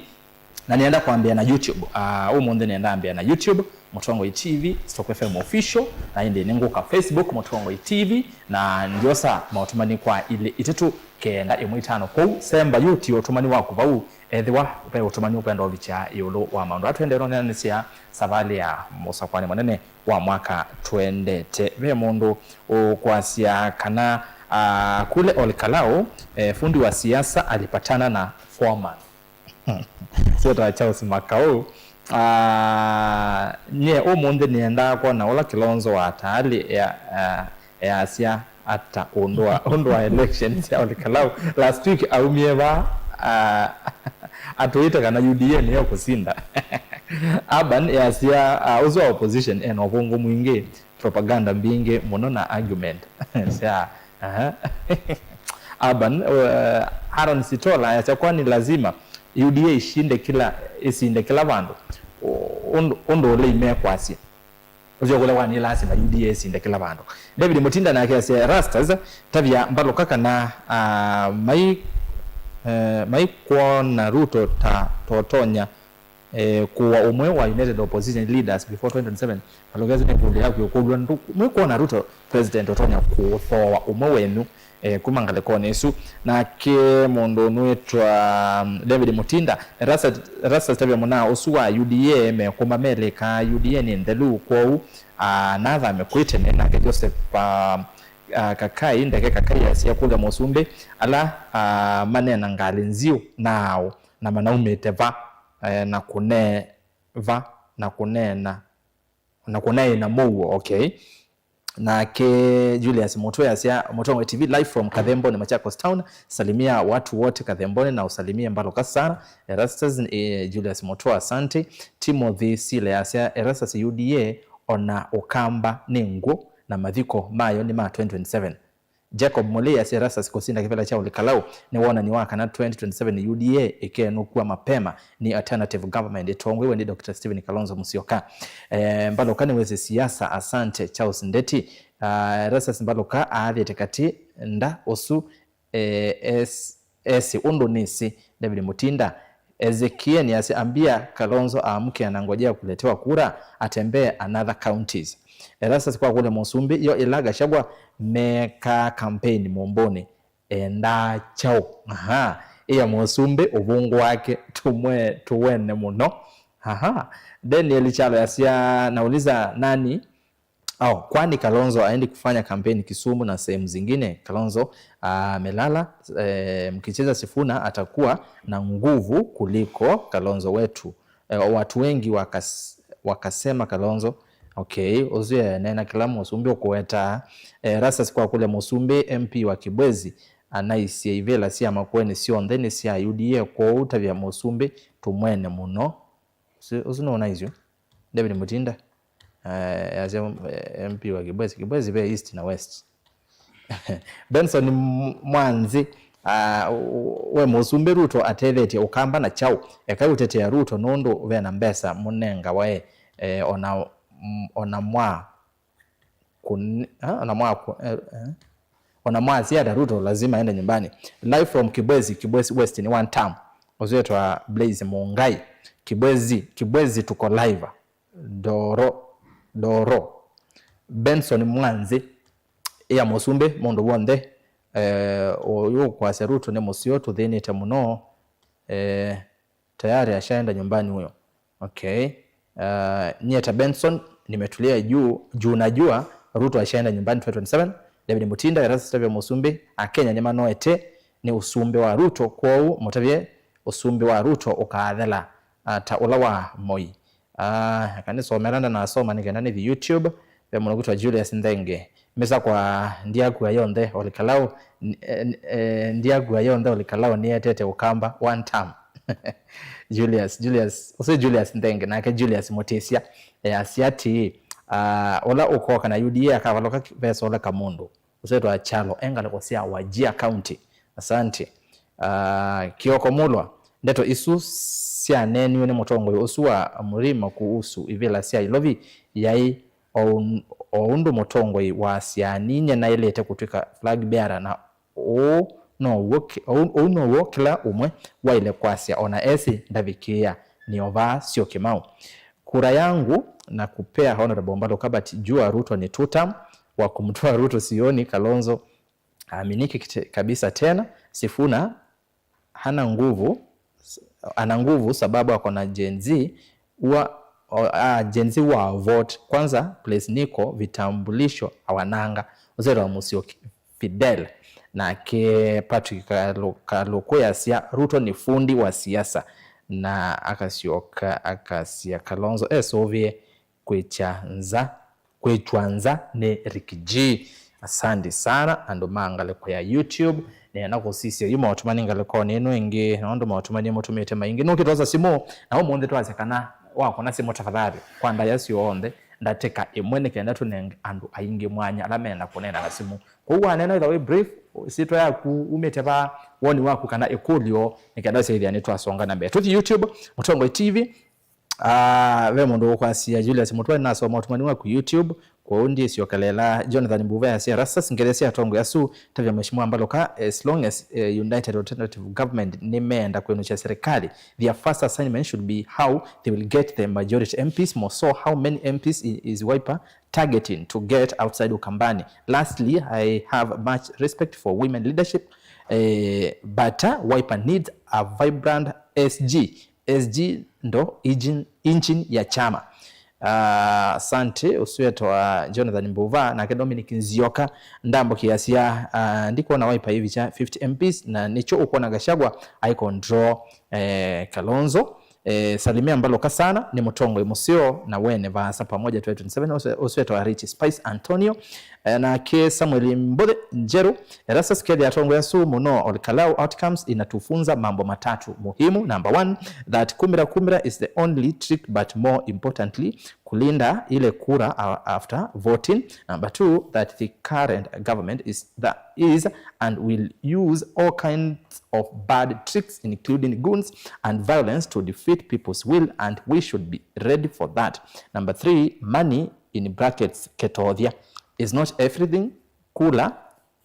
na nĩenda kwambĩa na YouTube. Ah, ũmũnthĩ nĩenda ambĩa na YouTube, Mũtongoi T V, Stock F M Official, na ĩndĩ nĩngũka Facebook, Mũtongoi T V, na ndyosa maũtũmani kwa ilĩ itatũ kenda ĩmwe itano. Kũu semba yu ti ũtũmani waku vau, ethĩwa ve ũtũmani ũkwenda ũvikya ĩũlũ wa maũndũ aa tũendee ũneenanĩsya savalĩ ya mũsakwani mũnene wa mwaka tũendete. Ve mũndũ ũkwasya kana, ah, kule Olkalau, eh, fundi wa siasa alipatana na foreman. Sio ta Charles Makau. Ah, nye ũmũnthĩ nĩendaa kwona ũla Kilonzo wa Taali ya, ah, easya ata ũndũ wa, ũndũ wa election sya Olkalau. Last week aumie va, ah, atwĩte kana U D A nĩyo kũsinda. Urban easya, ah, ũsu wa opposition ena ũvũngũ mwingĩ, propaganda mbingĩ mũno na argument sya, aha. Urban, uh, Aaron Sitola easya kwani lazima U D A ishinde kila, isinde kila vandũ? Ũndũ, ũndũ ũla imekwasya. Ũsio kũla kwani lazima U D A isinde kila vandũ. David Mutinda nake asya, Erastus, tavya Mbaluka kana, ah, mai, eh, maikwona Ruto ta totonya, eh, kũwa ũmwe wa United Opposition Leaders before twenty twenty-seven. Mbaluka, ĩsu nĩ ĩkũlyo yaku ĩkũlw'a, ndu-, maikwona Ruto president ũtonya kũthooa ũmwe wenyu, eh, kuma ngalĩkonĩ ĩsu. Nake mũndũ ũnũĩtwa, um, David Mutinda, Erastus, Erastus tavya mũnaa ũsu wa U D A mekũma melĩkaa U D A nĩ nthelu, kwoou, ah, nathame kwĩ tene. Nake Joseph, ah, ah, Kakai, ndeke Kakai asya kũlya mũsumbĩ, ala, ah, maneena ngalĩ nziũ naaũ, na manaumĩte va, eh, na kũnee va, na kũneena, na kũneena mũuo, okay. Nake Julius Mutua asya, Mũtongoi T V live from Kathemboni, Machakos Town. Salimia watu wote Kathemboni na usalimie Mbaluka sana. Erastus, eh, Julius Mutua, asante. Timothy Sile asya, Erastus, U D A ona Ũkamba nĩ ngw'ũ na mathiko mayo nĩ ma twenty twenty-seven. Jacob Mulei asya, Erastus kũsinda kĩvĩla kya Olkalau nĩ wonany'o wa kana twenty twenty-seven U D A ĩkenũkw'a mapema nĩ alternative government ĩtongoew'e nĩ Doctor Stephen Kalonzo Musyoka. Eh, Mbaluka nĩwĩsĩ siasa, asante. Charles Ndeti, ah, Erastus Mbaluka aathĩte katĩ nda ũsu, eh, es-, esĩ ũndũ nĩsĩ. David Mutinda, Ezekiel nĩasya, ambia Kalonzo aamke, anangojea kuletewa kura, atembee another counties. Erastus kwa kũlya mũsumbĩ, yo ĩla Gachagua meekaa campaign Mũmbũnĩ, endaa kyaũ? Aha, ĩa mũsumbĩ ũvũngũ wake tũmwe tũwene mũno. Aha, Daniel Kyalo yasya, nauliza nani? Oh, kwani Kalonzo aendi kufanya kampeni Kisumu na sehemu zingine? Kalonzo amelala. Eh, mkicheza Sifuna atakuwa na nguvu kuliko Kalonzo wetu. Eh, watu wengi wakas-, wakasema Kalonzo. Okay, ũsu eneena kĩla mũsumbĩ ũkũwetaa. Eh, Erastus kwa kũlya mũsumbĩ, M P wa Kibwezi anaisye ivĩla sya Makueni syonthe nĩ sya U D A, kwoou tavya mũsumbĩ tũmwene mũno. Ũsu, ũsu nũnaisye David Mutinda, eh, asya, eh, M P wa Kibwezi, Kibwezi ve East na West. Benson M-, Mwanzi, ah, u-, we mũsumbĩ, Ruto atethetye Ũkamba na kyaũ? Ekai ũtetea Ruto nũndũ vena mbesa mũnengawa e, eh, ona, mm, ona mwa kũn-, ah, ona mwa kũ-, eh, eh. Ona mwasya ata Ruto lazima aende nyumbani. Live from Kibwezi, Kibwezi West ni one term. Ũsu wĩtwa Blaze Mungai. Kibwezi, Kibwezi tuko live. Doro, Doro. Benson Mwanzi. Ĩa mũsumbĩ, mũndũ w'onthe, eh, ũyũ ũkwasya Ruto nĩ mũseo, tũthĩnĩte mũno. Eh, tayari ashaenda nyumbani huyo. Okay. Uh, nyie ta Benson, nimetulia juu, juu najua Ruto ashaenda nyumbani twenty twenty-seven. David Mutinda, Erastus tavya mũsumbĩ, Akenya nĩmanoete nĩ ũsumbĩ wa Ruto, kwoou mũtavye ũsumbĩ wa Ruto ũkaathela, uh, ta ũla wa Moi. Ah, eka nĩsomela ndanasoma nĩ kenda nĩthi YouTube. Ve mũndũ kwĩtwa Julius Nthenge. Mĩsa kwa ndiakua yonthe Olikalau, n-, eh, eh, ndiakua yonthe Olikalau nĩetete Ũkamba one term. Julius, Julius, ũsu Julius Nthenge, nake Julius Mutisya, easya atĩĩ, ah, ũla ũkoka na U D A akavalũka, vesoleka mũndũ ũsetawa Kyalo e ngalĩko sya Wajir County. Asante. Ah, Kioko Mulwa, ndeto isu syaneeniwe nĩ mũtongoi ũsu wa Murima kuhusu ivĩla sya Ilovi yaĩ o un-, o ũndũ mũtongoi wa Siani nĩnaĩlĩte kũtw'ĩka flag bearer, na ũu now'o ki-, ũu, ũu now'o kĩla ũmwe waĩle kwasya, ona esĩ ndavikĩĩa. Nĩ o vaa syo Kimau. Kura yangu na kupea Honorable Mbaluka, but jua Ruto ni two term, wa kumtoa Ruto sioni. Kalonzo aminiki kite-, kabisa tena. Sifuna hana nguvu, ana nguvu sababu ako na Gen Z wa, o, a, Gen Z wa vote. Kwanza place niko vitambulisho awananga. Ũsetawa Musyoki Fidel. Nake Patrick Kalu-, Kaluku easya, Ruto ni fundi wa siasa. Na akasyoka akasya, Kalonzo esũvĩe kwĩkya nza, kwĩkw'a nza nĩ Ricky G. Asante sana andũ ma ngalĩko ya YouTube. Nĩenda kũsisya yu maũtũmani ngalĩkonĩ ĩno ĩngĩ, nũndũ maũtũmani mũtũmĩte maingĩ. Nũkĩtwosa simũ, na ũmũnthĩ twasya kana wakũna simũ, tafadhali, kwa ndaĩa syonthe, ndatĩka ĩmwe, nĩ kenda tũnenge andũ aingĩ mwanya ala menda kũneena na simũ. Kwoou waneena, ĩtha wĩ brief, ĩsyĩtwa yaku, umĩte vaa, woni waku, kana ĩkũlyo, nĩ kenda ũsyaĩthĩa nĩtwasonga na mbee. Tũthi YouTube, Mũtongoi T V. Ah, ve mũndũ ũkwasya, Julius Mũtwani, nasoma ũtũmani waku YouTube, kwoou ndyĩsyokelela. Jonathan Mbuva easya, Erastus, ngethi sya atongoi asu, tavya Mheshimiwa Mbaluka, as long as, eh, United Alternative Government nĩmeenda kwĩnũkya serikali, their first assignment should be how they will get the majority M Ps, more so how many M Ps i-, is Wiper targeting to get outside Ukambani. Lastly, I have much respect for women leadership, eh, but, uh, Wiper needs a vibrant S G. S G ndo engine, engine ya chama. Ah, asante, ũsu wĩtawa Jonathan Mbuva, nake Dominic Nzioka, ndambũkĩasya, ah, ndikwona Wiper ĩvikya fifty M Ps, na nĩkyo ũkwona Gachagua ai control, eh, Kalonzo. Eh, salimia Mbaluka sana, nĩ mũtongoi mũseo na wene vaasa pamoja twenty twenty-seven, ũsu, ũsu wĩtawa Rich Spice Antonio. Eh, nake Samuel Mbuthi Njeru, Erastus, kethĩa atongoi asu mũno Ol Kalou, outcomes inatufunza mambo matatu muhimu. Number one, that kumira kumira is the only trick, but more importantly, kulinda ile kura a-, after voting. Number two, that the current government is, that is and will use all kinds of bad tricks, including goons and violence, to defeat people's will, and we should be ready for that. Number three, money, in brackets, ketothya, is not everything. Kula,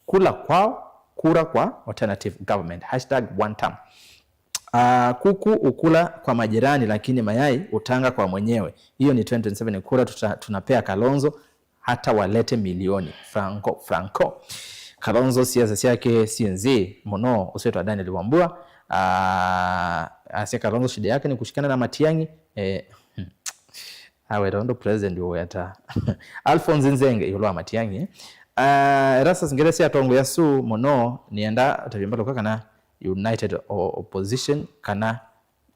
kula kwao, kura kwa alternative government. Hashtag one term. Ah, kuku ukula kwa majirani, lakini mayai utanga kwa mwenyewe. Hiyo ni twenty twenty-seven kura tuta-, tunapea Kalonzo, hata walete milioni. Franco, Franco. Kalonzo siasa syake si nzĩ mũno, ũsu wĩtawa Daniel Wambua. Ah, asya Kalonzo shida yake ni kushikana na Matiang'i. Eh, hmm. Aweta ũndũ president ũweta. Alphonse Nzenge ĩũlũ wa Matiang'i. Ah, Erastus, ngethi sya atongoi asu mũno, nĩenda ũtavye Mbaluka kana United O-, Opposition kana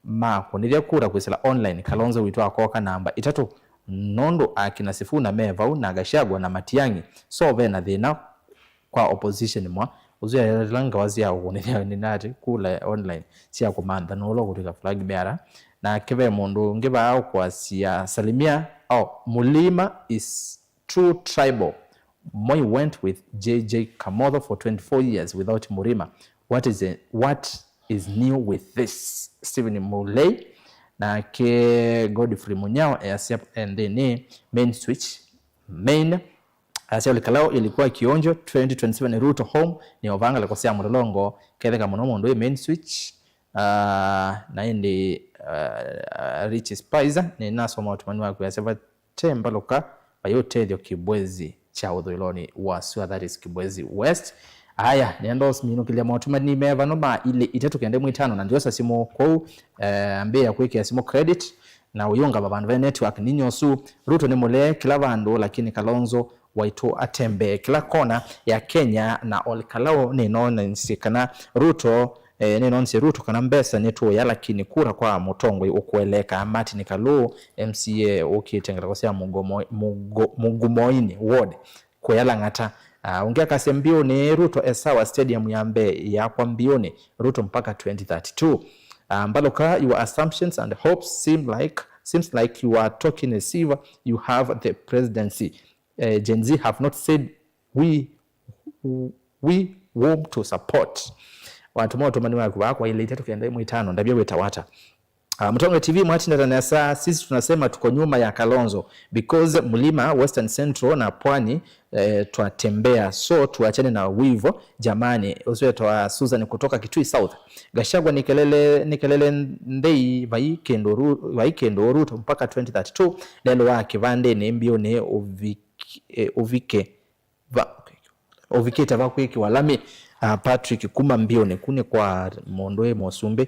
makũnĩthya kura kwĩsĩla online, Kalonzo witũ akooka namba itatũ, nũndũ akina Sifuna me vau na Gachagua na Matiang'i, so ve na thĩna kwa opposition mwa. Ũsu yaĩla ngawa sya ũkũnĩthya nĩ nati kula online sya kũmantha nũũ ũla ũkũtw'ĩka flag bearer. Nake ve mũndũ ũngĩ vaa ũkwasya, salimia, oh, Mulima is too tribal. Moi went with J J Kamotho for twenty-four years without Murima. What is a, what is new with this? Stephen Mulei, nake Godfrey Munyao easya nthĩnĩ, main switch, main. Asya Ol Kalou ilikuwa kionjo, twenty twenty-seven Ruto home, nĩ ovanga leko sya mũlolongo, ketheka mũno mũndũ wĩ main switch. Ah, na ĩndĩ, ah, Rich Spicer, nĩnasoma ũtũmani waku, asya vate Mbaluka, vai ũtethyo Kibwezi kya ũthũĩlonĩ wa sua, that is Kibwezi West. Aya, nĩenda ũminũkĩlya maũtũmani me vano ma ilĩ itatũ kenda ĩmwe itano, na ndiosa simũ kwoou, eh, ambĩĩa kwĩkĩa simũ credit, na ũyũngama vandũ ve network ninyosu. Ruto nĩ mũlee kĩla vandũ, lakini Kalonzo waitũ atembee kĩla kona ya Kenya, na Ol Kalou nĩnoonisye kana Ruto, eh, nĩnoonisye Ruto kana mbesa nĩtũũya, lakini kura kwa mũtongoi ũkũeleeka. Martin Kalou, M C A ũkĩte ngalĩko sya Mugomo-, Mugo-, Mugumoini Ward, kũya Lang'ata. Ah, ũngĩ akasya, mbiũnĩ Ruto e sawa, stadium ya mbee yakwa mbiũnĩ, Ruto mpaka twenty thirty-two. Uh, Mbaluka, your assumptions and hopes seem like, seems like you are talking as if you have the presidency. Uh, Gen Z have not said we, we whom to support. Watũma ũtũmani waku vaa kwa ilĩ itatũ kenda ĩmwe itano, ndavya wĩtawa ata. Uh, Mũtongoi T V, mwatinda ta nesa, sisi tunasema tuko nyuma ya Kalonzo because Mlima, Western Central na Pwani, eh, twatembea, so tuachane na wivu jamani. Ũsu wĩtawa Susan kutoka Kitui South. Gachagua ni kelele, ni kelele ndei, vai kĩndũ Ru-, vai kĩndũ Ruto mpaka twenty thirty-two, lelo wa kĩvandĩnĩ mbiũnĩ ũvik-, eh, ũvike va, ũvikĩte va kwĩkĩwa lami. Uh, Patrick kuma mbiũnĩ kũ nĩ kwa mũndũ wĩ mũsumbĩ.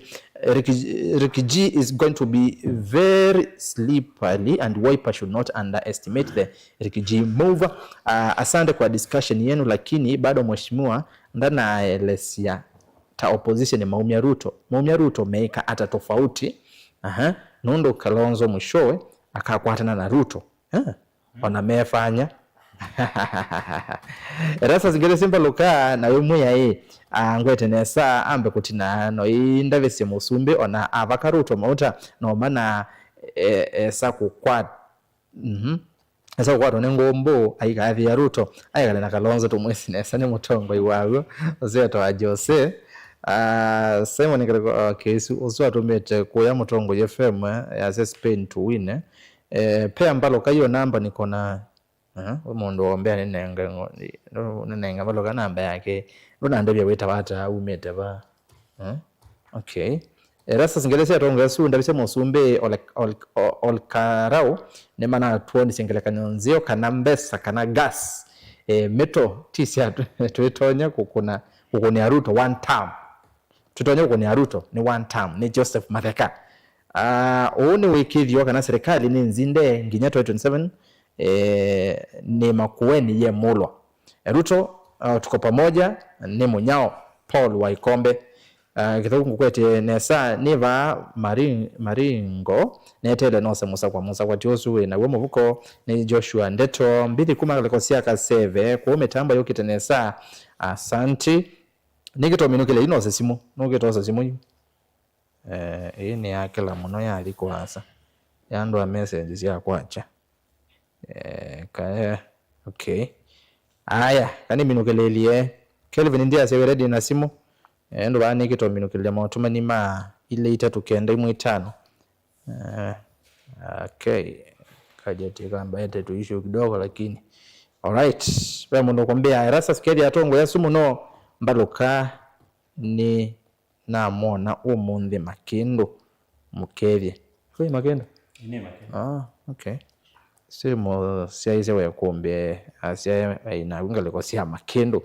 Ricky, Ricky G is going to be very slippery and Wiper should not underestimate the Ricky G move. Uh, asante kwa discussion yenu, lakini bado mheshimiwa ndanaelesya ta opposition maumya Ruto. Maumya Ruto meĩka ata tofauti? Aha, nũndũ Kalonzo mwishowe akakwatana na Ruto. Eh? Ona mefanya. Erastus Ngelesi Mbaluka, na wĩ Mwĩaĩi, ah, ngwete nesa ambe kũtina no indavĩsye mũsumbĩ ona avaka Ruto mauta no mana, e, esa kũkwata, mhm, esa kũkwatwa nĩ ngũmbũ, aikathĩa Ruto aikale na Kalonzo, tũmwĩsĩ nesa nĩ mũtongoi waw'o, ũsĩ wĩtawa Jose. Ah, Simon Ngeleko, okay, ũsu atũmĩte kũya Mũtongoi F M, eh, yasya Spain to win, eh. Eh, pea Mbaluka hiyo namba niko na, eh, we mũndũ wombea nĩnenge ngo-, nĩ-, nĩnenge Mbaluka namba yake. Ndũnandavya wĩtawa ata, umĩte va? Eh? Okay. Erastus Ngelesi atongoesya ũndavĩsya mũsumbĩ Ol-, Ol-, Ol-, Olkarau nĩmanatwonisye ngelekany'o nzeo kana mbesa kana gas, eh, mĩto ti sya twĩtonya kũkũna, kũkũnĩa Ruto one term. Tũtonya kũkũnĩa Ruto nĩ one term, nĩ Joseph Matheka. Ah, ũũ nĩ wĩkĩthyo kana serikali nĩ nzinde nginya twenty twenty-seven, eh, nĩ Makueni ye mũlwa. Eh, Ruto, ah, tuko pamoja, nĩ mũnyao, Paul wa Ikombe. Ah, Kĩthũngũ ngũkwetye nesa, nĩ vaa Mari-, Maringo, neteele nose mũsakwa, mũsakwa ti ũsu wĩ naw'o mũvuko, nĩ Joshua Ndeto, mbithi kuma ngalĩko sya Kaseve, kũu mĩtambo yũkĩte nesa, asanti. Nĩkĩ twaminũkĩlya yu nose simũ? Nũkĩte osa simũ yu? Eh, ĩĩ nĩ ya kĩla mũno yathi kũasa. Ya andũ a message sya kwakya. Eh, kae, okay. Aya, kaniminũkĩlĩlye. Kelvin ndiasya wĩ ready na simũ. Eh, ndũvaa nĩkĩ twaminũkĩlya maũtũmani ma ilĩ itatũ kenda ĩmwe itano. Eh, okay. Kajeti kambaete tu issue kidogo lakini. Alright. Ve mũndũ ũkũmbĩa Erastus Kethi atongoya sumu no Mbaluka nĩ namwona ũmũnthĩ Makĩndũ mũkethye. Kwĩ Makĩndũ? Nĩ Makĩndũ. Ah, okay. Simũ syaisye wekũmbĩe asyae ainaku ngalĩko sya Makĩndũ.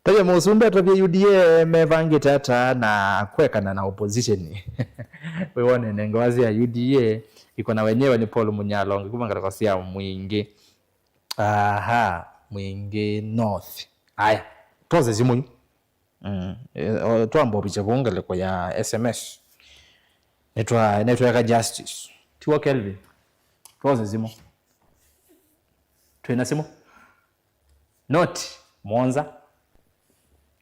Tavya mũsumbĩ atavye U D A mevangĩte ata na kwekana na opposition. Wĩwone ngewa sya U D A iko na wenyewe nĩ Paul Munyalonge kuma ngalĩko sya Mwingĩ. Aha, Mwingĩ North. Aya, twose simũ yu. Mm. Eh, o, twamba ũvikye vau ngalĩko ya S M S. Nĩtwa-, nĩtweka justice. Tiwo Kelvin. Twose simũ. Twĩna simũ. Noti, mũonza,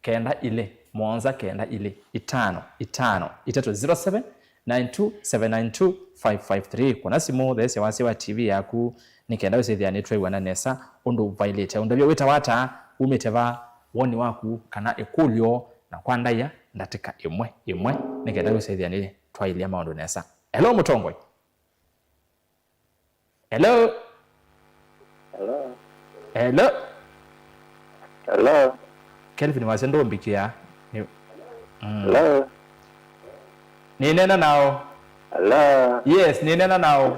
kenda ilĩ, mũonza, kenda ilĩ, itano, itano, itatũ, zero seven nine two seven nine two five five three. Kũna simũ, theesya wasya wa T V yaku, nĩ kenda wĩsĩthĩa nĩtwew'ana nesa ũndũ vailĩte. Ũndavya wĩtawa ata, umĩte va, woni waku, kana ĩkũlyo, na kwa ndaĩa ndatĩka ĩmwe, ĩmwe, nĩ kenda wĩsĩthĩa nĩtwaĩlya maũndũ nesa. Hello, mũtongoi. Hello? Hello? Hello? Hello? Kelvin wasya ndũmbĩkĩa. Nĩ-, mm. Hello? Nĩneena nao. Hello? Yes, nĩneena nao.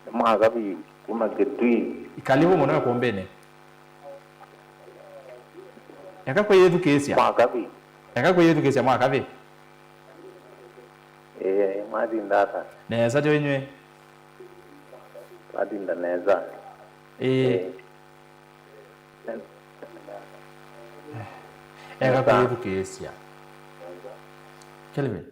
Nĩ Mwakavi kuma Kitui. Karibu mũno ĩkũmbĩnĩ. Eka kwĩyĩthukĩĩsya. Mwakavi. Eka kwĩyĩthukĩĩsya Mwakavi. Ĩĩ, mwatinda ata? Nesa tyo inyw'ĩ? Twatinda nesa. Ĩĩ. Ĩĩ. Eka kwĩyĩthukĩĩsya. Kelvin,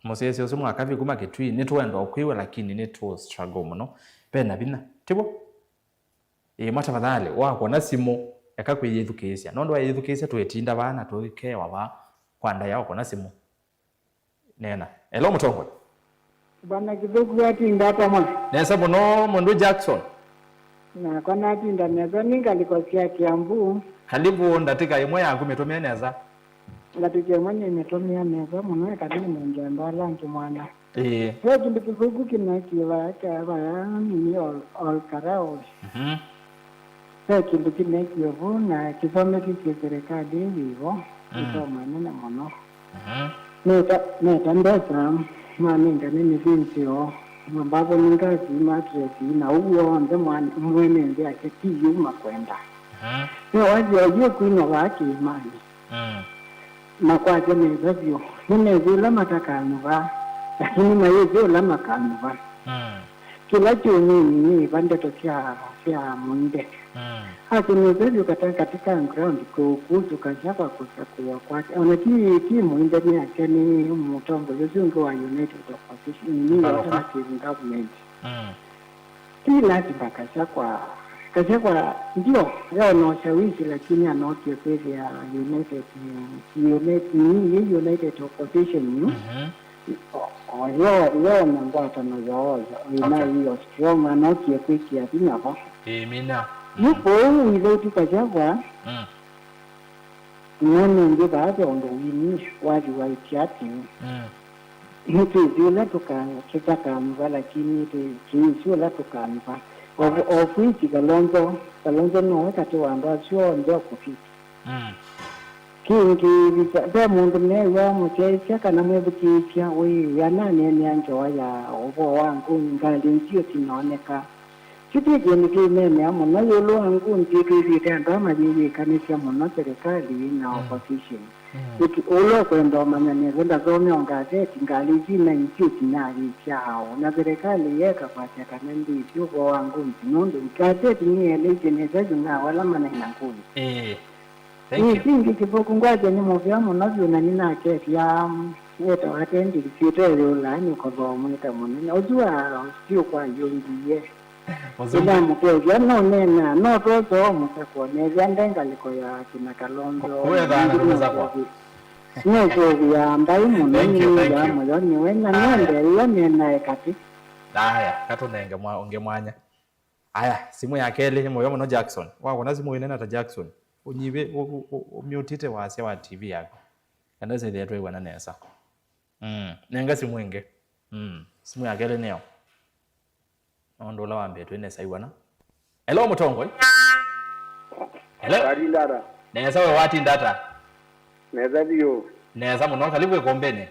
mũsyaĩĩsya ũsu Mwakavi kuma Kitui, nĩtũenda ũkwĩw'a, lakini nĩtũ struggle mũno. Ve na vinya. Tiw'o? Ĩĩ, mwa tafadhali, wakona simũ, eka kwĩyĩthukĩĩsya. Nũndũ wayĩthukĩĩsya, twĩtinda vaa na tũikewa vaa kwa ndaĩa wakona simũ. Neena. Hello, Mũtongoi. Bwana Kĩthũku, watinda ata mwa? Nesa mũno, mũndũ Jackson. Nakwa natinda nesa, nĩ ngalĩko sya Kiambu. Karibu, ndatĩka ĩmwe yaku mĩtũmĩe nesa. Ndatĩka ĩmwe nĩmĩtũmĩa nesa mũno, ĩkatĩ nĩnenge andũ ala angĩ mwanya. Ĩĩ. Ve kĩndũ kĩthũku kĩneekie vaya, kya vaya nini Ol-, Olkarau. Mhm. Ve kĩndũ kĩneekie vu na kĩsomethisye serikali ĩĩ yĩ vo, mm, ĩsomo ĩnene mũno. Mhm. Neta, neta mbesa, manengane mĩthĩnzĩo, mambavoni ngasi, matresi, na ũu w'onthe mwan-, mwene nthĩ ake ti yu makwenda. Mhm. Nĩwasya ũthiĩ kwinwa vaa kĩĩmanĩ. Mm. Makwatya nesa vyũ. Nĩmesĩ ũla matakanyuva, lakini mayĩsĩ ũla makanyuva. Mm. Kĩla kyũnini nĩ ĩva ndeto sya, sya mũinde. Mm. Asya nesa vyũ kata katika ground kũkũsũkasya kwa kũsakũwa kwake. Ona ti, ti mũinde nĩasya nĩ mũtongoi ũsu ũngĩ wa United Opposition, nĩ Mbaluka. Alternative Government. Mm. Ti lazima Gachagua, Gachagua ndio yona ushawishi, lakini anokie kwĩthĩa United, United, ni United Opposition yu. Mhm. O, o yo, yona ngwatano yoo, ina okay, iyo strong, anokie kwĩkĩa vinya vo. Ĩĩ, mina. Yu kũu without Gachagua, mm. Nĩwona ĩngĩ vaa ve ũndũ wini wathi waĩtye atĩĩ, mm, nĩtwĩsĩ ũla tũka-, tũtakanyuva, lakini tũ-, tũyĩsĩ ũla tũkanyuva. Of, of which Kalonzo, Kalonzo nowe katĩ wa andũ asu onthe ũkũvika. Mm. Kĩngĩ, ve mũndũ neew'aa mũsyaĩĩsya kana mwĩthukĩĩsya wĩananeenea ngewa ya ũvoo wa ngũni ngalĩ nzio sinooneka. Kyu ti kĩndũ kĩineenea mũno ĩũlũ wa ngunzi twĩthĩĩte andũ aa mayĩyĩkanĩsya mũno serikali na, mm, opposition. Mm. Ĩtu-, ũla ũkwenda ũmanya nesa ndasome o ngaseti, ngalĩ isu ina insist nayĩsya aũ, na serikali yeeka kwasya kana ndĩsĩ ũvoo wa ngunzi, nũndũ ngaseti nĩyĩeleisye nesa yu na vala manaina ngunzi. Ĩĩ. Thank you. Ĩĩ, kĩngĩ kĩthũku ngwasya nĩ mũvea mũno vyũ na nĩnaketya, mm, etawa Tendĩ, syĩtwa yĩũlaa nĩkothoo mwĩta mũnene. Ũsu wa, syũkwa yũngie. Mũzungu. Nĩnamũkethya, no nena, no twosa o mũsakwa, nethĩa nde ngalĩko ya kĩna Kalonzo. Kũethaa na kũmũsakwa. Nũsũvĩaa mbaĩ mũno. Thank you, thank nĩnĩw'aa you. Mũyo nĩwe, na aya, nĩendeea nenae katĩ. Aya, katũnenge mwa-, ũngĩ mwanya. Aya, simũ ya kelĩ, mũyo mũno Jackson. Wakona simũ ĩnena ta Jackson. Ũnyivĩ, ũ-, ũ-, ũ-, ũmyũtĩte wasya wa T V yaku. Kana sethĩa twĩw'ana nesa. Mm, nenga simũ ĩngĩ. Mm, simũ ya kelĩ nĩyo. Nũndũ ũla wa mbee twĩ nesa iwana. Hello, Mũtongoi. Hello. Watinda ata? Nesa, we watinda ata? Nesa vyũ. Nesa mũno, karibu ĩkombenĩ.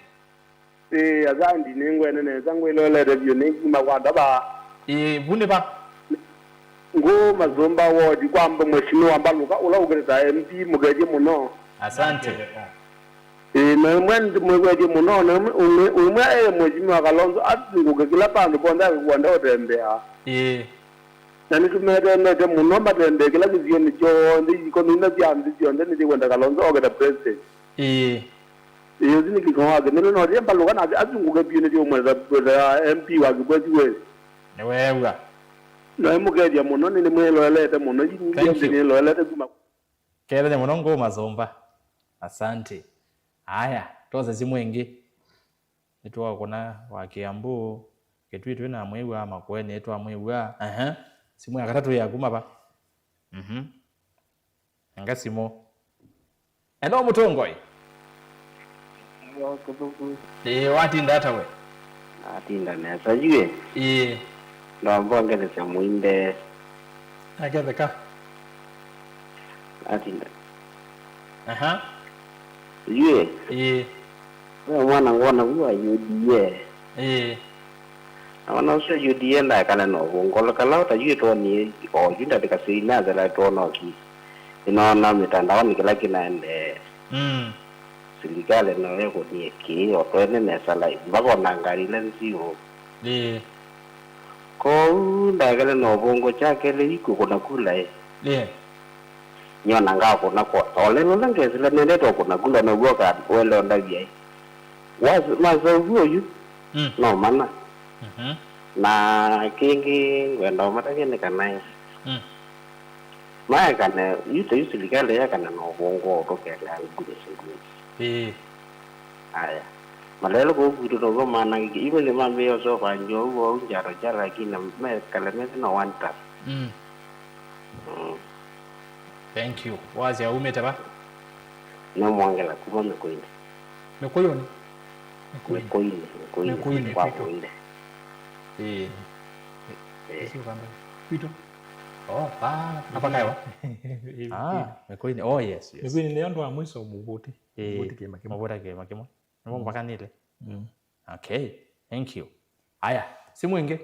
Ĩĩ, asandi, nĩngwene nesa, ngwĩlolete vyũ, nĩ kuma kwa ndava. Ĩĩ, vu nĩ va? Ngũ Masũmba ward, kwa mb-, Mheshimiwa Mbaluka, ũla ũkĩte ta M P, mũkethye mũno. Asante. Ĩĩ, na ĩmwe ndĩmwĩkwetye mũno, na ĩmwe, ũmwe, ũmwe e Mheshimiwa Kalonzo, azungũke kĩla vandũ vonthe akwenda ũtembea. Ĩĩ. Na nĩtũmeteemete mũno matembee kĩla kĩsionĩ kyonthe, ikono ina sya nthĩ syonthe nĩsyĩkwenda Kalonzo oke ta president. Ĩĩ. Ĩĩ, ũsu nĩ kĩko wake. Nĩno notie Mbaluka na azungũke vyũ nĩtũmwenda ta M P wa Kibwezi West. Nĩweew'a. Na ĩmũkethya mũno, nĩnĩmwĩloelete mũno. Thank you. Nĩloelete kuma. Kethenya mũno Ngũ Masũmba. Asante. Aya, twose simũ ĩngĩ. Nĩtwakũna wa Kĩambu, Kĩtui twĩ na mwĩw'a, Makueni twamwĩw'a. Aha. Simũ ya katatũ ya kuma va? Mhm. Enga simũ. Hello, Mũtongoi. Yo, Kĩthũku. Ĩĩ, watinda ata we? Natinda nesa, yu ĩ. Ĩĩ. Ndomba ngethe sya mũinde. Aketheka. Natinda. Aha. Yu ĩ. Ĩĩ. We mwana ngwona vu wa U D A. Ĩĩ. Na mwana ũsu wa U D A ndaekane na ũvũngũ. Kala ũta yu ĩtwonie o yu ndatĩka syo inazela twona oki. Nĩnoona mĩtandaonĩ kĩla kĩnaendee. Mm. Silikalĩ no ĩkũnie kĩĩ o twene nesa live. Mpaka ona ngalĩ ila nziũ. Ĩĩ. Kwoou ndaekane na ũvũngũ kya kelĩ yu kũkũna kula ĩ. Ĩĩ. Nyona ngakũna kwa. O lelo la ngesĩla nendete ũkũna kula now'o ka wele ũndavya ĩ. Was-, masaũvu oyu. Mm. No mana. Mhm. Na kĩngĩ ngwenda ũmatavye nĩ kana ĩ. Mm. Maekane, yu ta yu silikalĩ yekane na ũvũngũ ũtũkelea ngũnĩ singũnĩ. Ĩĩ. Aya. Malelo kũu kwitũ now'o manangĩkie. Yu nĩmambĩĩa ũseũvangya ũu woo ngyaro kya, lakini mekale methĩ na one term. Mm. Mm. Thank you. Wasya umĩte va? Nĩ Mwongela kuma Mĩkũinĩ. Mĩkũyũnĩ? Mĩkũinĩ. Mĩkũinĩ, Mĩkũinĩ. Mĩkũinĩ kwa kwitũ. Mũinde. Ĩĩ. Ĩĩ. Ĩsu kamba. Kwitũ. Oh, ah, hapa kaewa. Ah, Mĩkũinĩ. Oh, yes, yes. Mĩkũinĩ nĩyo andũ a mwiso mũvũti. Ĩĩ. Mũvũti kĩma kĩmwe. Mũvũta kĩma kĩmwe. Nĩmo mũvakanĩte. Mm. Okay, thank you. Aya, simũ ĩngĩ.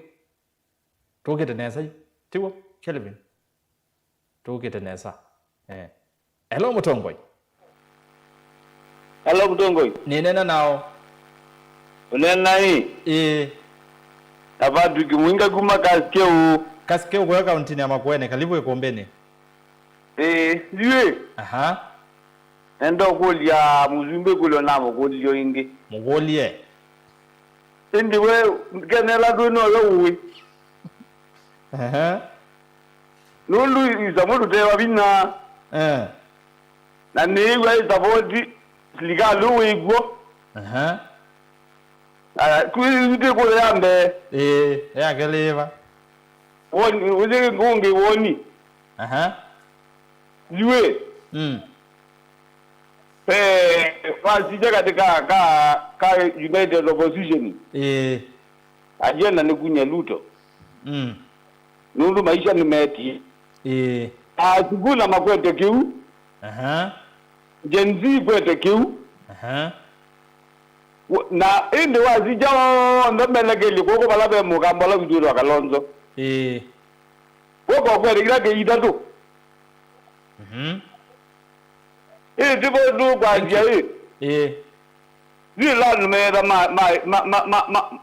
Tũkĩte nesa yu. Tiw'o, Kelvin? Tũkĩte nesa. Eh. Hello, Mũtongoi. Hello, Mũtongoi. Nĩneena nao. Ũneena ĩ? Ĩĩ. Na Patrick Mwinga kuma Kasikeu. Kasikeu kũya kauntinĩ ya Makueni. Karibu ĩkũmbĩnĩ. Ĩĩ, ndiwĩ. Aha. Nenda ũkũlya mũsumbĩ kũlyo namũkũlyo ĩngĩ. Mũkũlye. Ĩndĩ we, kenela twĩ noyo ũĩ. Ehe. Nũndũ isamu tũtewa vinya. Eh. Na nĩĩw'a ĩsavoti silikalĩ wĩkw'o. Ehe. Aya, kwĩ itĩ kũlyo ya mbee. Ĩĩ, ya kelĩ va? Woni, ũsĩ ngũngĩ woni. Aha. Ndiwĩ. Mm. Eh, wasisya katĩ ka, ka, ka United Opposition. Ĩĩ. Agenda nĩ kunya Ruto. Mm. Nũndũ maisha nĩmetie. Ĩĩ. Asukuna makwete kĩu. Aha. Gen Z kwete kĩu. Aha. Wo-, na ĩndĩ wasisya onthe melekelye kw'oko vala ve mũkamba ũla witwĩtwa Kalonzo. Ĩĩ. Kw'oko kwete kĩla kĩ itatũ. Mhm. Ĩĩ, tivo tũkwasya ĩ. Ĩĩ. Yu ĩla andũ meetha ma, ma, ma, ma, ma, ma,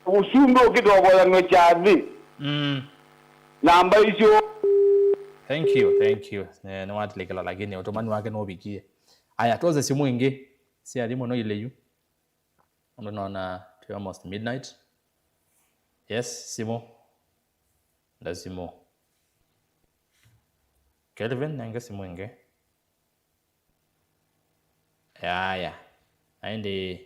ũsumbĩ ũkĩtovoyanw'a kyathĩ. Mm. Namba icio. Thank you, thank you. Eh, nĩwatĩlĩkĩla, lakini ũtũmani wake nũvikie. Aya, twose simũ ĩngĩ. Sya thimũ no ile yu. Ũndũ nona twĩ almost midnight. Yes, simũ. Nda simũ. Kelvin, nenge simũ ĩngĩ. Yaya. Na ĩndĩ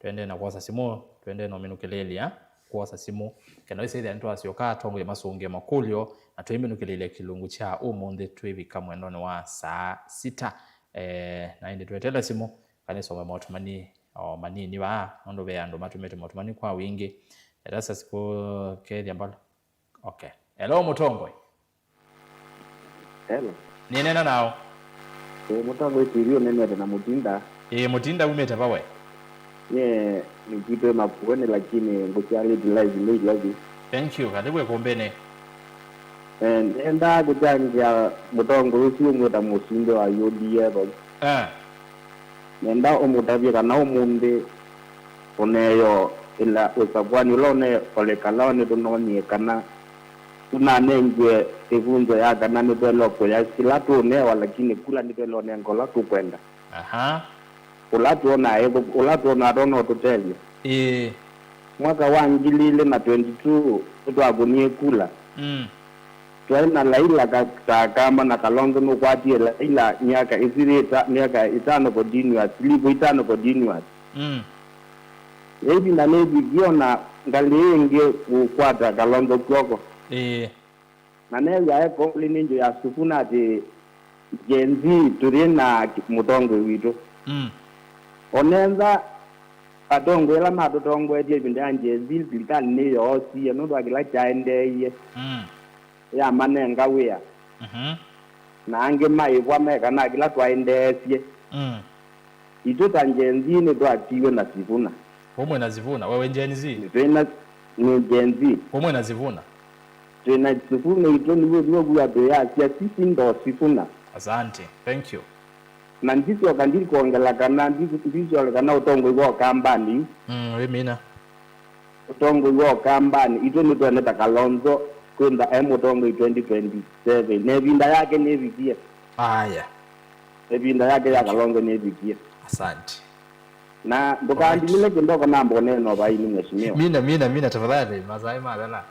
twendee na kwosa simũ, twendee na ũminũkĩlĩĩlya kwosa simũ. Kenda wĩsĩthya nĩtwasyoka atongoi masũngĩe makũlyo, na tũiminũkĩlĩĩlya kĩlungu kya ũmũnthĩ twĩvika mwendonĩ wa saa sita. Eh, na ĩndĩ tweteele simũ, kana nĩsome maũtũmani o manini vaa, nũndũ ve andũ matũmĩte maũtũmani kwa wingĩ. Let us just go kethya mbalo. Okay. Hello, Mũtongoi. Hello. Nĩneena nao. Ĩĩ, Mũtongoi T V ũneenete na Mũtinda. Ĩĩ, Mũtinda umĩte va we? Nyie nĩkwitũ Makueni, lakini ngũkyalĩte live nĩ Nairobi. Thank you. Karibu ĩkũmbĩnĩ. Eh, nĩendaa kũkyangĩa mũtongoi ũsu ũmwĩta mũsumbĩ wa U D A. Eh. Nenda ũmũtavye kana ũmũnthĩ ũneyo ĩla ũsavwani ũla ũneyo Ole Kalao nĩtũnoonie kana tũnanengiwe ĩvunzo ya kana nĩtwaĩlwe kũya kĩla tũũnewa, lakini kula nĩtwaĩlwe ũnenga ũla tũkwenda. Aha. Ũla twonaa ĩthũ-, ũla twonaa tona ũtũtethya. Ĩĩ. Mwaka wa ngili ilĩ na twenty-two nĩtwakũnie kula. Mm. Twaĩ na Laila ka-, ta Akamba na Kalonzo nũkwatie Laila myaka ĩsu yĩ ĩta-, myaka ĩtano continuous, ilivu itano continuous. Mm. Ĩvinda nĩvikie ona ngalĩ ĩngĩ kũkwata Kalonzo kw'oko. Ĩĩ. Na neew'a e complain juu ya Sifuna atĩ Gen Z tũyĩ na mũtongoi witũ. Mm. Onetha atongoi ala matũtongoetye ĩvinda ya Gen Z, silikalĩ nĩyoosie nũndũ wa kĩla kyaendeeie. Mm. Yamanenga wĩa. Mhm. Na angĩ maĩvwa mekana kĩla twaendeesye. Mm. Itũ ta Gen Z nĩtwatiwe na Sifuna. Ũmwe na Sifuna, wewe Gen Z? Twĩ na, nĩ Gen Z. Ũmwe na Sifuna? Twĩ na Sifuna, itũ nĩw'o, nĩw'o wia twĩyasya, sisi ndo Sifuna. Asante. Thank you. Na ndisyoka ndikwongela kana, ndi-, ndisyoka kana ũtongoi wa Ũkambanĩ. Mm, wĩmina. Ũtongoi wa Ũkambanĩ, itũ nĩtwene ta Kalonzo kwĩntha e mũtongoi twenty twenty-seven. Na ĩvinda yake nĩvikie. Aya. Ĩvinda yake ya Kalonzo nĩvikie. Asante. Na ndũkandimile kĩndoko namba ũneena o vaini, mheshimiwa. Mina, mina, mina, tafadhali, masaa mathela.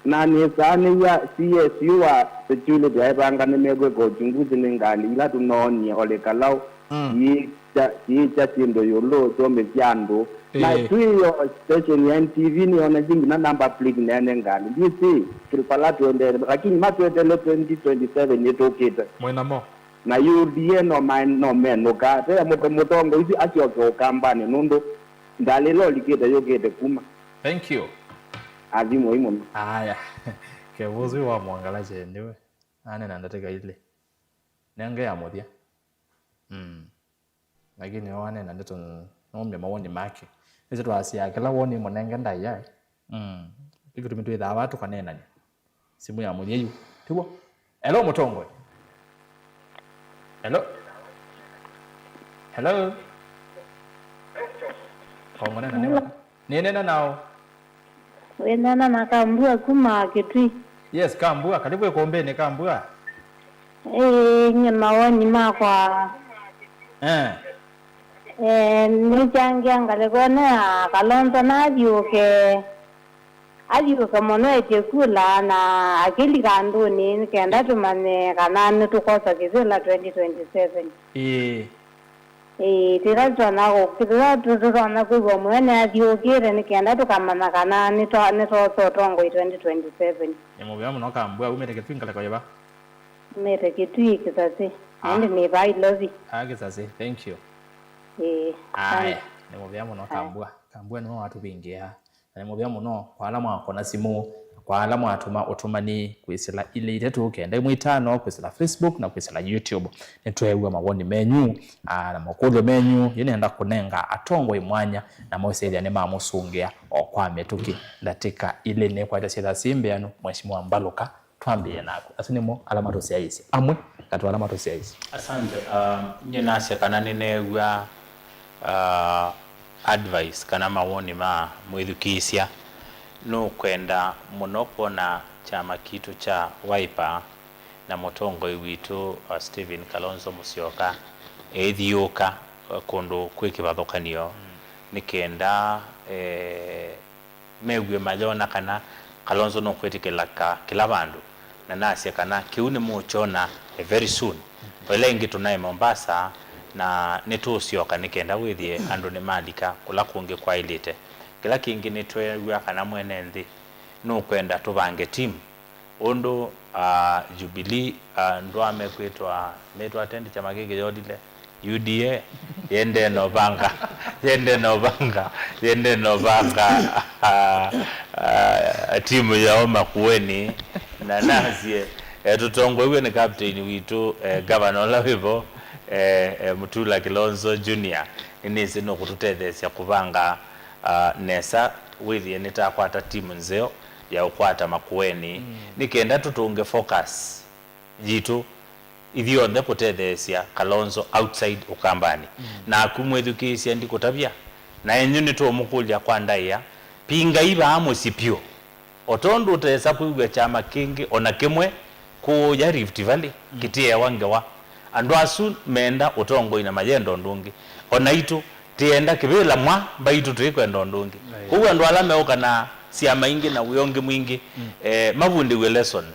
Na nĩsaanĩw'a C S U wa security aevanga nĩmekwĩka uchunguzi nĩ ngalĩ ila tũnoonie Ole Kalao Mm. Siĩkya, siĩkya syĩndũ ĩũlũ, syomĩsya andũ. Na Ĩĩ. Twĩ yo station ya N T V nĩyonany'a nginya number plate nene ngalĩ. Ndĩsĩ vala tũendee, lakini matwetele twenty twenty-seven nĩtũkĩte. Mwĩna mo. Na U D A no ma-, no menũka. Ve mũto-, mũtongoi ũsu asyoke Ũkambanĩ nũndũ ngalĩ ĩla ũlikĩte yũkĩte kuma. Thank you. Athimwei mũno. Aya. Kevuzi wa Mwangala chendiwe. Anena ndatĩka ilĩ. Nenge ya mũthya. Mm. Lakini o anena ndeto nũmya mawoni make. Nĩsĩ twasyaa kĩla woni mũnenge ndaĩa. Mm. Nĩ kĩtumi twĩthaa vaa tũkaneenany'a. Simũ ya mũthya yu. Tiw'o? Hello, mũtongoi. Hello? Hello? Kongo nena nĩ waka. Nĩneena nao. Wĩneena na Kambua kuma Kitui. Yes, Kambua, karibu ĩkũmbĩnĩ, Kambua. Ĩĩ, nyie mawoni makwa. Eh. Eh, nĩkyangĩa ngalĩkonĩ ya Kalonzo na athiũke. Athiũke mũno etye kula na akĩlika andũnĩ nĩ kenda tũmanye kana nĩtũkosa kĩvĩla twenty twenty-seven. Ĩĩ. Ĩĩ, tĩla tũtonya kũ-, tĩla tũ-, tũtonya kwĩw'a mwene athiũkĩte nĩ kenda tũkamanya kana nĩtwa-, nĩtwosa ũtongoi twenty twenty-seven. Nĩ mũvea mũno Kambua, umĩte Kitui ngalĩko yĩva? Umĩte Kitui Kĩsasĩ. Ah. Ĩndĩ nĩ vaa Ilovi. Ah, Kĩsasĩ. Thank you. Ĩĩ. Aya, asante. Nĩ mũvea mũno Kambua. Kambua nĩwe watũvingĩa. Na nĩ mũvea mũno kwa ala mwakona simũ, kwa ala mwatũma ũtũmani kwĩsĩla ilĩ itatũ kenda ĩmwe itano kwĩsĩla Facebook na kwĩsĩla YouTube. Nĩtweew'a mawoni menyu, aa, na makũlyo menyu. Yĩnenda kũnenga atongoi mwanya na moseethya nĩmamũsũngĩa o kwa mĩtũkĩ. Ndatĩka ilĩ nĩkwaĩte syĩtha syĩ mbĩanu, Mheshimiwa Mbaluka. Twambĩĩe naku. Asu nĩmo ala matũsyaĩĩsye. Amwe katĩ wa ala matũsyaĩĩsye. Asante. Uh, nyie nasya kana nĩneew'a, uh, advice kana mawoni ma mwĩthukĩĩsya. Nũkwenda mũno kwona kyama kitũ kya Wiper na mũtongoi witũ, uh, Stephen Kalonzo Musyoka eithiũũka, uh, kũndũ kwĩ kĩvathũkany'o, mm, nĩ kenda, eh, mew'e mayona kana Kalonzo nũkwĩtĩkĩlĩka kĩla vandũ, na nasya kana kĩu nĩmũũkyona, eh, very soon. O ĩla ĩngĩ tũnaĩ Mombasa, na nĩtũũsyoka nĩ kenda wĩthĩe andũ nĩmalika kũla kũngĩ kwaĩlĩte. Kĩla kĩngĩ nĩtweew'a kana mwene nthĩ nũkwenda tũvange team. Ũndũ, ah, Jubilee, ah, ndwame kwĩtwa, mĩtwa tendi kyama kĩkĩ yolile, U D A, yende novanga, yende novanga, yende novanga, ah, ah, timu yao Makueni, na nasye, eh, tũtongoew'e nĩ captain witũ, eh, governor ũla wĩvo, eh, eh, Mutula Kilonzo Junior, nĩnĩsĩ nũkũtũtetheesya kũvanga, ah, nesa, wĩthĩe nĩtakwata timu nzeo ya ũkwata Makueni, mm, nĩ kenda tũtũnge focus yitũ ithyonthe kũtetheesya Kalonzo outside Ũkambanĩ. Mm. Naku mwĩthukĩĩsya ndikũtavya, na enyu nĩtũũmũkũlya kwa ndaĩa, pingai vaa mũsyĩ pyũ. O tondũ ũtesa kwĩw'a kyama kĩngĩ o na kĩmwe kũũya Rift Valley, mm, kĩtĩewa ngewa. Andũ asu meenda ũtongoi na mayenda ũndũ ũngĩ. O naitũ, tĩenda kĩvĩla mwa, mbaitũ tũikwenda ũndũ ũngĩ. Aye. Kwoou andũ ala meũka na syama ingĩ na wĩa ũngĩ mwingĩ, mm, eh, mavundĩw'e lesson,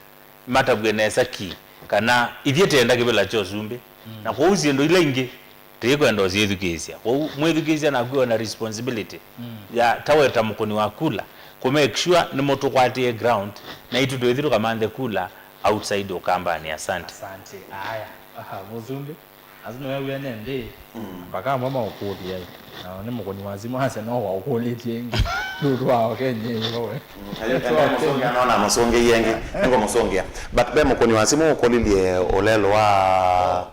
matavw'e nesa ki, kana ithyĩ tĩenda kĩvĩla kya ũsumbĩ. Mm. Na kwoou syĩndũ ila ingĩ, tũikwenda ũsyĩthukĩĩsya. Kwoou mwĩthukĩĩsya naku ona responsibility, mm, ya tawe ta mũkũni wa kula, kũ make sure nĩmũtũkwatĩe ground, na itũ twĩthi tũkamanthe kula outside Ũkambanĩ. Asante. Asante. Aya. Aha, mũsumbĩ. Asu nĩweew'e nĩ nthĩ, mm, mpaka amwe maũkũlya. Na nĩ mũkũni wa simũ asya no waũkũlĩtye ĩngĩ. Ndũtwaa Kenya ĩyo we. Mm, ayo, enda mũsũngĩa, no namũsũngĩie ĩngĩ. Nĩngũmũsũngĩa. But ve mũkũni wa simũ ũkũlilye ũlelo wa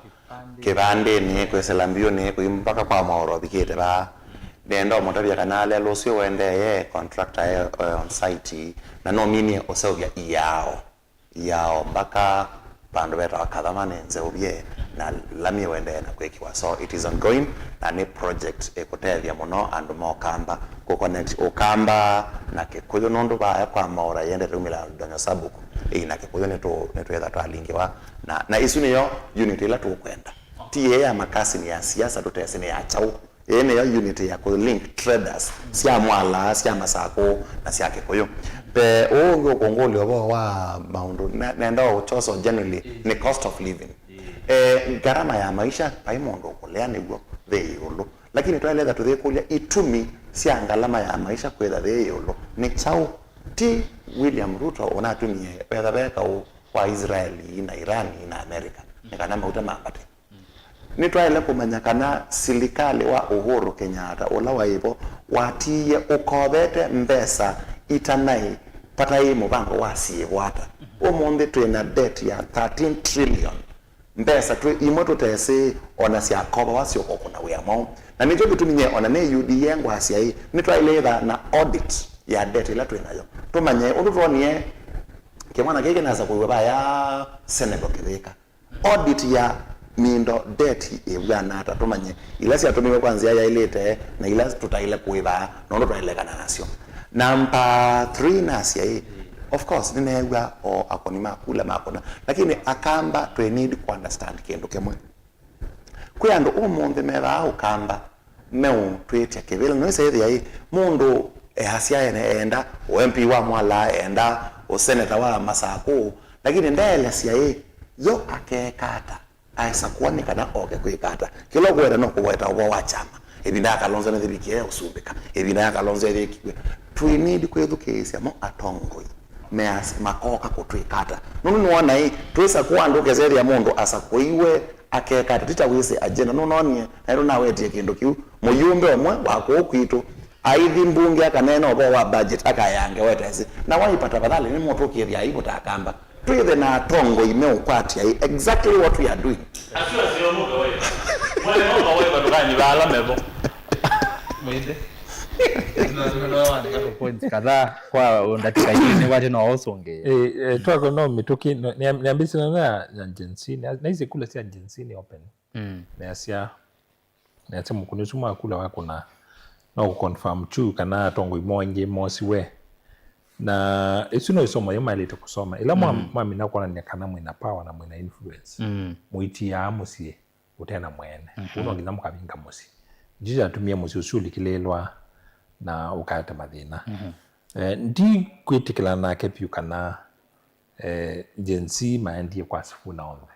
kĩvandĩnĩ, kwĩsĩla mbiũnĩ, kũi mpaka kwa Mwaũra ũvikĩte vaa. Nĩenda ũmũtavya kana lelo ũsu ũendee, contractor e, e on site, na no minie ũseũvya iao. Iao mpaka vandũ vetawa Kathama nĩ nzeũvye, na lami ũendee na kwĩkĩwa. So it is ongoing, na nĩ project ĩkũtethya mũno andũ ma Ũkamba kũ connect Ũkamba na Kĩkũyũ, nũndũ vaya kwa Mwaũra yendete umĩla Donyo Sabuku, ĩĩ, na Kĩkũyũ nĩtũ-, nĩtwĩtha twalingĩwa. Na, na isu nĩyo unit ĩla tũkwenda. Ti ĩĩ ya makasini ya siasa, tũtesĩ nĩ ya kyaũ. Ĩĩ nĩyo unit ya kũ link traders sya Mwala, sya Masakũ, na sya Kĩkũyũ. Ve ũũ ũngĩ ũkũngũlya ũvoo wa maũndũ, ne-, nenda ũkyosa generally nĩ cost of living. Eh, ngarama ya maisha, vai mũndũ ũkũlea nĩw'o yĩ ĩũlũ. Lakini twaĩle ĩtha tũyĩkũlya itumi sya ngalama ya maisha kwĩtha yĩ ĩũlũ nĩ kyaũ? Ti William Ruto ũnatumie, wetha ve kaũ wa Israeli na Irani na America nĩ kana mauta mambate. Nĩtwaĩle kũmanya kana silikalĩ wa Uhuru Kenyatta ũla waĩ vo watiie ũkovete mbesa itanaĩ, vataĩ mũvango wa syĩkwata. Ũmũnthĩ twĩ na debt ya thirteen trillion. Mbesa twĩ imwe tũtesĩ ona syakovawa syũka ũkũna wĩa mwaũ. Na nĩkyo kĩtumi nyie ona nĩ U D A ngwasya ĩ, nĩtwaĩle ĩtha na audit ya debt ĩla twĩ nayo. Tũmanye ũndũ twonie kĩmwana kĩĩ kĩnasakũiwe vaya Senegal kĩvĩka. Audit ya mindo debt ĩvw'ana ata, tũmanye ila syatũmĩwe kwa nzĩa yaĩlĩte na ila tũtaĩle kũĩva na ũndũ twaĩle kana nasyo. Number three nasya ĩ, of course, nĩneew'a o akũni ma kula makũna, lakini Akamba twe need ku understand kĩndũ kĩmwe. Kwĩ andũ ũmũnthĩ mevaa Ũkamba meũtwĩtya kĩvĩla. Nĩwĩsa ĩthĩa ĩ, mũndũ easya ene eenda ũ M P wa Mwala, eenda ũseneta wa Masakũ, lakini ndeelesya ĩ, yo akeeka ata? Aisakũa nĩ kana oke kwĩka ata? Kĩla ũkwenda no kũweta ũvoo wa kyama. Ĩvinda ya Kalonzo nĩyĩvikie ya ũsumbĩka. Ĩvinda ya Kalonzo yĩthĩkiw'e. Tũi need kwĩthukĩĩsya mo atongoi meas-, makooka kũtwĩka ata? Nũndũ nĩwona ĩ, twĩsakũa andũ ũkesethĩa mũndũ asakũiwe akeka ata, ti ta wĩsĩ agenda. Nũnonie, naĩ tũnawetie kĩndũ kĩu. Mũyumbe ũmwe wa kũũ kwitũ aithi mbunge akaneena ũvoo wa budget, akayange wetesĩ. Na waipa tafadhali, nĩmũtũkĩthya aibu ta Akamba. Twĩthe na atongoi meũkwatya ĩ, exactly what we are doing. Asu aseo mũka waiva. Mwana mũka waiva ndũkanyiva ala mevo. Mwende. Points kadhaa kwa ndatĩka ii nĩ wate no ũsũngĩe. Eh, eh, twako no mĩtũkĩ, no, nĩa-, nĩambĩsĩ na ya, ya Gen Z, nĩa-, naisye kula sya Gen Z nĩ open. Mm. Nĩasya, nĩasya mũkũni ũsu mwa kula wakũna, no kũ confirm tu kana atongoi moo aingĩ mosiwe. Na ĩsu no ĩsomo yĩu maĩlĩte kũsoma. Ĩla mwa-, mm, mwamina kwonany'a kana mwĩna power na mwĩna influence, mm, mũitiaa mũsyĩ ũte na mwene. Mhm. Kũu no nginya mũkavinga mũsyĩ. Nĩkyo kyatumie mũsyĩ ũsu ũlikĩlĩĩlwa na ũkaete mathĩna. Mhm. Eh, ndikwĩtĩkĩlana nake vyũ kana, eh, Gen Z maendie kwa Sifuna onthe.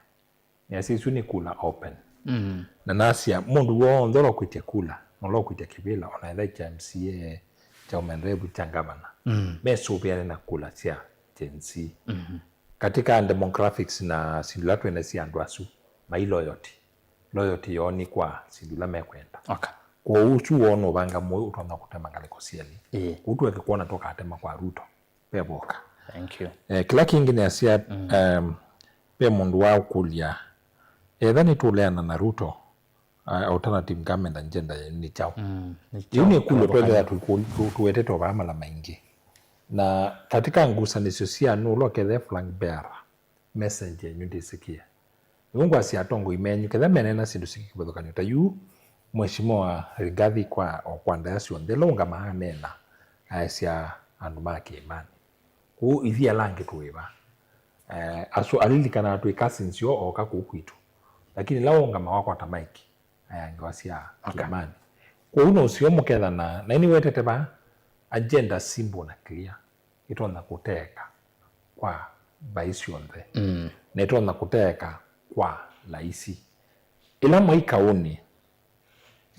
Nĩasya isu nĩ kula open. Mm. Na nasya, mũndũ w'onthe ũla ũkwĩtya kula, na ũla ũkwĩtya kĩvĩla, ona ethĩwa kya M C A, kya women rep, kya ngavana, mm, mesũvĩane na kula sya Gen Z. Mhm. Katika demographics na syĩndũ ila twĩ nasyo andũ asu, mai loyalty. Loyalty yoo nĩ kwa syĩndũ ila mekwenda. Okay. Kwoou ũsu woo nũvanga mũĩ ũtonya kũtema ngalĩko syelĩ. Ĩĩ. Kwoou tũeke kwona tũkatema kwa Ruto. Vevoka. Thank you. Eh, kĩla kĩngĩ nĩasya, mm, em, ve mũndũ waũkũlya, etha nĩtũleana na Ruto, uh, alternative government agenda yenyu nĩ kyaũ? Mm, nĩ yu kyaũ? Nĩ kũlyo twethĩa tũkũ-, tũ-, tũwetete o vaa mala maingĩ. Na katika ngusanĩsyo sya nũũ ũla ũkethĩa flag bearer, message yenyu ndĩsĩkĩe. Nĩw'o ngwasya atongoi menyu, ketha meneena syĩndũ syĩ kĩvathũkany'o ta yu, Mheshimiwa Rigathi kwa, o kwa ndaĩa syonthe, ĩla ũngamaa aneena, aesya andũ ma Kĩĩmanĩ. Kũu ithyĩ ala angĩ tũĩ va? Eh, asu alilikanaa twĩ cousins yo ooka kũu kwitũ. Lakini ĩla waũngama wakwata mic, ayangĩwa sya, okay, Kĩĩmanĩ. Kwoou no ũseo mũkethana, na nĩwetete va agenda simple na clear. Ĩtonya kũteeka kwa mbaĩ syonthe. Mm. Na ĩtonya kũteeka kwa laisi. Ĩla mwai kaũnĩ,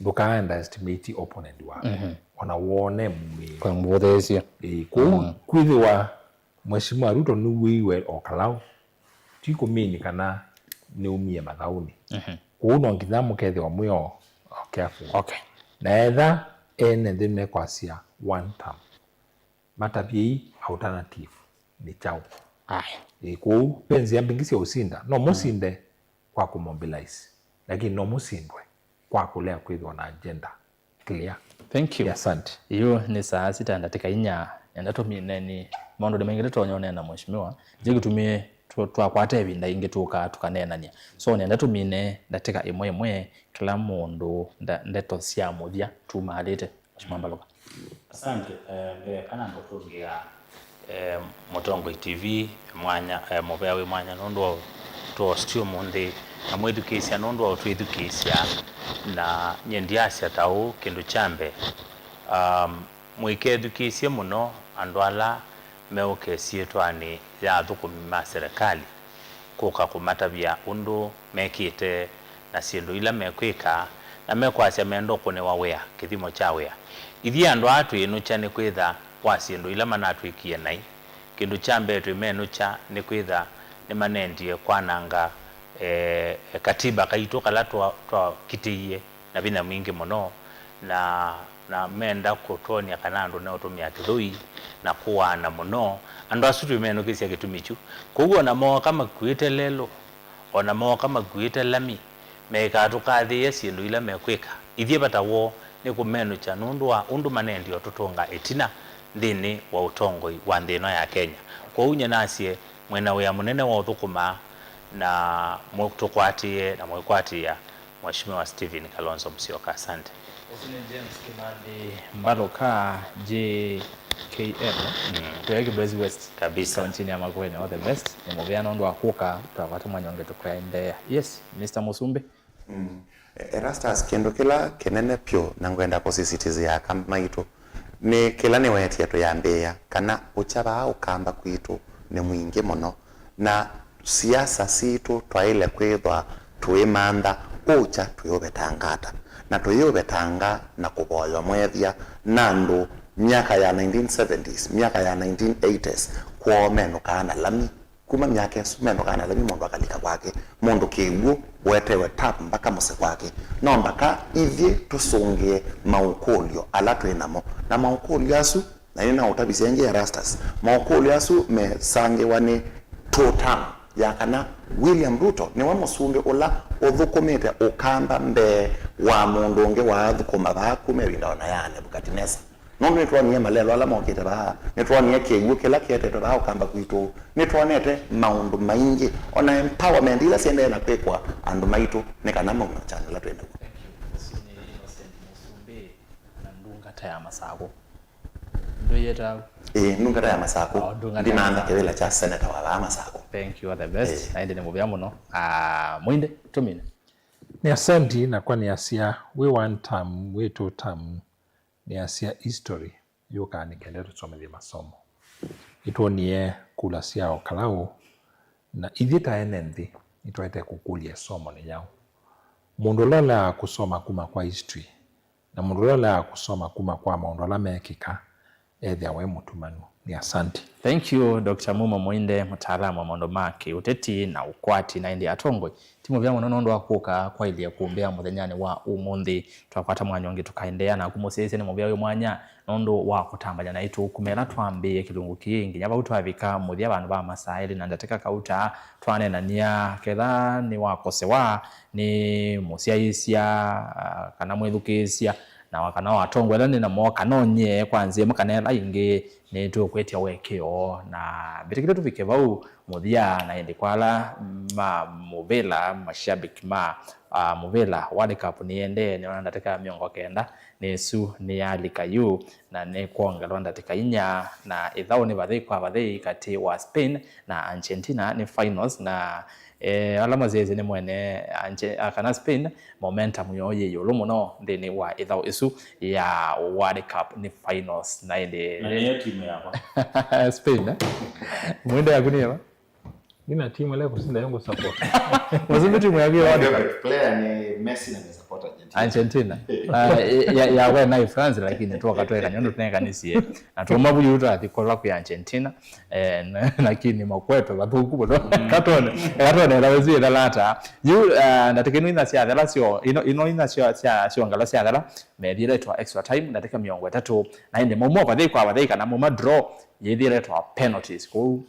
ndũka underestimate opponent waku. Mhm. Ona wone mwĩĩ. Kwa mũvũthĩĩsye. Ĩĩ, kwoou, mm, kwĩthĩwa Mheshimiwa Ruto nĩw'ĩiwe o kalaũ, ti kũmini kana nĩumie mathaũnĩ. Mhm. Kwoou no nginya mũkethĩwa mwĩ o, o careful. Okay. Na etha ene nthĩ mekwasya one term, matavye ii alternative nĩ kyaũ? Aye. Ĩ, kwoou ve nzĩa mbingĩ sya ũsinda. No, mm, mũsinde kwa kũmobilize, lakini no mũsindwe kwa kũlea kwĩthĩwa na agenda clear. Thank you. Ĩ, asante. Yu nĩ saa sita ndatĩka inya, nenda tũmine nĩ maũndũ nĩ maingĩ tũtonya ũneena, Mheshimiwa. Nĩ kĩtumi tũ-, twakwata ĩvinda ĩngĩ tũka tũkaneenany'a. So, nenda tũmine ndatĩka ĩmwe ĩmwe, kĩla mũndũ nda-, ndeto sya mũthya tumaalĩte. Mheshimiwa Mbaluka. Asante. Eh, mbee kana ndũtũngĩa, eh, Mũtongoi T V mwanya, eh, mũvea wĩ mwanya nũndũ wa tũ host ũmũnthĩ, na mwĩthukĩĩsya nũndũ wa ũtwĩthukĩĩsya, na nyie ndyasya ta ũũ, kĩndũ kya mbee, um, mũikethukĩĩsye mũno andũ ala meũka ĩsyĩtwanĩ ya athũkũmi ma serikali. kũka kũmatavya ũndũ mekĩte na syĩndũ ila mekwĩka, na mekwasya menda ũkũnĩwa wĩa, kĩthimo kya wĩa. Ithyĩ andũ aa twĩĩnũkya nĩ kwĩtha wa syĩndũ ila manatwĩkie naĩ. Kĩndũ kya mbee twĩmenũkya nĩ kwĩtha nĩmanendie kwananga, eh, katiba kaitũ kala twa-, twakitĩie na vinya mwingĩ mũno, na, na menda kũtwony'a kana andũ no ũtũmĩa kĩthũi na kũaana mũno. Andũ asu twĩmenũkĩsya kĩtumi kyu. Kwoou o na mooka makuĩte lelũ, o na mooka makuĩte lami, meĩkaa tũkathĩĩe syĩndũ ila mekwĩka. Ithyĩ vata woo nĩ kũmenũkya nũndũ wa ũndũ manendie ũtũtũnga ĩtina nthĩnĩ wa ũtongoi wa nthĩ ĩno ya Kenya. Kwoou nyie nasye mwĩ na wĩa mũnene wa ũthũkũma na mũtũkwatĩe na mwĩkwatĩĩa Mheshimiwa Stephen Kalonzo Musyoka. Asante. Ũsu nĩ James Kimandi Mbaluka, J K M, mm, twĩ Kibwezi West, kabisa, kauntinĩ ya Makueni. All the best. Nĩ mũvea nũndũ wa kũka, twakwata mwanya ũngĩ tũkaendeea. Yes, Mister Mũsumbĩ. Mm. Erastus, kĩndũ kĩla kĩnene pyũ na ngwenda kũsisitizĩa aka maitũ nĩ kĩla nĩwetie tũyambĩĩa, kana ũkya vaa Ũkamba kwitũ nĩ mwingĩ mũno, na siasa sitũ twaĩle kwĩthwa tũimantha ũkya twĩũvetanga ata, na tũyĩũvetanga na kũvoywa mwethya na andũ myaka ya nineteen seventies, myaka ya nineteen eighties, kwoo menũkaa na lami. Kuma myaka ĩsu menũkaa na lami, mũndũ akalika kwake, mũndũ kĩw'ũ ũetewe tap mbaka mũsyĩ kwake. No mbaka ithyĩ tũsũngĩe maũkũlyo ala twĩ namo, na maũkũlyo asu, na nĩnaũtavisye ĩngĩ Erastus, maũkũlyo asu mesangĩwa nĩ two term ya kana William Ruto nĩwe mũsumbĩ ũla ũthũkũmĩte Ũkamba mbee wa mũndũ ũngĩ waathũkũma vaa kuma ĩvinda ona ya Nebukadinesa. Nũndũ nĩtwonie malelwa ala mokĩte vaa, nĩtwonie kĩw'ũ kĩla kĩetetwe vaa Ũkamba kwitũ, nĩtwonete maũndũ maingĩ, ona empowerment ila siendee na kwĩkwa andũ maitũ nĩ kana maume ũkyani ũla twĩ naw'o. Thank you. Ũsu nĩ Innocent Mũsumbĩ na ndungata ya Masakũ. Ndũyĩta? Ĩĩ, ndungata ya Masakũ. Oh, ndungata ya Masakũ. Ndimantha kĩvĩla kya seneta wa vaa Masakũ. Thank you, all the best. Ĩĩ. Na ĩndĩ nĩ mũvea mũno. Ah, Mwinde, tũmine. Nĩ asanti, nakwa nĩasya, wĩ one term, wĩ two term, nĩasya history yũkaa nĩ kenda tũsomethye masomo. Nĩtwonie kula sya o kalaũ, na ithyĩ ta ene nthĩ nĩtwaĩte kũkũlya ĩsomo nĩ yaũ. Mũndũ ũla ũleaa kũsoma kuma kwa history, na mũndũ ũla ũleaa kũsoma kuma kwa maũndũ ala meekĩka, ethĩawa e mũtumanu. Nĩ asanti. Thank you, Doctor Mumo Mũinde, mũtaalamu wa maũndũ ma kĩũteti na ũkwati, na ĩndĩ atongoi. Ti mũvea mũno nũndũ wa kũka kwaĩlye kũmbĩa mũthenyanĩ wa ũmũnthĩ. Twakwata mwanya ũngĩ tũkaendeea naku mũsyaĩĩsya nĩ mũvea wĩ mwanya nũndũ wa kũtambany'a naitũ kuma ĩla twambĩĩe kĩlungu kĩĩ nginya vau twavika mũthya vandũ va masaa elĩ na ndatĩka kauta twaneenany'a ketha nĩwakosewa nĩ mũsyaĩĩsya, ah, kana mwĩthukĩĩsya, na wa kana wa atongoi ala nĩ namo kana ũnyie kwa nzĩa ĩmwe kana ĩla ĩngĩ. Nĩtũkwĩtya ũekeo na mbĩtĩkĩlya tũvike vau mũthya, na ĩndĩ kwa ala ma mũvĩla, mashabiki ma, ah, mũvĩla, World Cup nĩyendee, nĩona ndatĩka ya mĩongo kenda nĩ ĩsu nĩyalika yu, na nĩkwongelwa ndatĩka inya na ĩthaũ nĩ vathei kwa vathei katĩ wa Spain na Argentina nĩ finals, na, eh, ala masyaĩĩsya nĩ mwene Arge-, ah, kana Spain, momentum yoo yĩ ĩũlũ mũno nthĩnĩ wa ĩthaũ ĩsu ya World Cup nĩ finals, na ĩndĩ na nĩyo timu yakwa. Spain, eh? Mwende yaku nĩ ĩva? Nina timu ĩla ĩkũsinda yo ngũ support. Mũsumbĩ timu yaku ya World Cup. My favorite player nĩ Messi na nĩ support Argentina. Argentina. Ah, ya, ya, yakwa naĩ France, lakini twoka tweka nyondo tuneka nĩsie. Na tuma vuyu twathi kola kwĩ Argentina. Eh, na, lakini makwetwe vathũku mũno. Mm. Katone, katone, na wezi ĩthalata. Yu, ah, ndatĩka ino ina syathela syo, ino, ino ina syo, sya, syo ngala syathela, methĩĩtwe extra time, ndatĩka mĩongo ĩtatũ. Na ĩndĩ mauma vathei kwa vathei kana mauma draw, yĩthĩĩtwe penalties. Kwoou,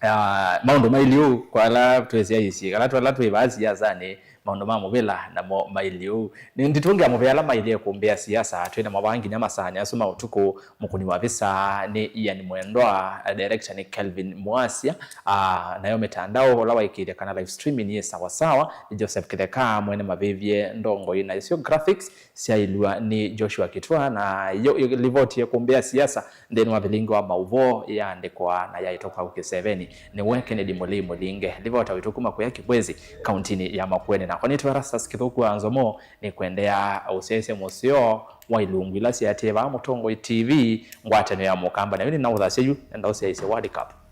ah, maũndũ mailye ũu, kwa ala twĩsĩ aisye, kana twala twĩ vaa siasanĩ, maũndũ ma mũvĩla namo mailye ũu. Nĩ nditũngĩa mũvea ala mailye kũmbĩa siasa, twĩ namo vaa nginya masaanĩ asu ma ũtukũ. Mũkũni wa visa nĩ Ian Mwendwa, director nĩ Kelvin Mwasya, ah, nayo mĩtandao ũla waĩkĩĩthya kana live streaming yĩ sawa sawa nĩ Joseph Kĩtheka, mwene mavĩvye ndongoi, na isyo graphics syaĩlw'a nĩ Joshua Kitwa, na yo, yo livoti ĩkũmbĩa siasa nthĩnĩ wa vilingi wa maũvoo yaandĩkwa na yaĩtwa kwa kĩseveni nĩwe Kennedy Mũlei Mũlinge. Livota witũ kuma kũya Kĩbwezi, kauntinĩ ya Makueni. Nakwa nĩtwa Erastus Kĩthũku wa Nzomo, nĩkwendeea ũsyaĩĩsya mũseo wa ilungu ila siatĩĩe vaa Mũtongoi T V, ngwatanĩo ya Mũkamba. Nayo nĩnaũthasya yu, enda ũsyaĩĩsye World Cup.